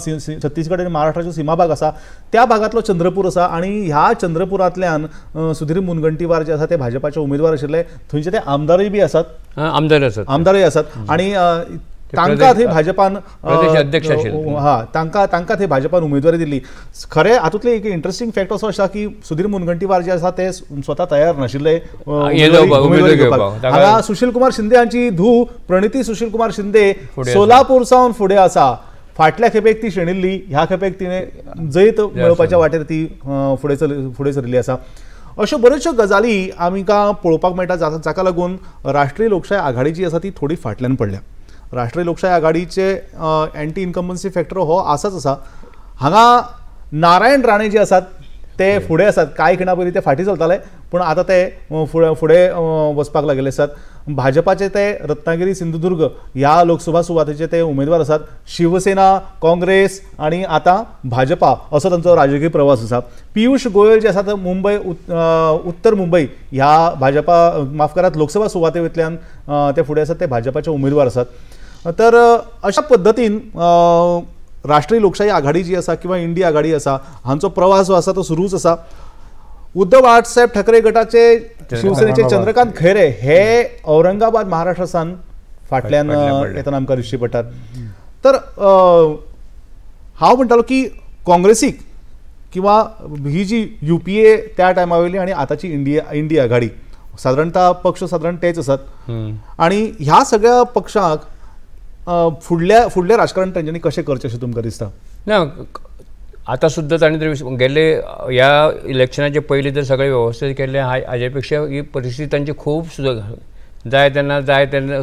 छत्तीसगड आनी महाराष्ट्राचो सीमा भाग आसा त्या भागांतलो चंद्रपूर आसा आनी ह्या चंद्रपुरांतल्यान सुधीर मुनगंटीवार जे आसा ते भाजपाचे उमेदवार आशिल्ले. थंयचे ते आमदारूय बी आसात, आमदारूय आसात आनी तांकां थंय भाजपान हा तांकां तांकां थंय भाजपान उमेदवारी दिल्ली. खरें हातूंतलें एक इंट्रस्टिंग फॅक्ट असो आसा की सुधीर मुनगंटीवार जे आसा ते स्वता तयार नाशिल्ले उमेदवारी घेवपाक. हांगा सुशील कुमार शिंदे हांची धूव प्रणिती सुशील कुमार शिंदे सोलापूर सावन फुडें आसा. फाटल्या खेपेक ती शेणिल्ली, ह्या खेपेक तिणें जैत मेळोवपाच्या वाटेर ती फुडें सरिल्ली आसा. अश्यो बऱ्योचश्यो गजाली आमकां पळोवपाक मेळटा जाका लागून राष्ट्रीय लोकशाय आघाडी जी आसा ती थोडी फाटल्यान पडल्या. राष्ट्रीय लोकशाय आघाडीचे एंटी इन्कम्बन्सी फॅक्टर हो आसाच आसा. हांगा नारायण राणे जे आसात ते फुडें आसात, कांय खिणा पयलीं ते फाटीं चलताले पूण आतां ते फुडें फुडें वचपाक लागिल्ले आसात. भाजपाचे ते रत्नागिरी सिंधुदुर्ग ह्या लोकसभा सुवातेचे ते उमेदवार आसात. शिवसेना, काँग्रेस आनी आतां भाजपा असो तांचो राजकीय प्रवास आसा. पियुष गोयल जे आसात मुंबय उत्तर मुंबय ह्या भाजपा माफ करात लोकसभा सुवातेवयल्यान ते फुडें आसात, ते भाजपाचे उमेदवार आसात. तर अशा पद्दतीन राष्ट्रीय लोकशाही आघाडी जी आसा किंवा इंडिया आघाडी आसा हांचो प्रवास जो आसा तो सुरूच आसा. उद्धव बाळासाहेब ठाकरे गटाचे शिवसेनेचे चंद्रकांत खैरे हे औरंगाबाद महाराष्ट्रासान फाटल्यान येतना आमकां दिश्टी पडटात. तर हांव म्हणटालो की काँग्रेसीक किंवा ही जी UPA त्या टायमा वयली आनी आतांची इंडिया आघाडी सादारणतः पक्ष सादारण तेच आसात आनी ह्या सगळ्या पक्षांक फुडल्या फुडलें राजकारण तांच्यांनी कशें करचें अशें तुमकां दिसता? ना, आतां सुद्दां तांणी जर गेल्ले ह्या इलेक्शनाचे पयलीं जर सगळें वेवस्थीत केल्लें हाजे पेक्षा ही परिस्थिती तांची खूब सुद्दां जाय तेन्ना जाय तेन्ना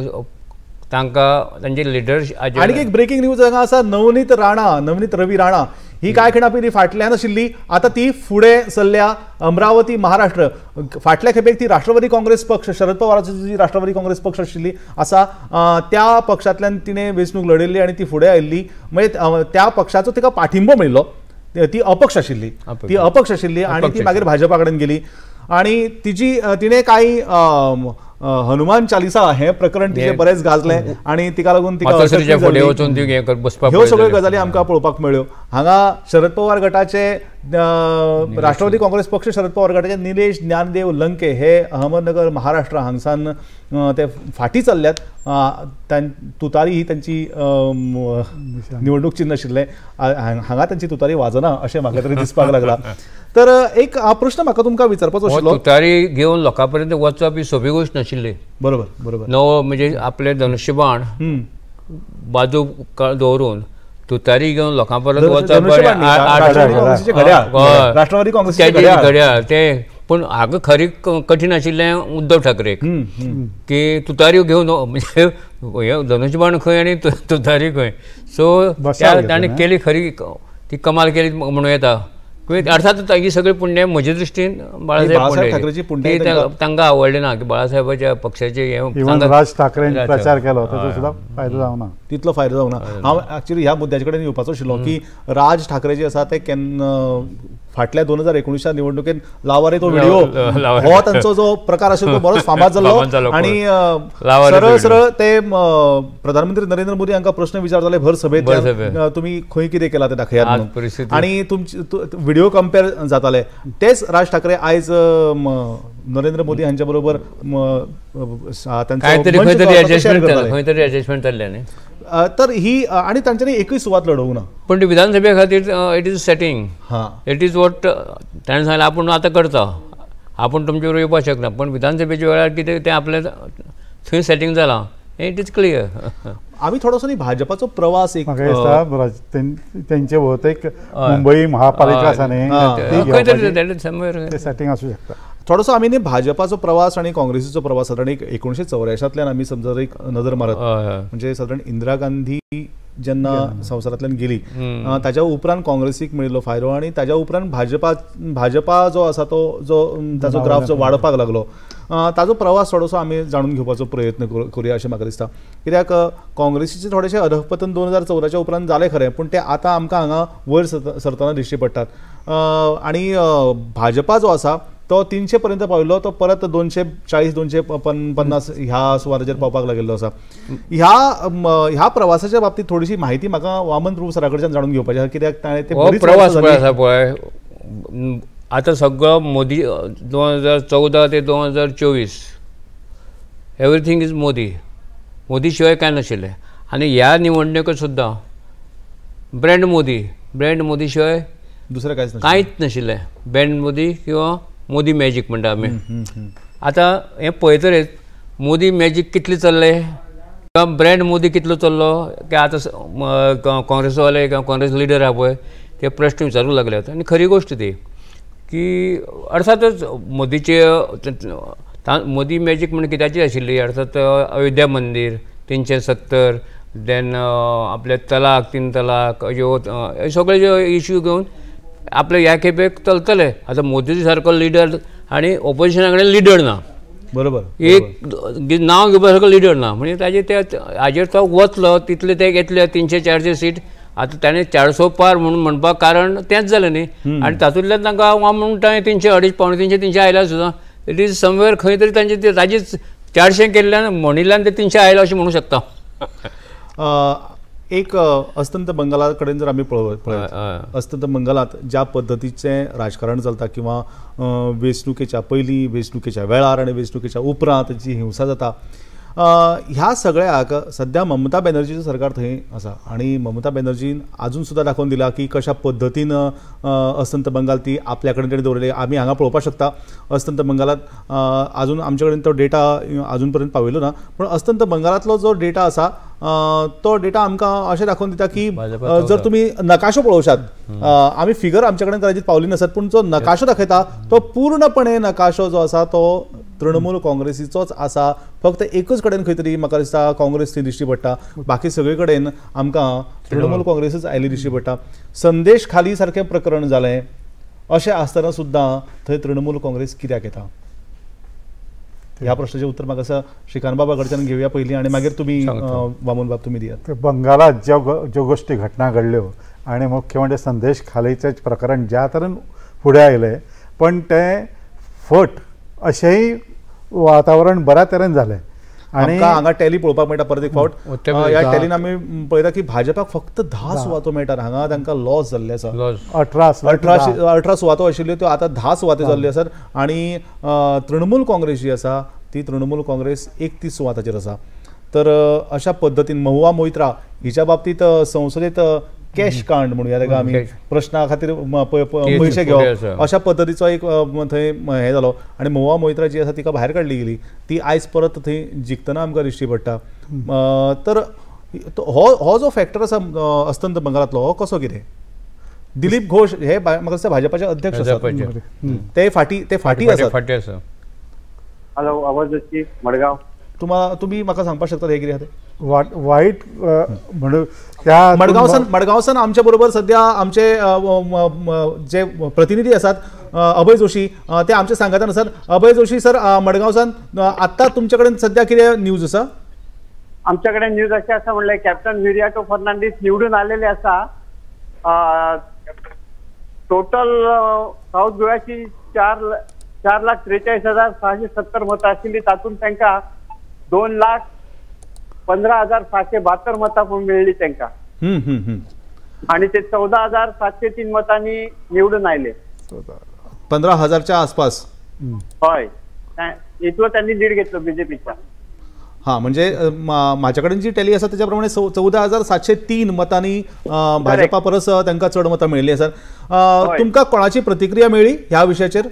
तांकां तांचे लिडरशीप. आनी एक ब्रेकींग न्यूज हांगा आसा, नवनीत राणा, नवनीत रवी राणा ही कांय खिणा पयलीं फाटल्यान आशिल्ली, आतां ती फुडें सरल्या. अमरावती महाराष्ट्र फाटल्या खेपेक ती राष्ट्रवादी काँग्रेस पक्ष, शरद पवाराची जी राष्ट्रवादी काँग्रेस पक्ष आशिल्ली आसा त्या पक्षांतल्यान तिणें वेंचणूक लढयल्ली आनी ती फुडें आयिल्ली. म्हणजे त्या पक्षाचो तिका पाठिंबो मेळिल्लो. ती अपक्ष आशिल्ली, ती अपक्ष आशिल्ली आनी ती मागीर भाजपा कडेन गेली आनी तिजी तिणें कांय हनुमान चालिसा हें प्रकरण तिचें बरेंच गाजलें आनी तिका लागून तिका ह्यो सगळ्यो गजाली आमकां पळोवपाक मेळ्ळ्यो. हांगा शरद पवार गटाचे राष्ट्रवादी काँग्रेस पक्ष शरद पवार गटाचे निलेश ज्ञानदेव लंके हे अहमदनगर महाराष्ट्र हांगसान ते फाटीं चल्ल्यात. तुतारी ही तांची निवडणूक चिन्ह आशिल्लें, हांगा तांची तुतारी वाजना अशें म्हाका तरी दिसपाक लागलां. तर एक प्रश्न म्हाका तुमकां विचारपाचो आशिल्लो, तुतारी घेवन लोकां पर्यंत वचप ही सोंपी गोश्ट नाशिल्ली. बरोबर बरोबर. नवो म्हणजे आपले धनुष्यबाण बाजू दवरून तुतारी घेवन लोकां परत वचप, राष्ट्रवादी काँग्रेस घड्याळ ते पूण हांगा खरी कठीण आशिल्लें उद्धव ठाकरेक की तुतारी घेवन म्हणजे धनुष्यबाण खंय आनी तुतारी खंय. सो ताणें केली खरी ती कमाल केली म्हणूं येता. अर्थात ही सगळी पुण्य म्हजे दृश्टीन बाळासाहेब ठाकरेची पुण्य तांकां आवडलें ना की बाळासाहेबाच्या पक्षाचे हे राज ठाकरेन प्रचार केलो ताचो सुद्दां फायदो जावना, तितलो फायदो जावना. हांव एक्चुअली ह्या मुद्द्याचे कडेन येवपाचो आशिल्लो की राज ठाकरे जे आसा ते केन्ना फाटल्या 2019 निवडणुकेन लावारे तो व्हिडिओ हो तांचो जो प्रकार आशिल्लो तो बरोच फामाद जाल्लो आनी सरळ सरळ ते प्रधानमंत्री नरेंद्र मोदी हांकां प्रश्न विचारताले भर सभेंत, तुमी खंय कितें केलां तें दाखयात म्हणून, आनी तुमची व्हिडिओ कंपेर जाताले. तेच राज ठाकरे आयज नरेंद्र मोदी हांच्या बरोबर एडजस्टमेंट जाल्लें न्ही. तर ही आनी तांच्यांनी एकूय सुवात लढोवंक ना. पूण विधानसभे खातीर it is setting, it is what ताणें सांगलें आपूण आतां करता, आपूण तुमचे बरोबर येवपाक शकना, पूण विधानसभेच्या वेळार कितें तें आपलें थंय सेटींग जालां, it is clear. आमी थोडोसो न्ही भाजपाचो प्रवास एक तेंचे बहुतेक मुंबई महापालिका आसा न्ही सेटींग आसूं शकता. थोडोसो आमी न्ही भाजपाचो प्रवास आनी काँग्रेसीचो प्रवास सादारण एक 1984 आमी समजा एक नजर मारत म्हणजे सादारण इंदिरा गांधी जेन्ना संवसारांतल्यान गेली ताज्या उपरांत काँग्रेसीक मेळिल्लो फायदो आनी ताज्या उपरांत भाजपा जो आसा तो जो ताजो ग्राफ जो वाडपाक लागलो ताजो प्रवास थोडोसो आमी जाणून घेवपाचो प्रयत्न करुया अशें म्हाका दिसता. कित्याक काँग्रेसीचें थोडेशें अधःपतन 2014 उपरांत जालें खरें, पूण तें आतां आमकां हांगा वयर सरतना दिश्टी पडटात. आनी भाजपा जो आसा तो 300 पर्यंत पाविल्लो, तो परत 240 250 ह्या सुवाराचेर पावपाक लागिल्लो आसा. ह्या प्रवासाच्या बाबतीत थोडीशी म्हायती म्हाका वामन प्रभू सरा कडच्यान जाणून घेवपाची आसा, कित्याक ताणें ते प्रवास आसा पळय आतां सगळो मोदी 2014 ते 2024 एवरीथींग is Modi, Modi शिवाय कांय नाशिल्लें. आनी ह्या निवडणुकेत सुद्दां ब्रँड मोदी, ब्रँड मोदी शिवाय दुसरें कांयच नाशिल्लें. ब्रँड मोदी किंवा मोदी मॅजीक म्हणटा आमी. आतां हें पळयतरेच मोदी मॅजीक कितलें चल्लें किंवा ब्रँड मोदी कितलो चल्लो की आतां काँग्रेसवाले किंवा काँग्रेस लिडर आहा पळय ते प्रश्न विचारूंक लागल्यात. आनी खरी गोश्ट ती की अर्थातच मोदीचे मोदी मॅजीक म्हण कित्याची आशिल्ली, अर्थात अयोध्या मंदीर 370 देन आपले तलाक 3 तलाक ह्यो सगळे जे इश्यू घेवन आपले ह्या खेपेक चलतले. आतां मोदी सारको लिडर आनी ओपोजिशना कडेन लिडर ना, बरोबर, एक नांव घेवपा सारको लिडर ना, म्हणजे ताजे ते हाजेर तो वतलो तितले ते घेतले 300-400 सीट. आतां ताणें 400 पार म्हणून म्हणपाक कारण तेंच जालें न्ही, आनी तातूंतल्यान तांकां हांव म्हणटा 300 250 275 300 आयल्या सुद्दां it is somewhere खंय तरी तांचे ते ताजेच 400 केल्ल्यान म्हणिल्ल्यान ते 300 आयला अशें म्हणूं शकता. एक अस्तंत बंगाला कडेन जर आमी पळयत, अस्तंत बंगालांत ज्या पद्दतीचें राजकारण चलता किंवा वेंचणुकेच्या पयलीं, वेंचणुकेच्या वेळार आनी वेंचणुकेच्या उपरांत जी हिंसा जाता, ह्या सगळ्याक सद्या ममता बॅनर्जीचें सरकार थंय आसा आनी ममता बॅनर्जीन आजून सुद्दां दाखोवन दिला की कशा पद्दतीन अस्तंत बंगाल ती आपल्या कडेन ताणें दवरली. आमी हांगा पळोवपाक शकता अस्तंत बंगालांत आजून आमचे कडेन तो डेटा आजून पर्यंत पाविल्लो ना, पूण अस्तंत बंगालांतलो जो डेटा आसा तो डेटा आमकां अशें दाखोवन दिता की जर तुमी नकाशो पळोवशात, आमी फिगर आमचे कडेन कदाचित पावली नासत, पूण जो नकाशो दाखयता तो पूर्णपणे नकाशो जो आसा तो तृणमूल काँग्रेसीचोच आसा. फक्त एकच कडेन खंय तरी म्हाका दिसता काँग्रेस थंय दिश्टी पडटा, बाकी सगळे कडेन आमकां तृणमूल काँग्रेसूच आयली दिश्टी पडटा. संदेश खाली सारकें प्रकरण जालें अशें आसतना सुद्दां थंय तृणमूल काँग्रेस कित्याक येता, ह्या प्रश्नाचें उत्तर म्हाका दिसता श्रीकांत बाबा कडच्यान घेवया पयलीं आनी मागीर तुमी वामन बाब तुमी दियात. बंगालात ज्यो गोश्टी घटना घडल्यो आनी मुख्य म्हणजे संदेश खालीचें प्रकरण ज्या तरेन फुडें आयलें, पण तें फट अशेंय वातावरण बऱ्या तरेन जालें. आनी हांगा टॅली पळोवपाक मेळटा परत एक फावट, ह्या टॅलीन आमी पळयता की भाजपाक फक्त 10 सुवातो मेळटात, हांगा तांकां लॉस जाल्ले आसा. 18 सुवातो आशिल्ल्यो त्यो आतां 10 सुवातो जाल्ल्यो आसात आनी तृणमूल काँग्रेस जी आसा ती तृणमूल काँग्रेस 31 सुवाताचेर आसा. तर अशा पद्दतीन महुआ मोइत्रा हिच्या बाबतींत संसदेत कॅश कांड म्हणुया ताका आमी, प्रश्ना खातीर पयशे घेवप अशा पद्दतीचो एक थंय हें जालो आनी महुआ मोइत्रा जी आसा तिका भायर काडली गेली, ती आयज परत थंय जिखतना आमकां दिश्टी पडटा. तर हो जो फॅक्टर आसा अस्तंत बंगालांतलो हो कसो कितें? दिलीप घोष हे म्हाका दिसता भाजपाचे अध्यक्ष आसात, ते फाटी आसात. हॅलो, आवाज जोशी मडगांव. तुमी म्हाका सांगपाक शकतात हे कितें आहा तें? वाईट म्हणून त्या मडगांवसान आमच्या बरोबर सध्या आमचे जे प्रतिनिधी आसात अभय जोशी, ते आमचे सांगातान आसात. अभय जोशी सर, मडगांवसान आत्ता तुमचे कडेन सध्या कितें न्यूज आसा? आमच्या कडेन न्यूज अशी आसा म्हणल्यार कॅप्टन विरियाटो फर्नांडीस निवडून आलेले आसा. टोटल साऊथ गोव्याची 4,43,670 मतां आशिल्ली, तातूंत तांकां 2,15,672 मतां मेळ्ळी तांकां आणि ते 14,703 मतांनी निवडून आयले. 15,000च्या आसपास. हय, इतलो त्यांनी लीड घेतलो बीजेपीचा. हां, म्हणजे म्हाज्या कडेन जी टॅली आसा तेच्या प्रमाणे 14,703 मतांनी भाजपा परस तांकां चड मतां मेळिल्ली आसात. तुमकां कोणाची प्रतिक्रिया मेळ्ळी ह्या विशयाचेर?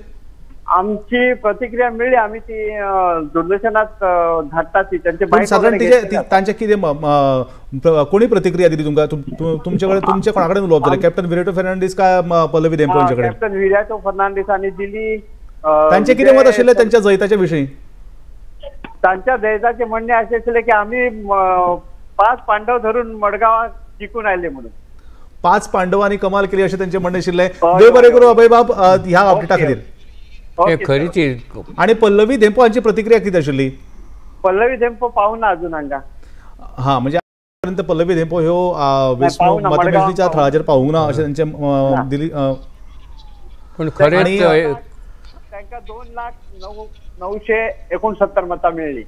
आमची प्रतिक्रिया मेळ्ळी, आमी ती दूरदर्शनात धाडटा ती त्यांचे. सादारण तांचे कितें कोणी प्रतिक्रिया दिली तुमकां? तुमचे कडेन तुमचे कोणा कडेन उलोवप जालें? कॅप्टन विरियाटो फर्नांडीस काय पल्लवी धेंपो हांचे कडेन? कॅप्टन विरियाटो फर्नांडीस हांणी दिली. तांचें कितें मत आशिल्लें तांच्या जैताच्या विशीं? तांच्या जैताचें म्हणणें अशें आशिल्लें की आमी 5 पांडव धरून मडगांवाक जिखून आयले म्हणून. 5 पांडवांनी कमाल केली अशें तांचें म्हणणें आशिल्लें. देव बरें करूं अभय बाब ह्या अपडेटा खातीर. खरी ती. आणि पल्लवी धेंपो हांची प्रतिक्रिया कितें आशिल्ली? पल्लवी धेंपो पावना अजून हांगा. हां, म्हणजे आतापर्यंत पल्लवी धेंपो ह्यो वेंचणूक मतमेजणीच्या थळाचेर पावूंक ना अशें तांचें दिली. पूण खरेंच तांकां 2,09,969 मतां मेळ्ळी.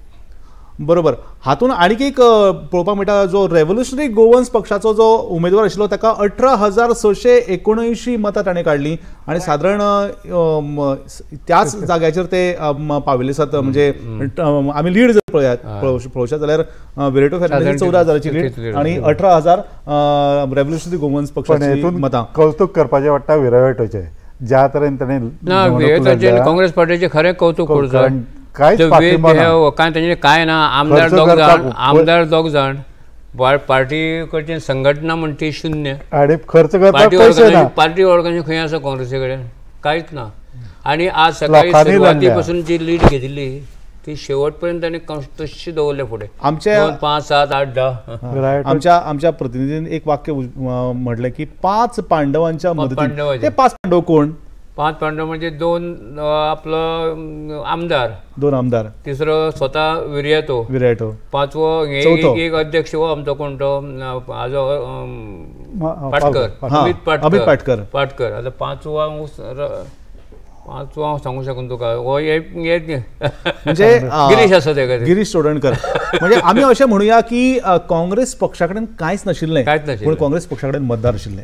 बरोबर. हातून आणीक एक पळोवपाक मेळटा, जो रेव्होल्युशनरी गोवन्स पक्षाचो जो उमेदवार आशिल्लो ताका 18,679 मतां ताणें काडलीं आनी सादारण त्याच जाग्याचेर ते पाविल्ले आसात. म्हणजे आमी लीड जर पळयात पळोवशात जाल्यार विरियाटो फर्नांडीस 14,000ची लीड आनी 18,000 रेव्होल्युशनरी गोवन्स पक्षाची मतां. कौतुक करपाचें वाटता विरियाटोचें, ज्या तरेन ताणें ना विरियाटोचें काँग्रेस पार्टीचें खरें कौतुक करूं. काय तांचे काय ना, आमदार दोग जाण, आमदार दोग जाण, पार्टी कडच्यान संघटना म्हण ती शून्य. आनी खर्च करपाक पयशे ना. पार्टी ऑर्गनायझेशन खंय आसा काँग्रेसी कडेन? कांयच ना. आनी आज सकाळी सुरवाती पासून जी लीड घेतिल्ली ती शेवट पर्यंत तांणी तशी दवरले फुडें आमच्या 2 5 7 8 10 आमच्या प्रतिनिधीन एक वाक्य म्हटलें की 5 पांडवांच्या मदतीन. ते 5 पांडव कोण? 5 पांडव म्हणजे 2 आपलो आमदार, 2 आमदार, तिसरो स्वता विरियातो, पांचवो एक अध्यक्ष हो आमचो कोण तो आजो पाटकर, अमित पाटकर. आतां पांचवो हांव सांगू शकना तुका, हो म्हणजे गिरीश आसा तेका, गिरीश चोडणकर. म्हणजे आमी अशें म्हणुया की काँग्रेस पक्षा कडेन कांयच नाशिल्लें, पूण काँग्रेस पक्षा कडेन मतदार आशिल्ले,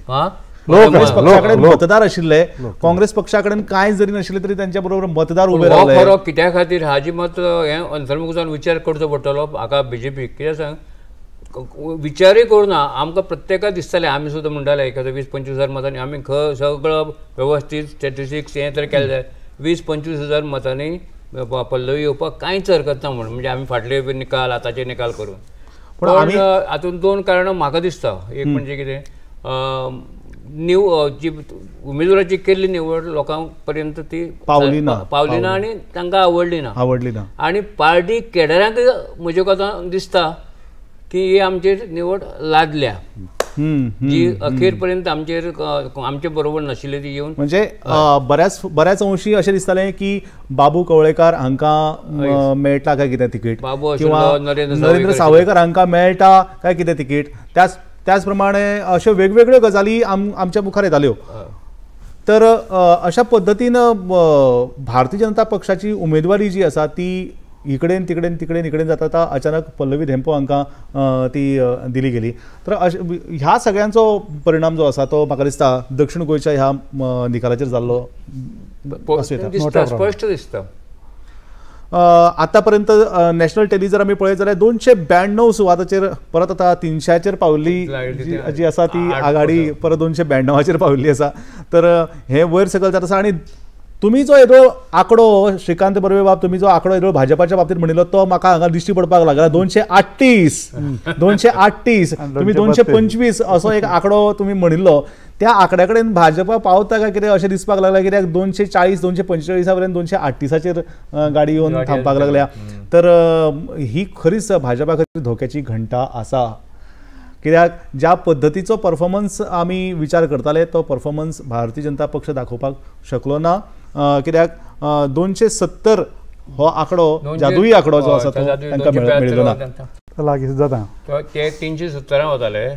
काँग्रेस पक्षा कडेन मतदार आशिल्ले. काँग्रेस पक्षा कडेन कांय जरी नाशिल्ले तरी त्यांच्या बरोबर मतदार उबे रावले. खरो कित्या खातीर हाजी मत हें अंतर्मुख जावन विचार करचो पडटलो हाका बीजेपी. कित्याक सांग, विचारूय करुना आमकां प्रत्येकाक दिसतालें, आमी सुद्दां म्हणटाले एखादो 20-25 हजार मतांनी आमी सगळो वेवस्थीत स्टॅटिस्टिक्स हें तर केलें जाल्यार 20-25 हजार मतांनी पल्लवी येवपाक कांयच हरकत ना म्हणून. म्हणजे आमी फाटले निकाल आतांचे निकाल करून. पूण हातूंत 2 कारणां म्हाका दिसता. एक म्हणजे कितें, जी उमेदवाराची केल्ली निवड लोकां पर्यंत ती पावली ना आनी तांकां आवडली ना आनी पार्टी केडरांक म्हजे कोता दिसता की ही आमचेर निवड लादल्या जी अखेर पर्यंत आमचेर आमचे बरोबर नाशिल्ली ती येवन. म्हणजे बऱ्याच अंशी अशें दिसतालें की बाबू कवळेकार हांकां मेळटा काय कितें तिकीट, किंवा नरेंद्र सावयकर हांकां मेळटा काय कितें तिकीट. त्याच प्रमाणे अश्यो वेगवेगळ्यो गजाली आमच्या मुखार येताल्यो. तर अशा पद्दतीन भारतीय जनता पक्षाची उमेदवारी जी आसा ती इकडेन तिकडेन तिकडेन इकडेन जाता जाता अचानक पल्लवी धेंपो हांकां ती दिली गेली. तर ह्या सगळ्यांचो परिणाम जो आसा तो म्हाका दिसता दक्षिण गोंयच्या ह्या निकालाचेर जाल्लो दिसता, स्पश्ट दिसता. आतापर्यंत नॅशनल टेली जर आमी पळयत जाल्यार 292 सुवाताचेर परत आतां 300चेर पाविल्ली जी आसा ती आघाडी परत 292चेर पाविल्ली आसा. तर हें वयर सकयल जाता आसा. आनी तुमी जो येदो आंकडो श्रीकांत बर्वे बाब, तुमी जो आंकडो येदो भाजपाच्या बाबतीत म्हणिल्लो तो म्हाका हांगा दिश्टी पडपाक लागला. 238 238 तुमी 225 असो एक आंकडो तुमी म्हणिल्लो. त्या आंकड्या कडेन भाजपा पावता काय कितें अशें दिसपाक लागलां, कित्याक 240 245 पर्यंत 238चेर गाडी येवन थांबपाक लागल्या. तर ही खरीच भाजपा खातीर धोक्याची घंटा आसा, कित्याक ज्या पद्दतीचो परफॉर्मन्स आमी विचार करताले तो परफॉर्मन्स भारतीय जनता पक्ष दाखोवपाक शकलो ना. कित्याक 270 हो आंकडो जादुई आंकडो जो आसा तो तांकां मेळ्ळो ना. लागीं जाता ते 370 वताले,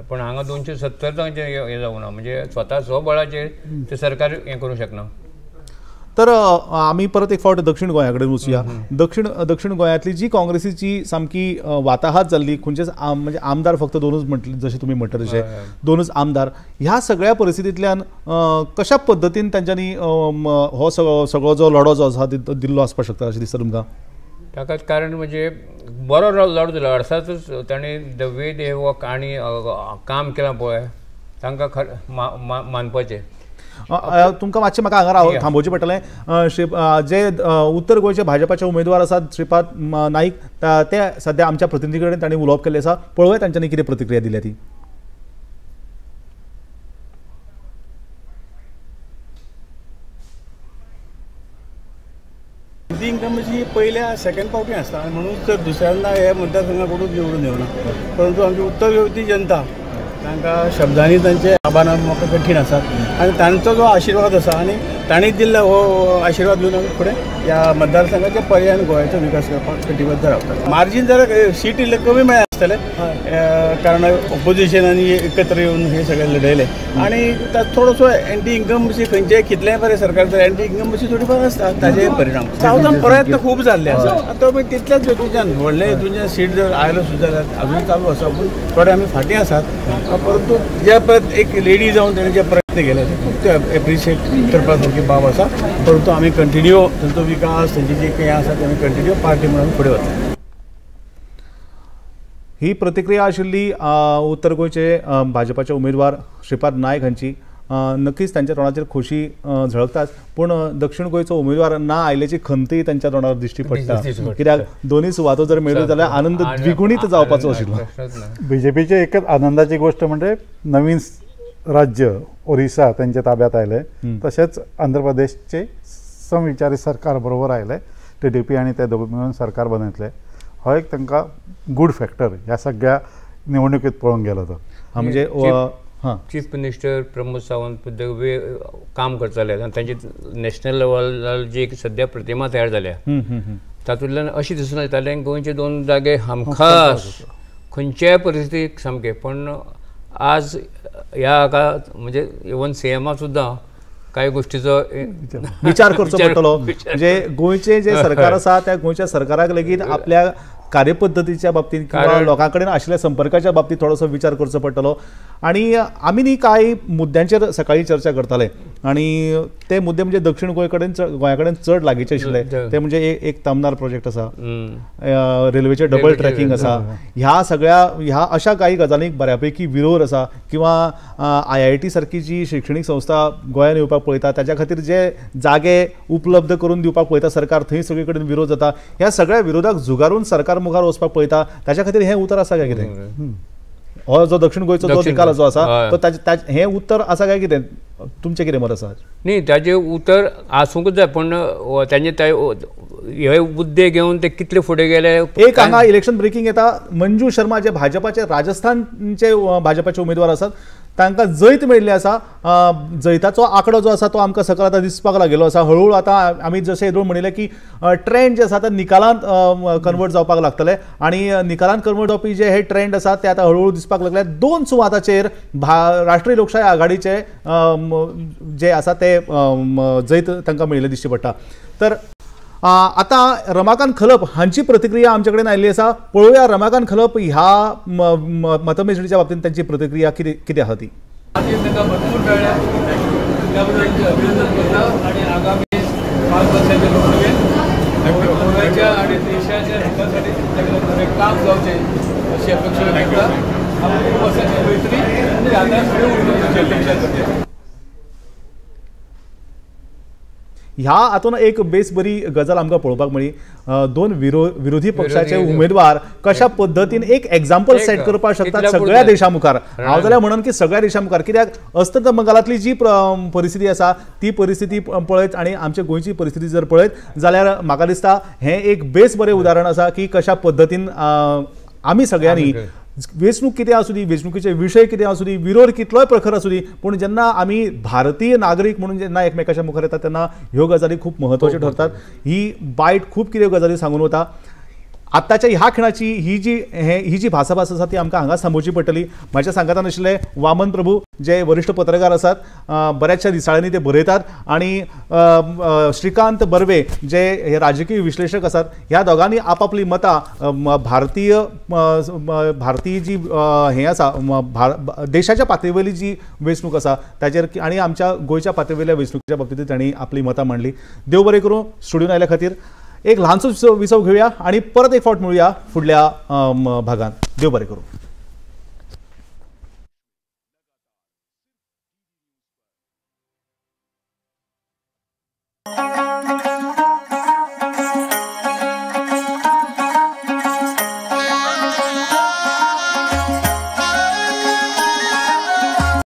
पण हांगा 270 तांचें हें जावना, म्हणजे स्वता स्वबळाचेर ते सरकार हें करूंक शकना. तर आमी परत एक फावट दक्षिण गोंया कडेन वचुया. दक्षिण गोंयांतली जी काँग्रेसीची सामकी वाताहात जाल्ली, खंयचेच म्हणजे आमदार फक्त 2च म्हटले, जशें तुमी म्हणटा तशें 2च आमदार, ह्या सगळ्या परिस्थितींतल्यान कशा पद्दतीन तांच्यांनी हो सगळो जो लढो जो आसा दिल्लो आसपाक शकता अशें दिसता तुमकां? ताका कारण म्हणजे बरो लढो दिलो, अर्थातच तांणी the way they work आनी काम केलां पळय तांकां खरें मानपाचें. तुमकां मातशें म्हाका हांगा थांबोवचें पडटलें. जे उत्तर गोंयचे भाजपाचे उमेदवार आसात श्रीपाद नाईक, ते सद्या आमच्या प्रतिनिधी कडेन तांणी उलोवप केल्लें आसा. पळोवया तांच्यांनी कितें प्रतिक्रिया दिल्या ती. ती इन्कम्बन्सी पहिल्या सेकंड फावटी आसता आनी म्हणून तर दुसऱ्यांदा हे मतदारसंघाकडून निवडून येवना, परंतु आमची उत्तर गोंयची जनता तांकां शब्दांनी तांचे आभार म्हाका कठीण आसा आनी तांचो जो आशिर्वाद आसा आनी तांणी दिल्लो हो आशिर्वाद घेवन आमी फुडें ह्या मतदारसंघाच्या पर्यायान गोंयाचो विकास करपाक कटिबद्ध रावता. मार्जीन जर सीट इल्लें कमी मेळ्ळें आसतलें, कारण ऑपोजिशनांनी एकत्र येवन हे सगळें लढयलें आनी थोडोसो एंटी इन्कम्बन्सी खंयचेय कितलेंय बरें सरकार तर एंटी इन्कम्बन्सी थोडी फार आसता, ताजे परिणाम सावथान प्रयत्न खूब जाल्ले आसा. आतां तितल्याच हेतूच्यान व्हडले हेतूच्यान सीट जर आयलो सुद्दां जाल्यार अजून चालू आसा, पूण थोडे आमी फाटीं आसात. परंतु जे परत एक लेडी जावन तेणें जे प्रयत्न केले ते खूब ते एप्रिशिएट करपा सारकी बाब आसा. परंतु आमी कंटिन्यू तांचो विकास तांची जी कांय आसा ते आमी कंटिन्यू पार्टी म्हणून फुडें वतले. ही प्रतिक्रिया आशिल्ली उत्तर गोंयचे भाजपाचे उमेदवार श्रीपाद नायक हांची. नक्कीच तांच्या तोंडाचेर खोशी झळकताच, पूण दक्षिण गोंयचो उमेदवार ना आयल्याची खंतय तांच्या तोंडार दिश्टी पडटा, कित्याक दोनूय सुवातो जर मेळ्ळ्यो जाल्यार आनंद द्विगुणीत जावपाचो आशिल्लो. बीजेपीचे एकच आनंदाची गोष्ट म्हणजे नवीन राज्य ओरिसा त्यांच्या ताब्यात आयले, तशेंच आंध्र प्रदेशचे समविचारी सरकार बरोबर आयले, टीडीपी आनी ते दोग मेळून सरकार बनयतले हो एक तांकां गूड फॅक्टर ह्या सगळ्या निवडणुकीत पळोवंक गेलो तो. म्हणजे चीफ मिनिस्टर प्रमोद सावंत काम करताले आनी तांची नॅशनल लेवलार जी एक सद्या प्रतिमा तयार जाल्या तातूंतल्यान अशें दिसून येतालें गोंयचे 2 जागे हमखास खंयच्याय परिस्थितीक सामके. पण आज ह्या हाका म्हणजे इवन सीएमा सुद्दां कांय गोष्टीचो विचार करचो पडटलो. म्हणजे गोंयचें जें सरकार आसा त्या गोंयच्या सरकाराक लेगीत आपल्या कार्यपद्दतीच्या बाबतींत किंवा लोकां कडेन आशिल्ल्या संपर्काच्या बाबतींत थोडोसो विचार करचो पडटलो. आनी आमी न्ही कांय मुद्द्यांचेर सकाळी चर्चा करताले आनी ते मुद्दे म्हणजे दक्षिण गोंय कडेन गोंया कडेन चड लागींचे आशिल्ले ते म्हणजे एक तमनार प्रोजेक्ट आसा, रेल्वेचें डबल ट्रॅकिंग आसा, ह्या सगळ्या ह्या अशा कांय गजालींक बऱ्यापैकी विरोध आसा किंवा IIT सारकी जी शिक्षणीक संस्था गोंयांत येवपाक पळयता ताच्या खातीर जे जागे उपलब्ध करून दिवपाक पळयता सरकार थंय सगळे कडेन विरोध जाता. ह्या सगळ्या विरोधाक झुगारून सरकार मुखार वचपाक पळयता ताच्या खातीर हें उतर आसा काय कितें? हो जो दक्षिण गोंयचो जो निकाल जो आसा तो हें उत्तर आसा काय कितें? तुमचें कितें मत आसा? न्ही, ताजें उतर आसूंकच जाय, पूण तांचे ते हे मुद्दे घेवन ते कितले फुडें गेले. एक हांगा इलेक्शन ब्रेकिंग येता, मंजू शर्मा जे भाजपाचे राजस्थानचे भाजपाचे उमेदवार आसात तांकां जैत मेळिल्लें आसा. जैताचो आंकडो जो आसा तो आमकां सकयल आतां दिसपाक लागिल्लो आसा. हळूहळू आतां आमी जशें येदोळ म्हणिल्लें की ट्रेंड जे आसा ते निकालांत कन्वर्ट जावपाक लागतले आनी निकालांत कन्वर्ट जावपी जे हे ट्रेंड आसा ते आतां हळूहळू दिसपाक लागले. 2 सुवाताचेर राष्ट्रीय लोकशाय आघाडीचे जे आसा ते जैत तांकां मेळिल्लें दिश्टी पडटा. तर आतां रमाकांत खलप हांची प्रतिक्रिया आमचे कडेन आयिल्ली आसा. पळोवया रमाकांत खलप ह्या मतमेजणीच्या बाबतींत तांची प्रतिक्रिया कितें आसा ती. भरपूर मेळ्ळ्या त्याबद्दल अभिनंदन करता आणि आगामी 5 वर्षाच्या लोकसभेत गोव्याच्या आणि देशाच्या हितासाठी तुमच्याकडे काम जावचे अशी अपेक्षा करता. आम्ही खूप वर्षाची मैत्री आणि आता फुडें उरतली अपेक्षा करता. ह्या हातून एक बेस बरी गजाल आमकां पळोवपाक मेळ्ळी. 2 विरोधी पक्षाचे उमेदवार कशा पद्दतीन एक एग्जाम्पल सेट करपाक शकतात सगळ्या देशा मुखार. हांव जाल्यार म्हणून की सगळ्या देशा मुखार, कित्याक अस्तंत बंगालांतली जी परिस्थिती आसा ती परिस्थिती पळयत आनी आमच्या गोंयची परिस्थिती जर पळयत जाल्यार म्हाका दिसता हें एक बेस बरें उदाहरण आसा की कशा पद्दतीन आमी सगळ्यांनी वेंचणूक कितें आसूं दी, वेंचणुकेचे विशय कितें आसूं दी, विरोध कितलोय प्रखर आसूं दी, पूण जेन्ना आमी भारतीय नागरीक म्हणून जेन्ना एकमेकाच्या मुखार येतात तेन्ना ह्यो गजाली खूब म्हत्वाच्यो ठरतात. ही बायट खूब कितें गजाली सांगून वता. आतांच्या ह्या खिणाची ही जी भासाभास आसा ती आमकां हांगा सांगोवची पडटली. म्हाज्या सांगातान आशिल्ले वामन प्रभू जे वरिश्ठ पत्रकार आसात, बऱ्याचशा दिसाळ्यांनी ते बरयतात, आनी श्रीकांत बर्वे जे हे राजकीय विश्लेशक आसात, ह्या दोगांनी आपापली मतां भारतीय भारतीय जी हें आसा देशाच्या पातळेवयली जी वेंचणूक आसा ताचेर आनी आमच्या गोंयच्या पातळेवयल्या वेंचणुकेच्या बाबतींत तांणी आपली मतां मांडली. देव बरें करूं स्टुडियोन आयल्या खातीर. एक ल्हानसो विसव घेवया आनी परत एक फावट मेळुया फुडल्या भागांत. देव बरें करूं.